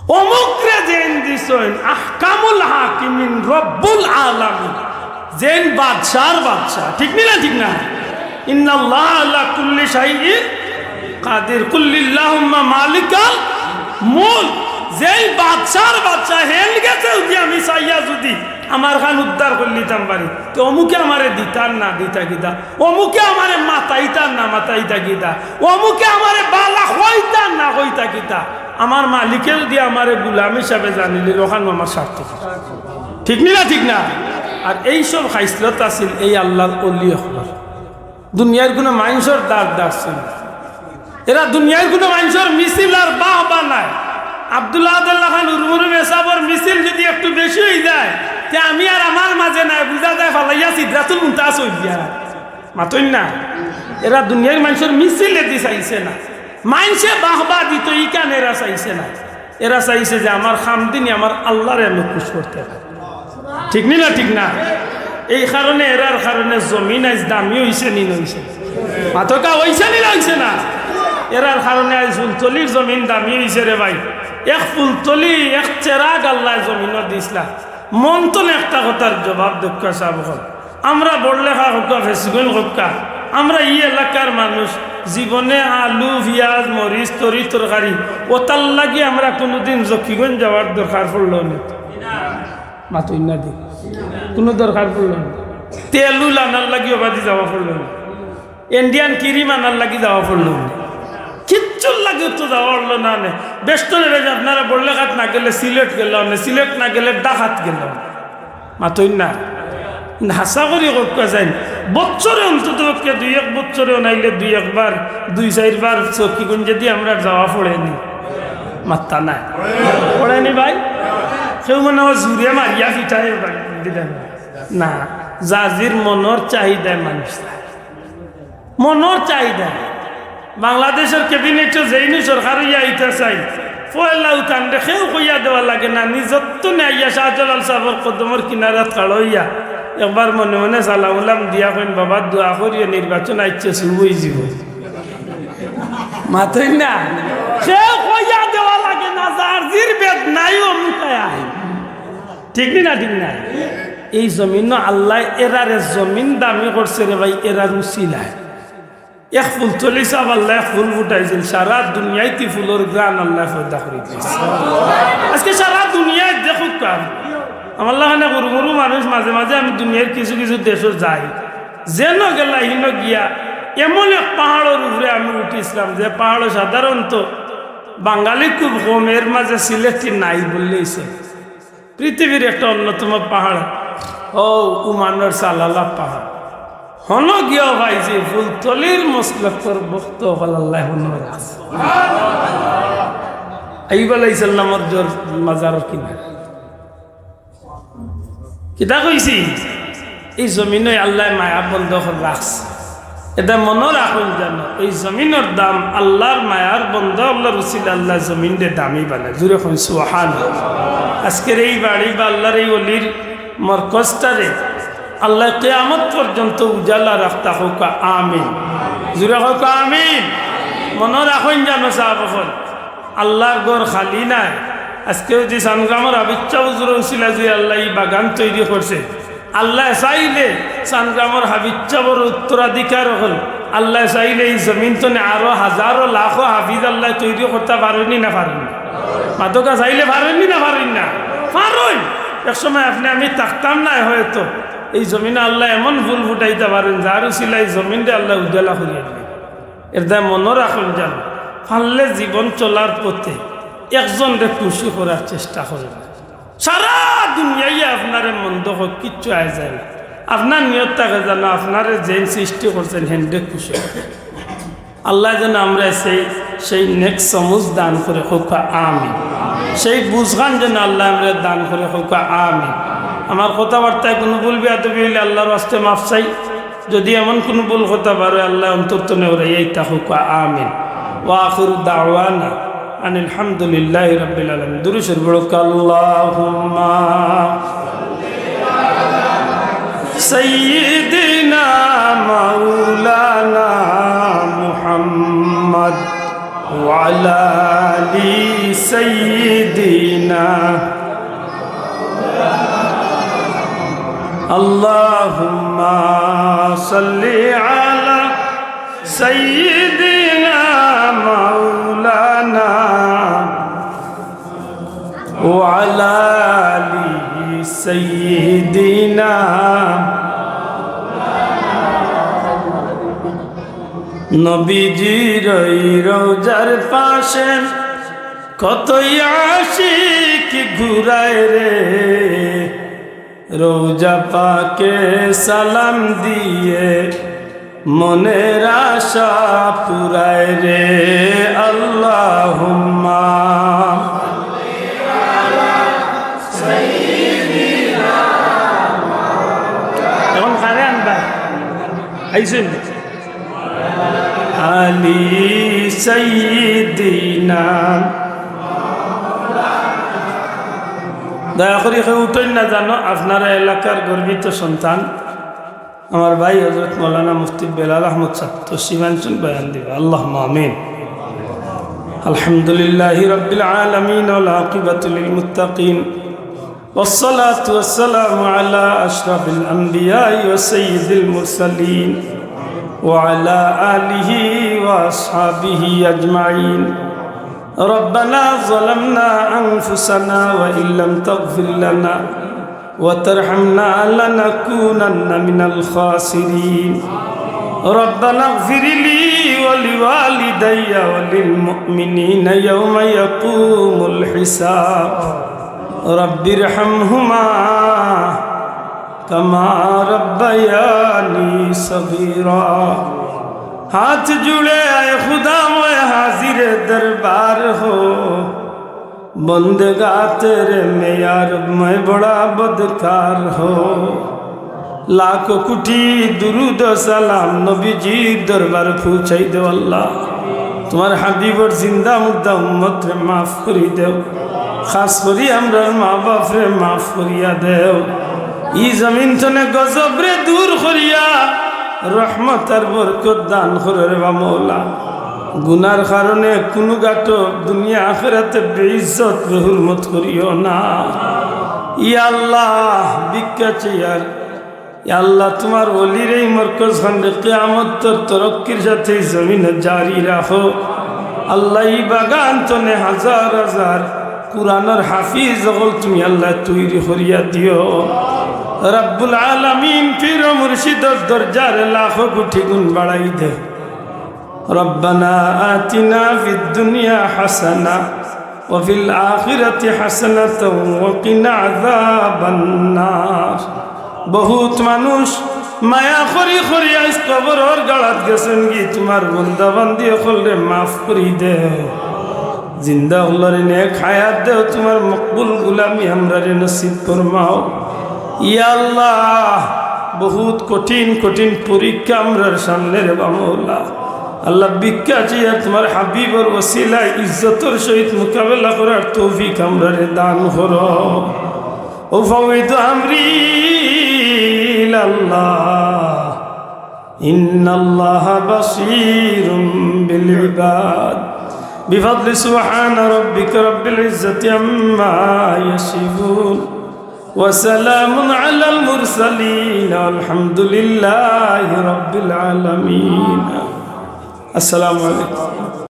অমুকরে যেন দিছইন, আহকামুল হাকিমিন, রব্বুল আলামিন, যেন বাদশার বাদশা, ঠিক নি না? ঠিক না? ইন্নাল্লাহ আলা কুল্লি শাইইন কাদির। কুল্লিল্লাহুম্মা মালিকাল মুলক, যেই বাদশার বাদশা, হেন গেছে যদি আমি চাইয়া যদি আমার খান উদ্ধার করলিতাম পারি, তো অমুকে আমারে দিতার না দিতা কিতা, অমুকে আমারে মাতাইতার না মাতাইতা কিতা, অমুকে আমারে বালা কইতার না কইতা কিতা, আমার মালিকে যদি আমারে গুলাম হিসাবে জানিলে, ওখানো আমার স্বার্থ। ঠিক নি না? ঠিক না? আর এই সব খাইসলত আছিল এই আল্লাহর অলি অকলর। দুনিয়ার কোনো মাইনষর দাস দাস ছিল। এরা দুনিয়ার কোনো মাইনষর মিছিল আর বাহবা নায়। আব্দুল্লাহ আব্দুল্লাহ খান উরমুরু মেসাবর মিছিল যদি একটু বেশি হয়ে যায়, তে আমি আর আমার মাঝে নাই, বুঝা যায় ফালাইয়া সিদরাতুল মুনতাহা চইল গিয়া। মাতইন না, এরা দুনিয়ার মাইনষর মিছিল এদি চাইছে না, মাইনষে বাহবা দিত, ইখান এরা চাইছে না। এরা চাইছে যে আমার খামদিনি আমার আল্লাহরে আমি খুশ করতে পারি। ঠিক নি না? ঠিক না? এই কারণে, এরার কারণে জমিন আইজ দামি হইছে নি না হইছে? মাতকা হইছে নি না হইছে না? এরার কারণে আইজ ফুলতলির জমিন দামি হইছে রে ভাই। এক ফুলতলি, এক চেরাগ আল্লায় জমিনো দিছলা। মন তনে একটা কথার জবাব দেউক্কা সাব অকল। আমরা বড়লেখা হউক্কা, ফেসিগঞ্জ হউক্কা, আমরা ই এলাকার মানুষ, জীবনে আলু, পিয়াজ, মরিচ, তরি, তরকারি, ওটার লাগি আমরা কোনোদিন জকিগঞ্জ যাওয়ার দরকার পড়লো না। মাতইন না দি। কোনো দরকার পড়লো না। তেল উল আনার লাগি ওবাদি যাওয়া পড়লো না। ইন্ডিয়ান ক্রিম আনার লাগি যাওয়া পড়লো না। কিচ্ছুর লাগি তো যাওয়া পড়লো না নে। বেশ তো রে, আপনারা বড়লেখাত না গেলে সিলেট গেল না, সিলেট না গেলে ঢাকাত গেল না। মাতইন না। কিন্তু হাছা করি কউক্কা যাইন, বছরে অন্তত পক্ষে দুই এক বছরে নাইলে দুই একবার, দুই চাইরবার জকিগঞ্জেদি আমরা যাওয়া পড়ে নি। মাত্তা নাই। পড়ে নি ভাই? কেউ মনে হয় জুরে মারিয়া ফিটাই দিলেন না। জাজির মনর চাহিদায় মানুষ চায়। মনর চাহিদা। বাংলাদেশর ক্যাবিনেটো যেইনউ সরকার অইয়া আইতা চাইন, পয়লা উতানরে কেউ কইয়া দেওয়া লাগে না, নিজর তনে আইয়া শাহজালাল সাবর কদমর কিনারাত খাড়া অইয়া একবার মনে মনে সালাম উলাম দিয়া কইন, "বাবা, দোয়া করিও, নির্বাচন আইছে, শুভ অইযিবো।" মাতইন না, কেউ কইয়া দেওয়া লাগে না, যার জির বেদ নাই, অমুকায় আইন। ঠিক নি না? ঠিক না? এই জমিনো আল্লায় এরারে জমিন দামি করছে রে ভাই, এরার উসিলায়। এক ফুলতলি সাব আল্লায় এক ফুল ফুটাইছিল, সারা দুনিয়াইত ফুলর ঘ্রাণ আল্লায় পয়দা করি দিছে। আজকে সারা দুনিয়াইত দেখউক্কা, আমার লাখান হুরু হুরু মানুষ মাঝে মাঝে আমি দুনিয়ার কিছু কিছু দেশো যাই, যেন গেলা হিনো গিয়া এমন এক পাহাড়র উপরে আমি উঠিছিলাম, যে পাহাড়ো সাধারণত বাঙালি খুব কম, এর মাঝে সিলেটি নাই বললেই চলে। পৃথিবীর একটা অন্যতম পাহাড়, ও উমানর সালালা পাহাড়। হনো গিয়া ভাই যে ফুলতলির মসলকর ভক্ত অকল আল্লায় হনো রাখছে। আইয়ুব আলাইহিস সালামর জর মাজারর কিনারা। কিতা কইছি? এই জমিনো আল্লায় মায়ার বন্দা অকল রাখছে। এটা মনো রাখইন যেন, এই জমিনর দাম আল্লার মায়ার বন্দা অকলর উসিলায় আল্লায় জমিনরে দামি বানায়। জুরে কইন সুবহান। আজকের এই বাড়ি বা আল্লার এই অলির মরকজটারে আল্লায় কিয়ামত পর্যন্ত উজালা রাখতা কউক্কা আমিন। জুরে কউক্কা আমিন। মনো রাখইন যেন সাব অকল, আল্লার ঘর খালি নায়। আজকে যদি সানগ্রামর হাফিজ সাব হুজুরর উসিলায় যদি আল্লায় ই বাগান তৈরি করছে, আল্লায় চাইলে সানগ্রামর হাফিজ সাবর উত্তরাধিকার অকল, আল্লায় চাইলে এই জমিন তনে আরো হাজারো লাখো হাফিজ আল্লায় তৈরি করতা পারইন নি না পারইন না? মাতউক্কা, চাইলে পারইন নি না পারইন না? পারইন। এক সময় আপনে আমি থাকতাম নায় হয়তো, এই জমিনো আল্লায় এমন ফুল ফুটাইতা পারইন, যার উসিলায় এই জমিনরে আল্লায় উজালা করিয়া দিবা। এর দায় মনো রাখইন যেন, পারলে জীবন চলার পথে একজনরে খুশি করার চেষ্টা করবা। সারা দুনিয়ায় আপনারে মন্দ কউক, কিচ্ছু আয় যায় না। আপনার নিয়ত থাকে যেন আপনারে যেইন সৃষ্টি করছেন হেনরে খুশি করইন। আল্লায় যেন আমরারে সেই, সেই নেক সমুজ দান করে কউক্কা আমিন। সেই বুঝখান যেন আল্লায় আমরারে দান করে কউক্কা আমিন। আমার কথাবার্তায় কুনু ভুল বেয়াদবি অইলে আল্লার ওয়াস্তে মাফ চাই। যদি এমন কুনু ভুল কথা বার অয়, আল্লায় অন্তর তনে উড়াইয়া ইতা কউক্কা আমিন। ওয়া আখিরু দাওয়ানা আনিল হামদুলিল্লাহি রাব্বিল আলামিন। দুরূদ শরীফ পড়উক্কা। আল্লাহুম্মা সাইয়্যিদিনা মাওলানা মুহাম্মদ ওয়া আলা আলি সাইয়্যিদিনা। اللهم صل على سيدنا مولانا وعلى آل سيدنا। নবীজির ওই রওজার পাশে কতই আশিক ঘুরায় রে, রওজা পাকে সালাম দিয়ে মনের আশা পুরায় রে। আল্লাহুম্মা। এখন কারে আনবা? আইছইন? আলি সাইয়্যিদিনা। দয়া করি কেউ উঠইন না জানো, আপনারা এলাকার গর্বিত সন্তান, আমার ভাই হযরত মাওলানা মুফতি বেলাল আহমদ সাব তশরিফ আনছইন, বয়ান দিবা। আল্লাহুম্মা আমিন। الحمد لله رب العالمين والعاقبة للمتقين والصلاة والسلام على أشرف الأنبياء وسيد المرسلين وعلى آله وأصحابه أجمعين. ربنا ظلمنا أنفسنا وإن لم تغفر لنا وترحمنا لنكونن من الخاسرين. ربنا اغفر لي ولوالدي وللمؤمنين يوم يقوم الحساب. رب ارحمهما كما ربياني صغيرا। ہاتھ جوڑے اے خدا میں حاضر دربار ہو، بندگاں تیرے میں یا رب میں بڑا بدکار ہو۔ লাখো কোটি দুরূদ ও সালাম নবীজির দরবার পৌঁছাই দেও আল্লাহ। তুমার হাবিবর জিন্দা মুর্দা উম্মতরে মাফ করি দেও, খাস করি আমরার মা বাপরে মাফ করিয়া দেও। ই জমিন তনে গজবরে দূর করিয়া রহমত আর বরকত দান করো রে বা মৌলা। গুনার কারণে কুনু গাটো দুনিয়া আখেরাতে বেইজ্জত বেহুরমত করিও না। ইয়া আল্লাহ, ভিক্ষা চাইয়ার ইয়া আল্লাহ, তুমার ওলির এই মরকজ খানরে কিয়ামতর তরক্কির সাথে এই জমিনো জারি রাখো। আল্লাহ, ই বাগান তনে হাজার হাজার কুরআনর হাফিজ অকল তুমি আল্লাহ তৈরি করিয়া দিও। রব্বুল আলামিন, পীর ও মুর্শিদর দরজারে লাখো কোটি গুণ বাড়াই দে। ربنا آتنا في الدنيا حسنة وفي الآخرة حسنة وقنا عذاب النار। বহুত মানুষ মায়া করি করি আইজ কবরর গাড়াত গেছইন গি, তুমার বন্দা বান্দি অকলরে মাফ করি দেও। জিন্দা অকলরে নেক হায়াত দেও, তুমার মকবুল গুলামি আমরারে নসিব ফরমাও। ইয়া আল্লাহ, বহুত কঠিন কঠিন পরীক্ষা আমরার সামনে রে বা মৌলা। আল্লাহ, ভিক্ষা চাইয়ার তুমার হাবিবর ওসিলায় ইজ্জতর সহিত মোকাবেলা করার তৌফিক আমরারে দান করো। أفوض أمري إلى الله إن الله بصير بالعباد. بفضل سبحان ربك رب العزة عما يصفون وسلام على المرسلين والحمد لله رب العالمين. السلام عليكم.